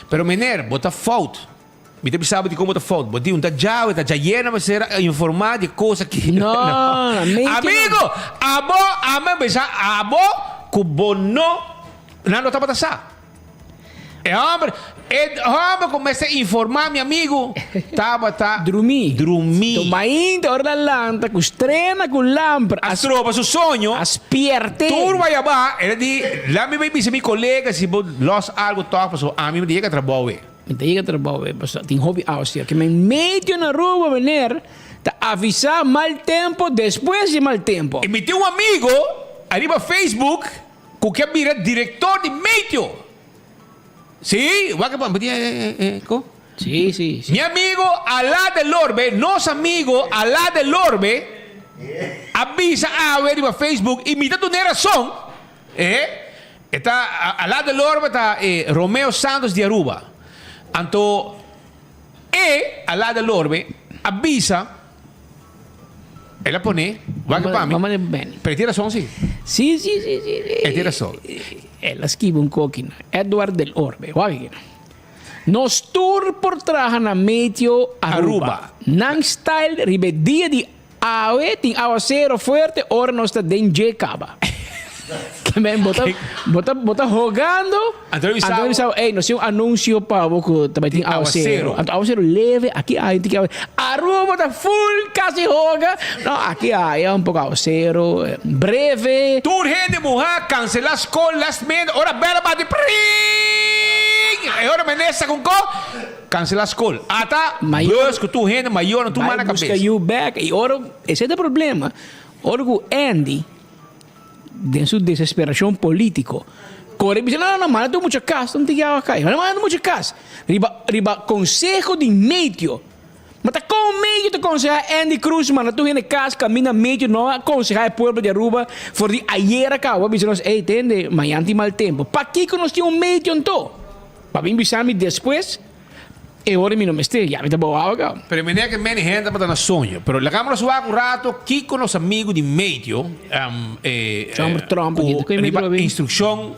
Pero meneer, bo ta fout. Mi ta bisa bo di como ta fout. Bo di un ta djawe, ta djayena mester a informa di e cos aki. No, mente no. Amigo, abo, ame bisa abo cu bo no, nan no tabata sa. E homber, e homber cu mester informa mi amigo tabata Drumi. drumi. To mainta ora ta lanta cu strena cu lamper. A stroba su soño. A spierte. Tur wayaba, el a di, lami bay bisa mi colega si bo los algo toch pasobra ami mi ta yega trabou e. Mi ta yega trabou e pasobra tin hopi austria ke men medio na Aruba meneer ta avisa mal tempo despues di mal tempo. I mi tin un amigo ariba Facebook ku ke a bira director di meteo. Si, wak pa ko? Si, si, si. Mi amigo Alá del Orbe, nos amigo Alá del Orbe a bisa awe riba Facebook i mi ta dun'e rason. E e ta Ala del Orbe ta e Romeo Santos di Aruba. Anto e Ala del Orbe a bisa el a pone wak pa mi. Pero e tin rason si. Si si si si. E tin rason. El a skibi un koki na Edward del Orbe. Wak aki. Nos tur por traha na Meteo Aruba. Nan style riba e dia di Awe tin awasero fuerte ora nos ta den dje kaba. Ke men bo ta bo ta bo ta hogando. Anto lo Anto lo bisa bisa bo, ey nos tin un anuncio pa bo ku ta bai tin Tin awasero. awasero. Anto awasero leve aki ay tin ki Aruba ta full kasi hoga. No aki ay un poko awasero breve. Tur hende muha cancela skol last minute ora bel a bati pring e ora menester sa con ko. Cancela school. Ata Mayor bus cu tur hende mayor no tur bai man na busca cabes. yu bek y ora ese ta e problema ora cu Andy den su desesperacion politico core bisa no no no manda tur mucha cas no tin awa cay manda tur mucha cas riba riba conseho di meteo ma ta con meteo ta conseha Andy Cruz manda tur hende cas caminda meteo no a conseha e pueblo di Aruba for di ayera caba bisa nos ey tende mañan tin mal tempo pakico nos tin un meteo anto? Pa bin bisa mi despues, e ora mi no mester, ya mi ta bou awa kaba. Pero meneer ke meni hende tabata na soño. Pero laga nos wak un rato kiko nos amigo di meteo Trump, Trump, ku ku riba instrukshon.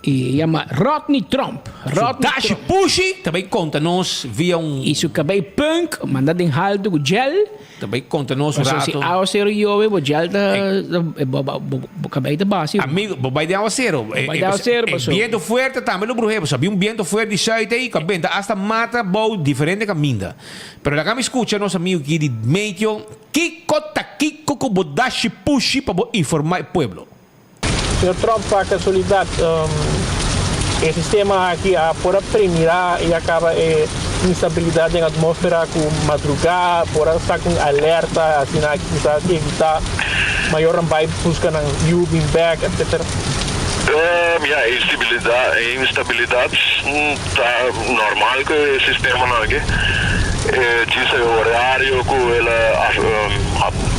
E yama Rodney Trump. Su dashi pushi ta bai konta nos via un. I su kabei punk manda den haltu ku gel. Ta bai konta nos un Pasobra si rato. awasero yobe bo gel ta bo kabei ta basi. Amigo, bo bai den awasero. Bo bai den awasero pasobra. E biento fuerte tambe lo bruhé pasobra habia un biento fuerte di sùit ei ku a benta asta mata bou diferente kaminda. Pero laga mi skucha nos amigo aki di meteo kiko ta kiko ku bo dashi pushi pa bo informá e pueblo. Señor Trump pa casualidad e sistema aki a por a premira y a caba e instabilidad den atmosfera cu madruga por a saca un alerta asina aki kisas evita mayornan bay busca nan yu bin bek etc. Ya e instabilidad e instabilidad ta normal cu e sistemanan aki. E djis e horario cu el a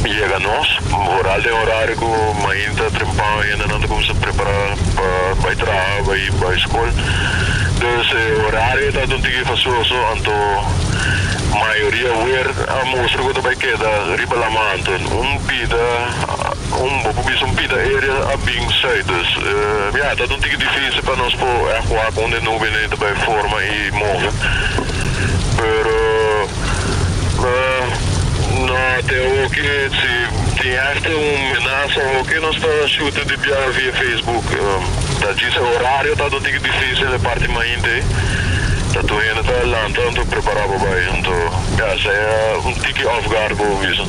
yega nos, vooral den horario cu mainta trempan hendenan ta cuminsa prepara pa bay traha, bay bay scol. Dus e horario ta un tiki fasoso, anto mayoria weer a mustra cu ta bay keda riba lama. Anto un pida, un bo por bisa un pida area a bin zuid. Dus ya, ta un tiki dificil pa nos por echt wak unda e nubenan ta bay forma y move. Pero no te hoki si tin echt un menasa hoki nos ta shuta di bia via Facebook. Ta djis e horario ta un tiki dificil e parti mainta ei. Ta tur hende ta lanta anto prepara pa bai anto ya esei un tiki off guard bo bisa.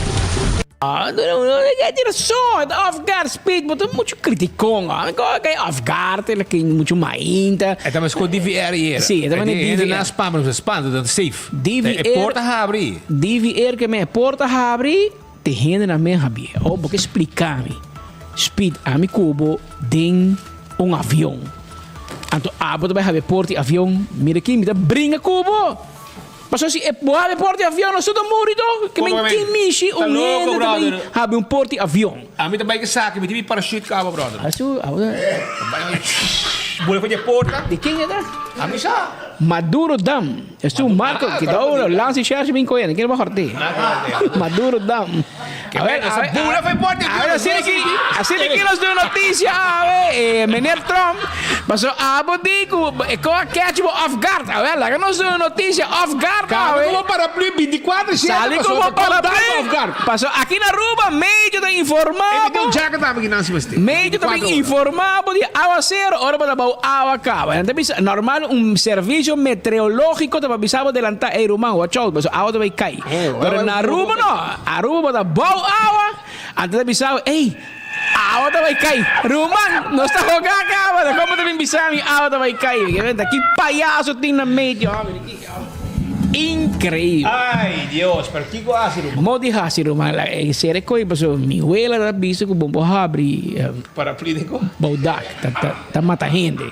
Ah, no, no, e tin rason, e ta off guard speed, bo ta mucho criticon, ah, mi ko kay off guard, el ki mucho mainta. E ta meskos DVR i era. Sí, e ta mane E DVR. na spam, no spam, ta safe. DVR. E porta habri. DVR ke men e porta habri, te hende nan men habie. Oh, bo ke splika mi. Speed, ami ku bo den un avion. Anto abo ta bai habri e porta di avion, mira aki, mi ta bringa ku bo. Pasobra si e bo habi por di avion nos tur ta muri to. Ke men kin mishi Ta un loko, hende ta bai brother. habi un por di avion. Ami ta bai ke saki, mi tin mi parachute kaba, brother. Asu, abo ta. Bula for di e porta. Di ken e ta? Ami sa. Maduro Dam. Esun Marco Ah, ki ta ora Lansi Shershi bin koe, ken bo horte. Maduro Dam. Ke men esa bula for e por di A avion. ver, asina ki, asina ki nos duna noticia awe, eh, meneer Trump, paso abo di ku e ko a catch bo off guard. A ver, laga nos duna noticia off guard Caba awe. como paraplu 24 7 Sali paso como ta kom paraplu. down off guard. Paso aki na Aruba, medio ta informa E mi tin bo. un jacket tambe ki Nancy mester. Medio ta 24 bin ora. informa bo di awacero ora bo ta bou awa caba. Nan ta bisa normal un servicio meteorologico ta pa bisa bo delanta, ey ruman, watch out, paso awa ta bay cay. Pero na Aruba no, Aruba bo ta bou awa, anto ta bisa bo, ey, awa ta bay cay. Ruman, nos ta hoga caba, ta como ta bin bisa mi awa ta bay cay? Ta ki payaso tin na medio, hombre, ki Increíble. Ay Dios, pero kico haci ruman? Mo di haci ruman, la e ser e coy pasobra mi wela ta bisa cu bo por habri Paraplu den co? bou dak, ta ta mata hende.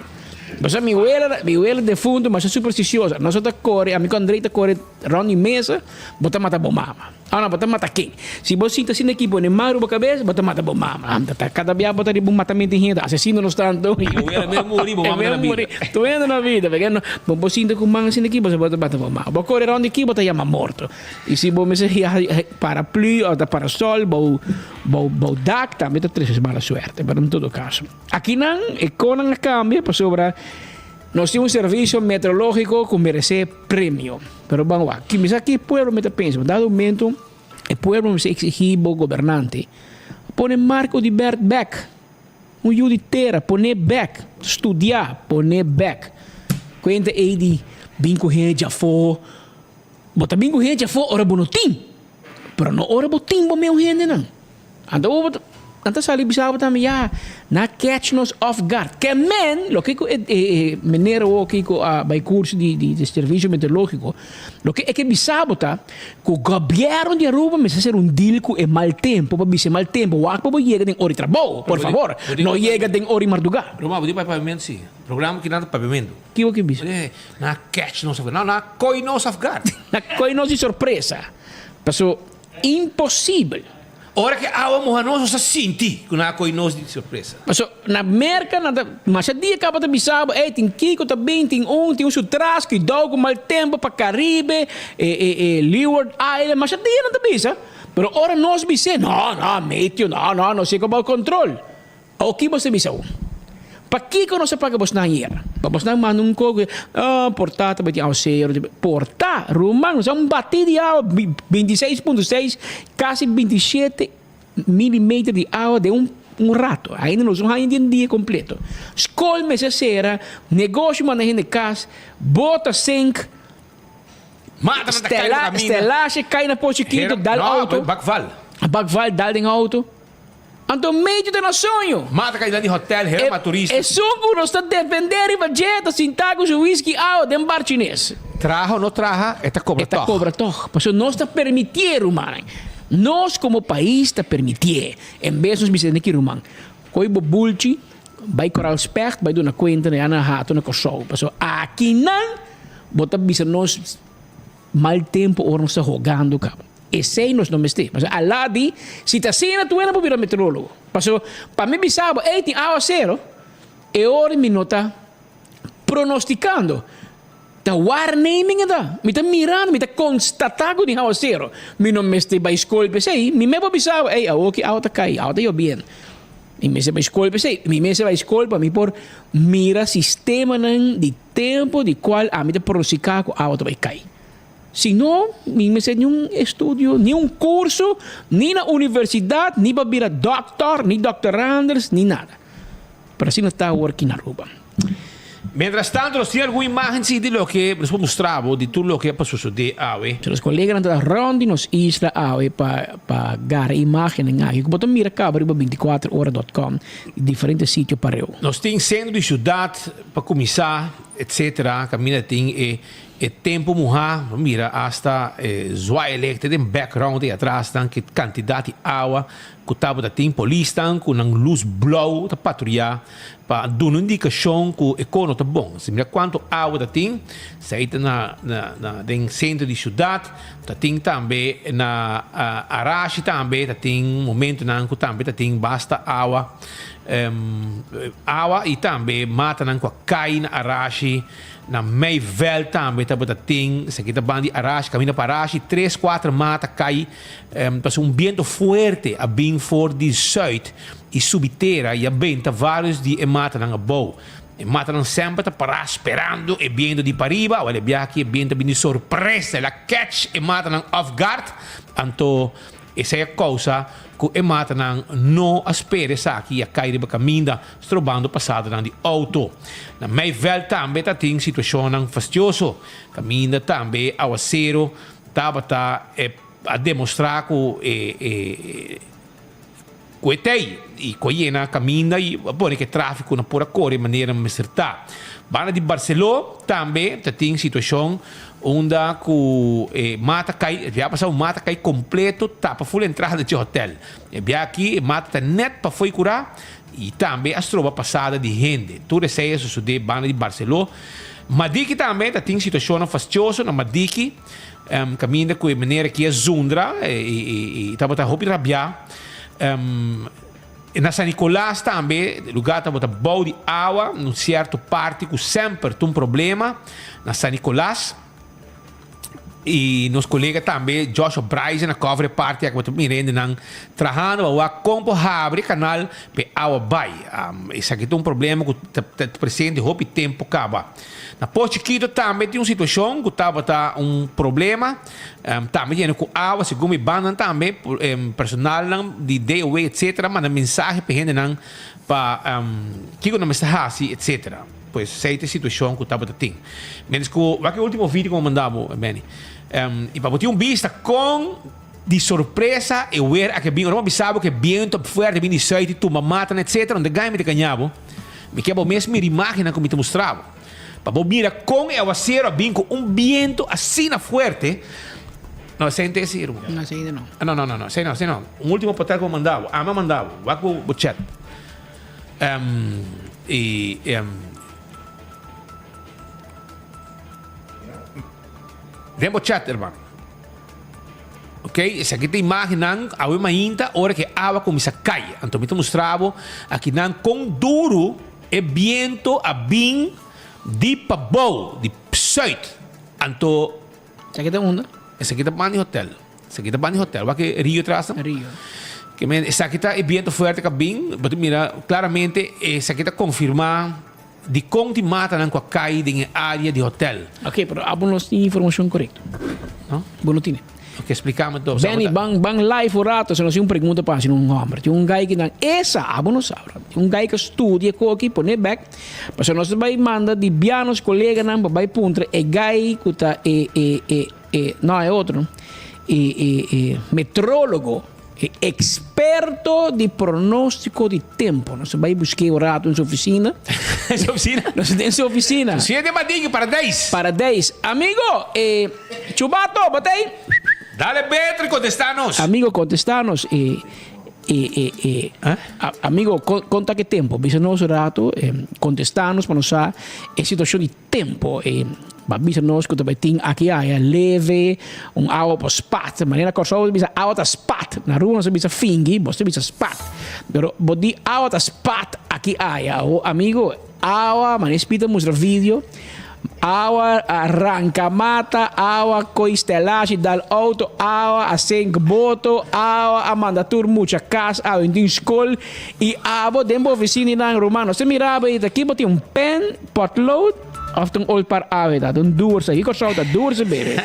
Pasobra mi wela, mi wela defunto masha supersticiosa. Nos ta kore, ami ku Andrei ta kore rond di mesa, bo ta mata bo mama. Oh no, bo ta mata ken? Si bo sinta asina aki pone man riba bo kabes, bo ta mata bo mama. Ta kada bia bo ta riba un matamento di hende, asesino nos tanto. Bo wela mes muri, bo mama ta na bida. Tur hende na bida, pasobra no, bo bo sinta ku man asina aki, bo ta mata bo mama. Bo kore rond di aki, bo ta yama morto. I si bo mester paraplu of ta parasol bou bou bou dak tambe ta trese mala suerte, pero en todo caso. Akinan e konan a kambia pasobra nos tin un servisio meteorológiko ku meresé premio. Pero ban wak, ki misa ki pueblo mi ta pensa, dado momento e pueblo mester eksigí bo gobernante pone Marco di Bert bek, un yu di tera, pon'é bek, studiá, pon'é bek. Kuenta ei di bin ku hende djafó. Bo ta bin ku hende afó ora bo no tin, pero no ora bo tin bo meu hendenan. Anto bo ta nan ta sali bisa bo tambe, ya, nan a catch nos off guard. Ke men, loke ku e e meneer awoki ku a bai kurso di di di servisio meteorológiko, loke e ke bisa bo ta ku gobièrnu di Aruba mester hacer un deal ku e mal tempu pa bisa e mal tempu wak pa bo yega den ora di trabou, por favor, no yega den ora di mardugá. Roma, bo tin bai papiamentu si. Programa ki nan ta papiamentu. Kico ki bisa? Nan a catch nos off guard. Nan a coy nos off guard. Nan a coy nos di sorpresa. Paso imposibel. Ora ke awa moha nos, nos a sinti ku nan a coy nos di sorpresa. Paso na Merca nan ta masha dia caba ta bisa bo, ey tin kico ta bin, tin un, tin un su tras, cuidao cu mal tempo pa Caribe, e e e Leeward Island, masha dia nan ta bisa. Pero ora nos bis'e, no, no, meteo, no, no, nos tin cu control. Oki bo ta bisa bo, Pakiko nos a paga bosnan ayer? Pa bosnan manda un koko, ah, por ta tabatin awaseru, por ta, ruman, nos a un batí di awa, 26 punto seis, kasi 27 milimeter di awa den un un rato. Ainda nos no haña den dia kompleto. Skol mester sera, negoshi manda hende kas, bota sink, Mata nan ta kai na kaminda. Stelashi kai na por chikitu, dal auto. No, bakval. Bakval dal den auto. Anto medio ta na soño. Mata kai di hotel hera pa turista. Esun ku nos ta dependé riba dje ta sintá ku su whisky awa den bar chines. Traha o no traha, e ta kobra tòg. E ta kobra tòg. Pasobra nos ta permitié, rumannan. Nos komo pais ta permitié. En bes nos bisa neki ruman, koi bo bulchi, bai Koraal Specht, bai duna kuenta na na hato na Kòrsou. Pasobra akinan bo ta bisa nos. Mal tempo ora nos ta hogando caba. Esey nos no mester. Pasobra Alá di, si ta asina tu wena por bira meteorologo. Pasobra pa mi bisa bo, ey tin awacero, e ora mi no ta pronosticando. Ta waarneming e ta. Mi ta mirando, mi ta constata cu tin awacero. Mi no mester bay scol p'esey. Mi mes por bisa bo, ey awoki awa ta cay, awa ta yobiendo. Mi mester bay scol p'esey. Mi mester bay scol pa mi por mira sistemanan di. Tempu di kual ami ta pronosticá ku awa ta bai kai. Si no, mi mester ni un estudio, ni un kurso, ni na universidat, ni pa bira dòkter, ni dòkteranders, ni nada. Pero asina ta awor aki na Aruba. Mientras tanto nos tin algun imagen si di loke nos por mustra bo di tur loke a sosode awe. Nos koleganan ta rond di nos isla awe pa pa gara imagennan aki ku bo ta mira kaba riba 24 ora dot com di diferente sitio pareu. Nos tin sentro di siudat. Pa kuminsá etcetera kaminda tin e e tempu muhá bo mira asta e zwaailicht te den background ei atras nan ke kantidat di awa ku tabata tin polisnan ku nan lus blou ta patruyá pa duna un indikashon ku e ko no ta bon si mira kuantu awa ta tin esei ta na na na den sentro di siudat ta tin tambe na Arashi tambe ta tin momentunan ku tambe ta tin basta awa. Awa y tambe matanan cu a cay na Arashi, na Meiveld tambe tabata tin, esaki ta banda di Arashi, caminda pa Arashi, tres cuater mata cay, pasobra un biento fuerte a bin for di zuid y subi tera y a benta varios di e matanan abou. E matanan semper ta para sperando e biento di pariba, awel e biaha aki e biento a bin di sorpresa, el a catch e matanan off guard, anto Esei a kousa ku e matanan no a spera esaki i a kai riba kaminda, strobando pasadonan di outo. Na Meiveld tambe ta tin situashonnan fastioso. Kaminda tambe awaseru tabata a demostrá ku e ku e tei i ku a yena kaminda i a pone ku e tráfiko no por a kore manera mester ta. Banda di Barceló tambe ta tin situashon. Unda ku e mata kai, e bia pasá un mata kai kompleto tapa ful entrada dje hotel. E bia aki e mata ta nèt pafó i kurá i tambe a stroba pasada di hende. Tur esei a sosodé banda di Barceló. Madiki tambe ta tin situashonnan fastioso na Madiki, kaminda ku e manera ki a zundra i tabata hopi rabiá. Na San Nicolas tambe lugar tabata bou di awa na un cierto parti cu semper ta un problema na San Nicolas. Y nos colega tambe Joshua Bryson a cover e parti aki bo ta mira hendenan trahando pa wak con por habri e canal pa e awa bay. Esaki ta un problema cu ta presente hopi tempo caba. Na Pos Chikito tambe tin un situacion cu tabata un problema, tambe yena cu awa, segun mi bandan tambe personalnan di DOW etcetera manda mensahe pa e hendenan pa kico nan mester haci etcetera. Pues esey ta e situacion cu tabata tin. Mientras cu wak e ultimo video cu mi a manda bo Benny y pa bo tin un bista con di sorpresa e weer a ke bin. Ora bo a bisa bo cu e biento fuerte bin di zuid y tumba matanan etcetera, no ta gana mi ta caña bo. Mi ke bo mes mira imágennan ku mi ta mustra bo, pa bo mira kon e awaseru a bin ku un bientu asina fuerte. No, esei no ta esei, ruman. No, esei no. No, no, no, no, esei no, esei no. Un último portal ku bo manda bo, ami a manda bo, wak bo bo chat. Um, i, um, den bo chat, hermano. Ok, esaki ta imagennan awe mainta ora ku e awa kuminsá kai. Anto mi ta mustra bo akinan kon duru e biento a bin di pabou, di sùit. Anto. Esaki ta unda? Esaki ta banda di hotel. Esaki ta banda di hotel. Wak e rio tras nan? Rio. Ke men esaki ta e biento fuerte ku a bin. Bo ta mira klaramente esaki ta konfirmá Dikon tin matanan ku a kai den e área di hotèl? Ok, pero abo no tin informashon korekto. No? Bo no tine. Ok, splikame to. Benny, ban, ban live un rato, se nos tin un pregunta pa hasi un hòmber. Tin un guy ki nan esa, abo no sa, bro. Tin un guy ku studia koki, pone bèk. Pasobra nos ta bai manda di bia nos koleganan pa bai puntra e guy ku ta e, e, e, e, no, e otro, e, e, e metrologo. E experto di pronostico di tempo. Nos a bai busqué un rato en su oficina. En su oficina? Nos den su oficina. Siete Madingue, Paradijs. Paradijs. Amigo, eh, Chubato, bo ta ei? Dale Petri, contesta nos. Amigo, contesta nos. Eh, eh, eh, eh, a, amigo, con, con ta ke tempo? Bisa nos un rato, eh, contesta nos pa nos sa e situacion di Tempo e ba bisa nos ku ta bai tin aki aya leve un awa por spat. Manera Kòrsou ta bisa awa ta spat. Na Aruba nos ta bisa fingi, bos ta bisa spat. Pero bo di awa ta spat aki aya. O amigo, awa, manera Speed a mustra video, awa a ranka mata, awa koi stelashi dal outo, awa a sink boto, awa a manda tur mucha kas, awa tin skol. I abo den bo ofisina ruman, nos ta mira bo ei ta aki bo tin un pen. Potlood of ta un old par awe ta un duurse aki Kòrsou ta duurse bebe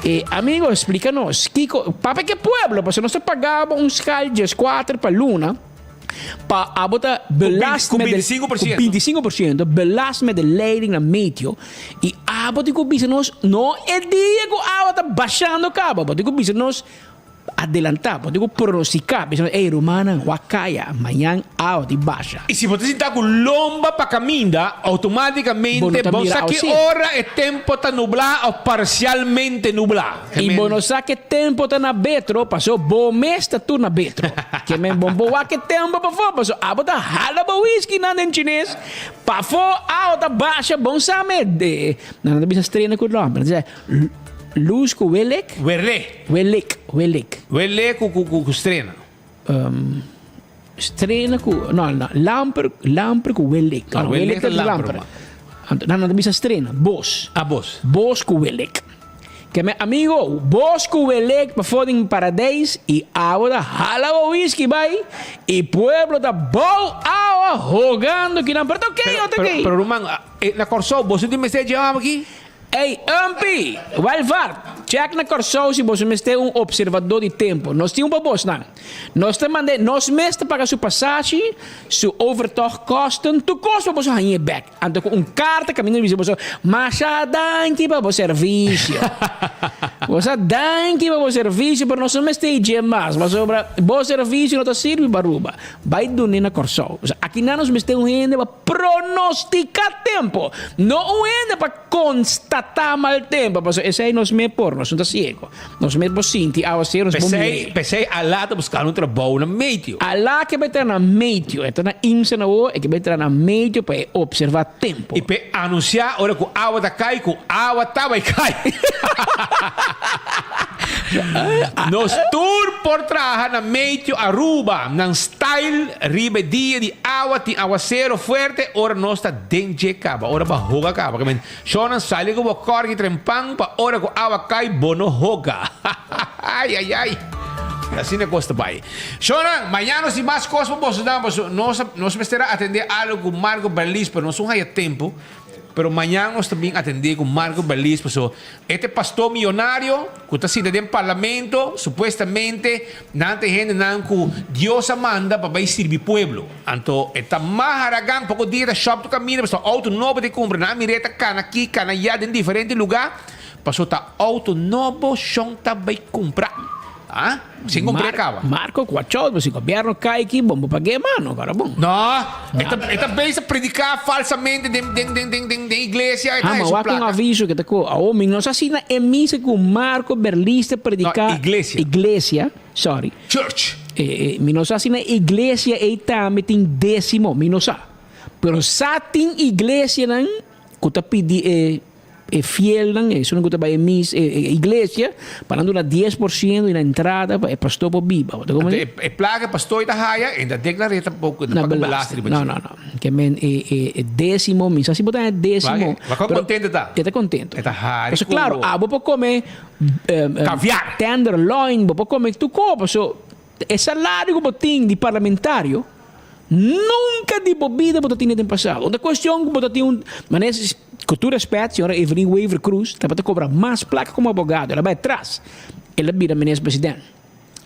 e amigo splika nos kiko papia ke pueblo pasobra nos ta paga bo un skal dieskuater pa luna pa abo ta belast Ku met de 25%. ku 25% belast met de leiding na meteo i abo tin ku bisa nos no e dia ku awa ta bashando kaba bo tin ku bisa nos Adelantá, bo tin ku pronostiká, bisa ey rumannan, wak kaya, mañan awa tin basha. I si bo ta sinta ku lomba pa kaminda, Bo no outomátikamente ta bo mira sa ki ausin. ora e tempo ta nublá òf parsialmente nublá. I bo no sa ke tempo ta na betro, paso bo mes ta tur na betro. Ke men bo bo wak e tempo pafó, paso abo ta hala bo whisky-nan den chines, pafó awa ta basha, bon sa me, nan ta bisa strena ku lomba, nan ta bisa lus ku welek. Werlé. Welek, welek. Welek ku ku ku strena. Um, strena ku, no, no, lamper, lamper ku welek. No, welek ta lamper. Anto, nan ta bisa strena, bos. Ah, bos. Bos ku welek. Ke me amigo, bos ku welek pa for den paradijs i awa ta hala bo whisky bai i pueblo ta bou awa hogando kinan. Pero ta oké, Pero, ta pero, oké. pero ruman, na Kòrsou boso tin mester dje awa aki? Ey, Umpy! Welvaart, check na Kòrsou si boso mester un opservadó di tempu. Nos tin un pa bosnan. Nos ta mand'é, nos mes ta paga su pasashi, su overtochtkosten, tur kos pa boso hañ'é bèk. Anto ku un karta kaminda bisa boso, Masha danki pa bo servisio. Bo sa danki pa bo servisio pero nos no mester e dje mas pasobra bo servisio no ta sirbi pa Aruba. Bai dun'e na Kòrsou. Osea akinan nos mester un hende pa pronostica tempo, no un hende pa constata mal tempo pasobra esei nos mes por, nos no ta ciego. Nos mes por sinti awaceru, nos por Pesei, mira. pesei Alá ta buscando un trabou na meteo. Alá ke bai tra na meteo. E ta na IMSA na awor, e ke bai tra na meteo pa e observa tempo. I p'e anuncia ora cu awa ta cay, cu awa ta bai cay. Nos tur por traha na meteo Aruba, nan style riba e dia di awa tin awacero fuerte ora nos ta den dje caba, ora bo a hoga caba. Shownan sali ku bo kòrki trempan pa ora ku awa kai bo no hoga. Ai ai ai. Asina kos ta bai. Shownan, mañana nos tin mas kos pa boso dan paso nos nos mester a atendé algo ku Marco Berlis pero nos no haya tempo. Pero mañana nos ta bin atendé ku Marco Berlis paso e ta e pastor miyonario ku ta sinta den parlamento supuestamente Nan ta e hendenan ku Dios a manda pa bai sirbi pueblo. Anto e ta mas haragan, poko dia ta shòp tur kaminda pasobra outo nobo ta kumpra. Nan a mir'é ta kana aki, kana ayá den diferente lugá pasobra ta outo nobo shon ta bai kumpra. Ah, sin kumpr'é kaba. Marco Cuachot, bo si gobierno kai aki bon bo pag'é mano, kora bon. No, e ta e ta bezig prediká falsamente den den den den den iglesia, e ta Ah, haña ma su wak un plaka. aviso ke ta ku awor mi no sa si na e misa ku Marco Berlis ta prediká. No, iglesia. Iglesia, sorry. Church. E, e, mi no sa si na iglesia ei tambe tin desimo, mi no sa. Pero sa tin iglesianan ku ta pidi e E fielnan, esunnan ku ta bai e mis, e iglesia, pa nan duna 10% di nan entrada pa e pastor por biba. Bo ta Anto komprende? e plaga e pastor ta haya, e ta deklar'é tampoko, Na no paga belasting belasting. riba No, dje. no, no. Ke men e e e desimo, mi sa si bo ta haña desimo, Wak, wak kon pero kontento e ta. E ta kontento. E ta hari Pasobra ku klaro, abo por kome Kaviar. tenderloin, bo por kome tur kos, pasobra e salario ku bo tin di parlamentario, Nunca di bo bida bo ta tine den pasado. Un ta cuestion cu bo ta tin un, manera cu tur respet, señora Evelyn Wever Croes tabata cobra mas placa como abogado, el a bay atras, el a bira minister president.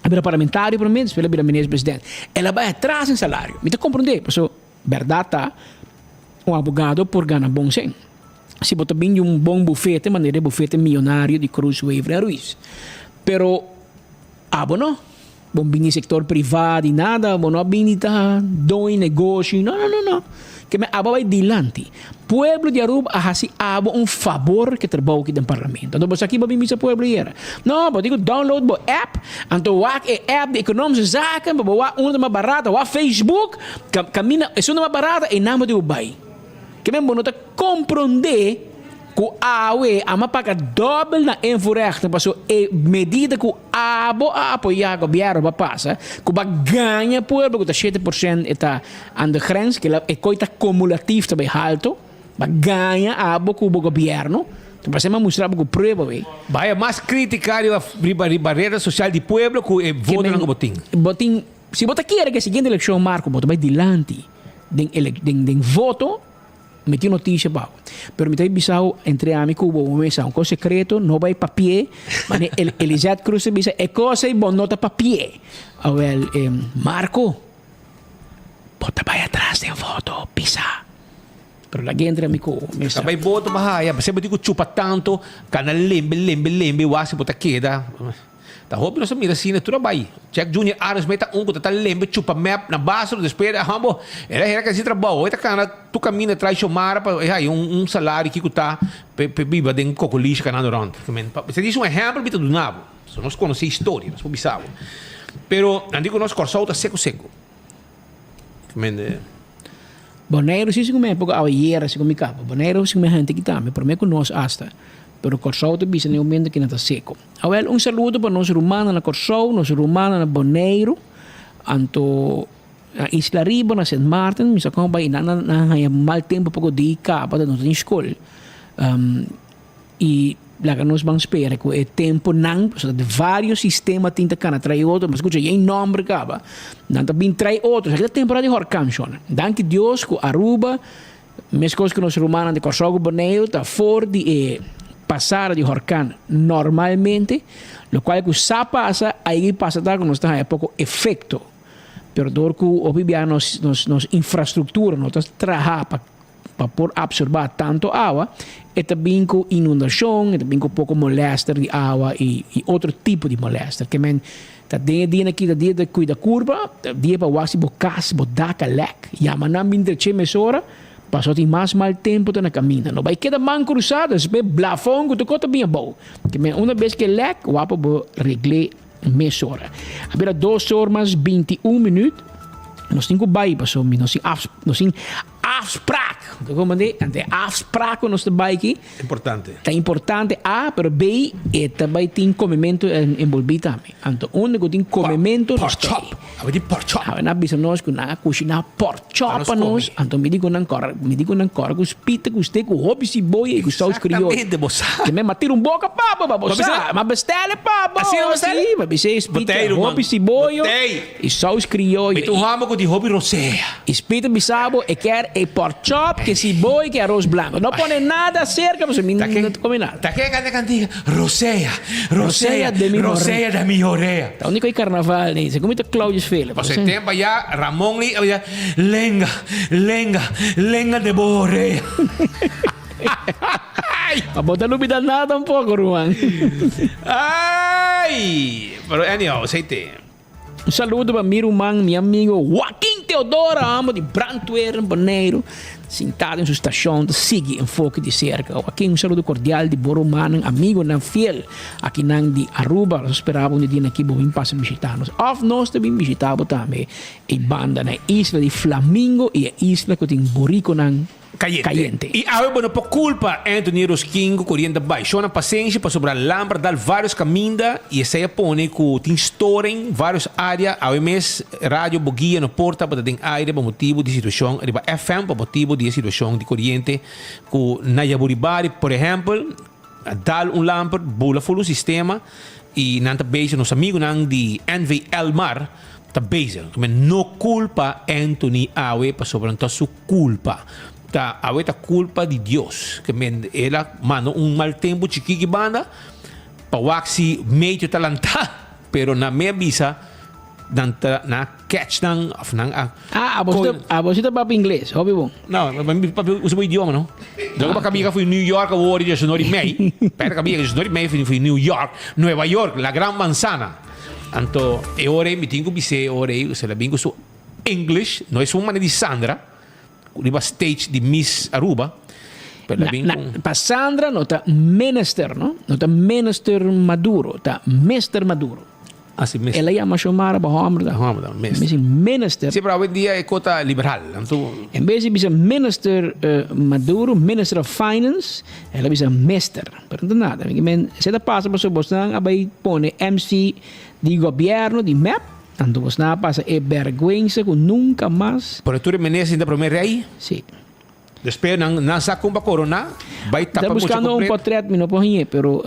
El a bira parlamentario prome, despues el a bira minister president. El a bay atras den salario. Mi ta comprende, pasobra berdad ta un abogado por gana bon cen. Si bo ta bin di un bon bufete, manera e bufete miyonario di Croes Wever en Ruiz. Pero abo no. Bon bini sector priva di nada, bo no a bini ta doño negoshi, no no no no. Ke men abo a bai dilanti. Pueblo di Aruba a haci abo un fabor ke trabou aki den parlamento. Anto bo sa kiba bin bisa pueblo yera? No, bo tin ku download bo app, anto wak e app di Economische Zaken, pa bo wak unda ta mas barata, wak Facebook, caminda esun ta mas barata, einan bo tin ku bai. Ke men bo no ta komprondé ku awe a ma paga dòbel na invoerrechten paso e medida ku abo a apoyá gobièrnu pa pasa ku bo a gaña pueblo ku ta 7% e ta aan de grens kila e koi ta kumulatief ta bai halto bo a gaña abo ku bo gobièrnu ta parse mi a mustra bo ku prueba wey. Baya mas kritika riba riba riba reda sosial di pueblo ku e votonan ku bo tin. Bo tin si bo ta kere ku e siguiente elekshon Marco bo ta bai dilanti. Den ele den den voto mi tin noticia pa bo pero mi ta bisa bo entre ami cu bo bo mesa un cos secreto no bay papie mane El Elizeth Cruz ta bisa e cos ey bo no ta papie awel Marco bo ta bay atras den voto bisa pero laga entre ami cu bo mesa. Ta bay voto pa haya pasobra bo tin cu chupa tanto cana lembe lembe lembe wak si bo ta keda. Ta hopi nos a mira asina tur a bai. Jack Junior Adams mei ta un ku ta ta lembe chupa mep na Basel despues a hambo el a hera kasi trabou. E ta kana tur kaminda trai Xiomara pa e haya un salario kiko ta p'e p'e biba den Cocolisha kanando rònt. Esei dis un ehèmpel mi ta duna bo. So nos konosé historia nos por bisa bo. Pero nan di ku nos Kòrsou ta seku seku. Boneiru si sigun mi epoca awe yera sigun mi capa Boneiru sigun mi hente ki tambe prome cu nos hasta pero Corsou ta bisa na e momento ki nan ta seco. Awel un saludo pa nos rumannan na Corsou nos rumannan na Boneiru anto na Isla Riba na Sint Maarten mi sa como bay nan nan haya mal tempo poco di caba ta no tin school. I laga nos ban spera ku e temponan, pasobra ta varios sistema tin ta kana trai otro, mas skucha yen nomber kaba, nan ta bin trai otro, esaki ta temporada di horkan shona. Danki Dios ku Aruba, meskos ku nos rumannan di Kòrsou ku Boneiru ta for di e pasada di horkan normalmente, lokual ku sa pasa, aigi pasa ta ku nos ta haña poko efekto, pero dor ku hopi bia nos nos infrastruktura no ta traha pa. pa por absorba tanto awa, e ta bin ku inundashon, e ta bin ku poko molèster di awa i i otro tipo di molèster. Ke men ta den e dianan aki ta dia di kuida kurpa, ta dia pa wak si bo kas, bo dak a lèk, yama nan bin dreche mesora, pasobra tin mas mal tempu ta na kaminda. No bai keda man krusá, despues blafon ku tur kos ta bin abou. Ke men una bes ke lèk, wak pa bo regl'é Mesora. A bira dos or mas 21 minuut. Nos tin ku bai paso mi nos tin af nos tin afspraak. Bo komprende? Ante afspraak ku nos ta bai aki. Importante. Ta importante A, pero B e ta bai tin komementu enbolbí tambe. Anto unda ku tin komementu nos Pork chop. ta. A bai tin pork chop. Awe nan a bisa nos ku nan a kushiná pork chop pa nos. Anto mi di ku nan kòrda mi di ku nan kòrda ku spita ku ste ku hopi siboya i ku saus krioyo. Exactamente bo sa. Te me ma tira un boka pa bo pa bo Bo sa. bisa? Ma bestèl e pa bo. Asina bo bestèl? Si, ma bis'é spita Botei ruman. hopi siboyo Botei. i saus krioyo. Mi ta un hòmber ku tin hopi rosea. I spita bisa bo e kier e pork chop ke siboyo ke aros blanko. No pone nada aserka pasobra mi no ta kome nada. Ta ke kanta kantiga? Rosea, rosea, Rosea de mi rosea de mi orea. Ta unda ku e karnaval nei? Segun mi ta Claudius Philip. Pasobra e tempu aya Ramon li a bisa lenga, lenga, lenga de bo orea. Ma bo ta lubida nada tampoco, ruman. Ay! Pero anyhow, esei te. Un saludo pa mi ruman, mi amigo Joaquin Teodora, amo di Brandweer in Boneiru, sintado den su stacion ta sigui Enfoke di cerca. Joaquin, un saludo cordial di bo rumannan, amigonan fiel akinan di Aruba. Nos ta spera bo un di dia aki bo bin pasa bishita nos. Of nos ta bin bishita bo tambe e banda na e isla di Flamingo y e isla cu tin buriconan Cayente. Cayente. Y awe bo no por culpa Anthony Rosquin cu coriente a bay. Shona pasenshi pasobra lamper dal varios caminda y esey a pone cu tin storing varios area. Awe mes radio Boguia no por tabata den aire pa motibo di situacion riba FM pa motibo di e situacion di coriente cu na Yaburibari por ehempel a dal un lamper bula ful un sistema y nan ta bezig nos amigonan di NV Elmar ta bezig. No culpa Anthony awe pasobra no ta su Culpa. Ta awe ta culpa di Dios. Ke men el a manda un mal tempo chikí ki banda pa wak si medio ta lantá, pero nan me a bisa nan ta nan a catch nan of nan a Ah, abo si ta, abo si ta papia ingles, hopi bon. No, mi papia usa bo idioma no. Dor ku kabia fui New York awor di diesnori mei, pero kabia diesnori mei fui New York, Nueva York, la gran manzana. Anto e ora ei mi tin ku bis'é e ora ei, se la bin ku su English, no es un manera di Sandra, riba stage di Miss Aruba, pero la bin Na, con... pa Sandra no ta minister, no? No ta minister Maduro, ta Mister Maduro. Ah, si, Mister. El a yama Xiomara pa homber ta. Homber ta, Mister. Misi minister. Si, pero hoy en dia e cota liberal, anto... En vez di bisa minister Maduro, minister of finance, el a bisa Mister. Pero no ta nada. Mi men, esei ta pasa pasobra bosnan a bay pone MC di gobierno, di mep, Anto bos na a pasa e bergwensa ku nunka mas. Pero tur e meneer sinta prome rei. Si. Despues nan nan sa kon pa korona bai Ta tapa mucha buskando un kompleto. potret mi no por hañ'é pero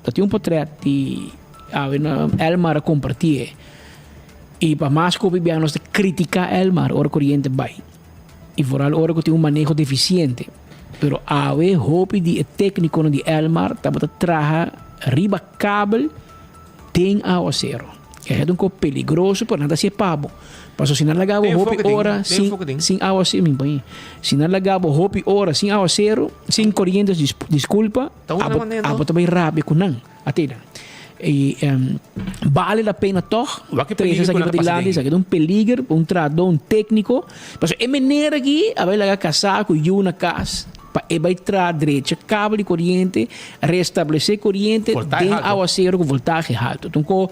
ta tin un potret di awe na Elmar a kompartié i pa mas ku hopi biaha nos ta kritiká Elmar ora koriente bai i vooral ora ku tin un maneho defisiente pero awe hopi di e teknikonan di Elmar tabata traha riba kabel Den awasero. E het un ko peligroso pero nan ta hacié pa bo. Paso si nan laga bo Den hopi foke tin, ora den sin foke tin. sin awasero, mi pañe. Si nan laga bo hopi ora sin awasero, sin coriente dis disculpa, Ta una abo manera abo no? ta bay rabia cu nan. Atena. Y bale la pena toch Wak e trece peligro esaki cu nan ta pasa padilanti, den. esaki ta un peliger pa un trahador, un tecnico. Paso e meneer aki a bay laga casa cu yu na cas. Pa e bai traha drecha kabel di koriente, restablesé koriente Voltahe den halto. awasero ku voltahe halto. Ta un ko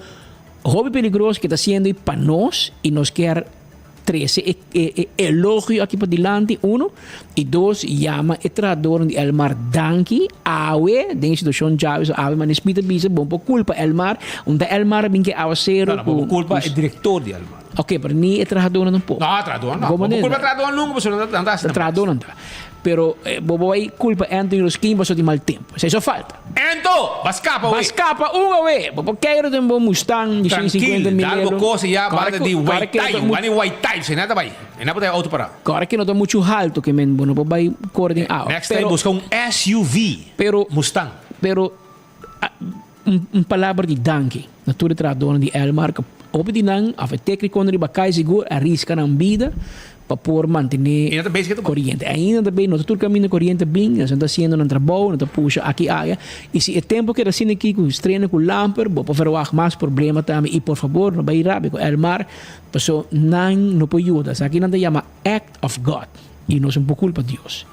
hopi peligroso ke ta hasiendo ei pa nos i nos kier trese e e e elogio aki padilanti, uno, i dos, yama e trahadornan di Elmar danki awe den e situashon djawe. So awe manera Smith a bisa, bo no por kulpa Elmar, unda Elmar a bin ku e awasero No, no, bo ku por kulpa e direktor di Elmar. Ok, pero ni e trahadornan tampoco. No, trahadornan no. Bo por kulpa e trahadornan nunca pasobra nan ta hasi nan bes. Trahadornan ta. Pero bo bo bay culpa Anthony Rosquin pasobra di mal tempo. Esei so falta. Ento! Ba scapa Ba awe. scapa un awe. Bo por keiro den bo Mustang di Trankil, 150 mil dal bo euro. cosa ya Kora banda ku di kora white ke no tie. ta mu Banda di white tie, si nada bay. E na por ta auto para. Kora ke no ta muchu halto ke men bo no por bay kore den awa. Next time Pero busca un SUV. Pero Mustang. Pero un palabra di danki na tur e trahadornan di Elmar ku hopi di nan, of e teknikonan riba kai sigur a riska nan bida. Pa por mantené koriente. Ainda ta bay, no ta tur kaminda koriente bin, nan ta hasiendo nan trabou, nan ta pusha aki aya. I si e tempu keda asina aki ku strena ku lamper, bo por verwagt mas problema tambe. I por fabor no bay rabia ku Elmar, paso nan no por yuda. Esaki nan ta yama act of God i nos no por kulpa Dios.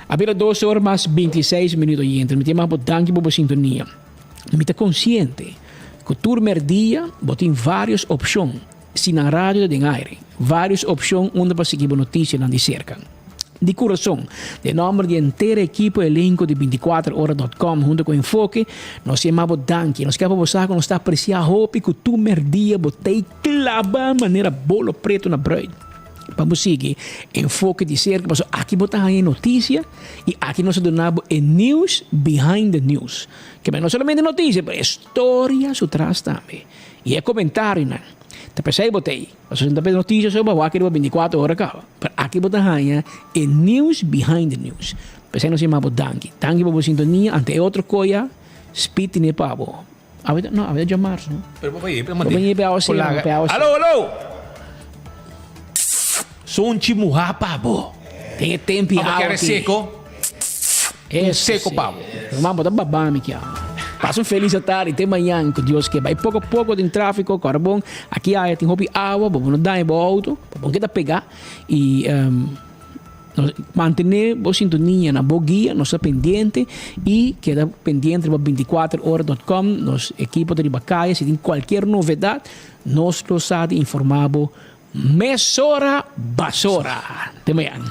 A bira dos or mas bintiseis minuut oyente. Mi ta yama bo danki pa bo sintonia. Mi ta konsiente ku tur merdia bo tin varios opshon. Si nan radio ta den aire, varios opcion unda pa sigui bo noticianan di cerca. Di curason, den nomber di henter ekipo elenco di binticuater ora dot com hunto cu Enfoke, nos yama bo danki. Nos kier pa bo sa cu nos ta aprecia hopi cu tur merdia bo ta claba manera bolo preto na bruid. Pa bo sigui Enfoke di cerca pasobra aki bo ta haña e noticia y aki nos ta duna bo e news behind the news. Keme no solamente noticia pero e storia su tras tambe. I e komentarionan ta p'esei bo ta ei. Pasobra si no ta p'e notisia so bo a wak riba bintikuater ora kaba. Pero aki bo ta haña e news behind the news. P'esei nos yama bo danki. Danki pa bo sintonia. Ante e otro koya Speed tene pa bo. Awe ta, no, awe ta djamarsu, no? Pero bo bañ'é, Bo bañ'é p'e awa sera, p'e awa sera. Alo, alo! Sunchi muhá pa bo. Den e tempi awa awa kere ki. seko. Un seko pa bo. Ruman bo ta babá mi kia. Pasa un felis atardi te mañan ku Dios ke. Bai poko poko den trafiko kòrda bon aki aya tin hopi awa bo no daña bo outo pa bon keda pegá i mantené bo sintonia na bo guia nos ta pendiente i keda pendiente riba bintikuater ora dot com nos ekipo ta riba kaya si tin kualkier novedat nos lo sa di informá bo Mesora basora. Te mañan.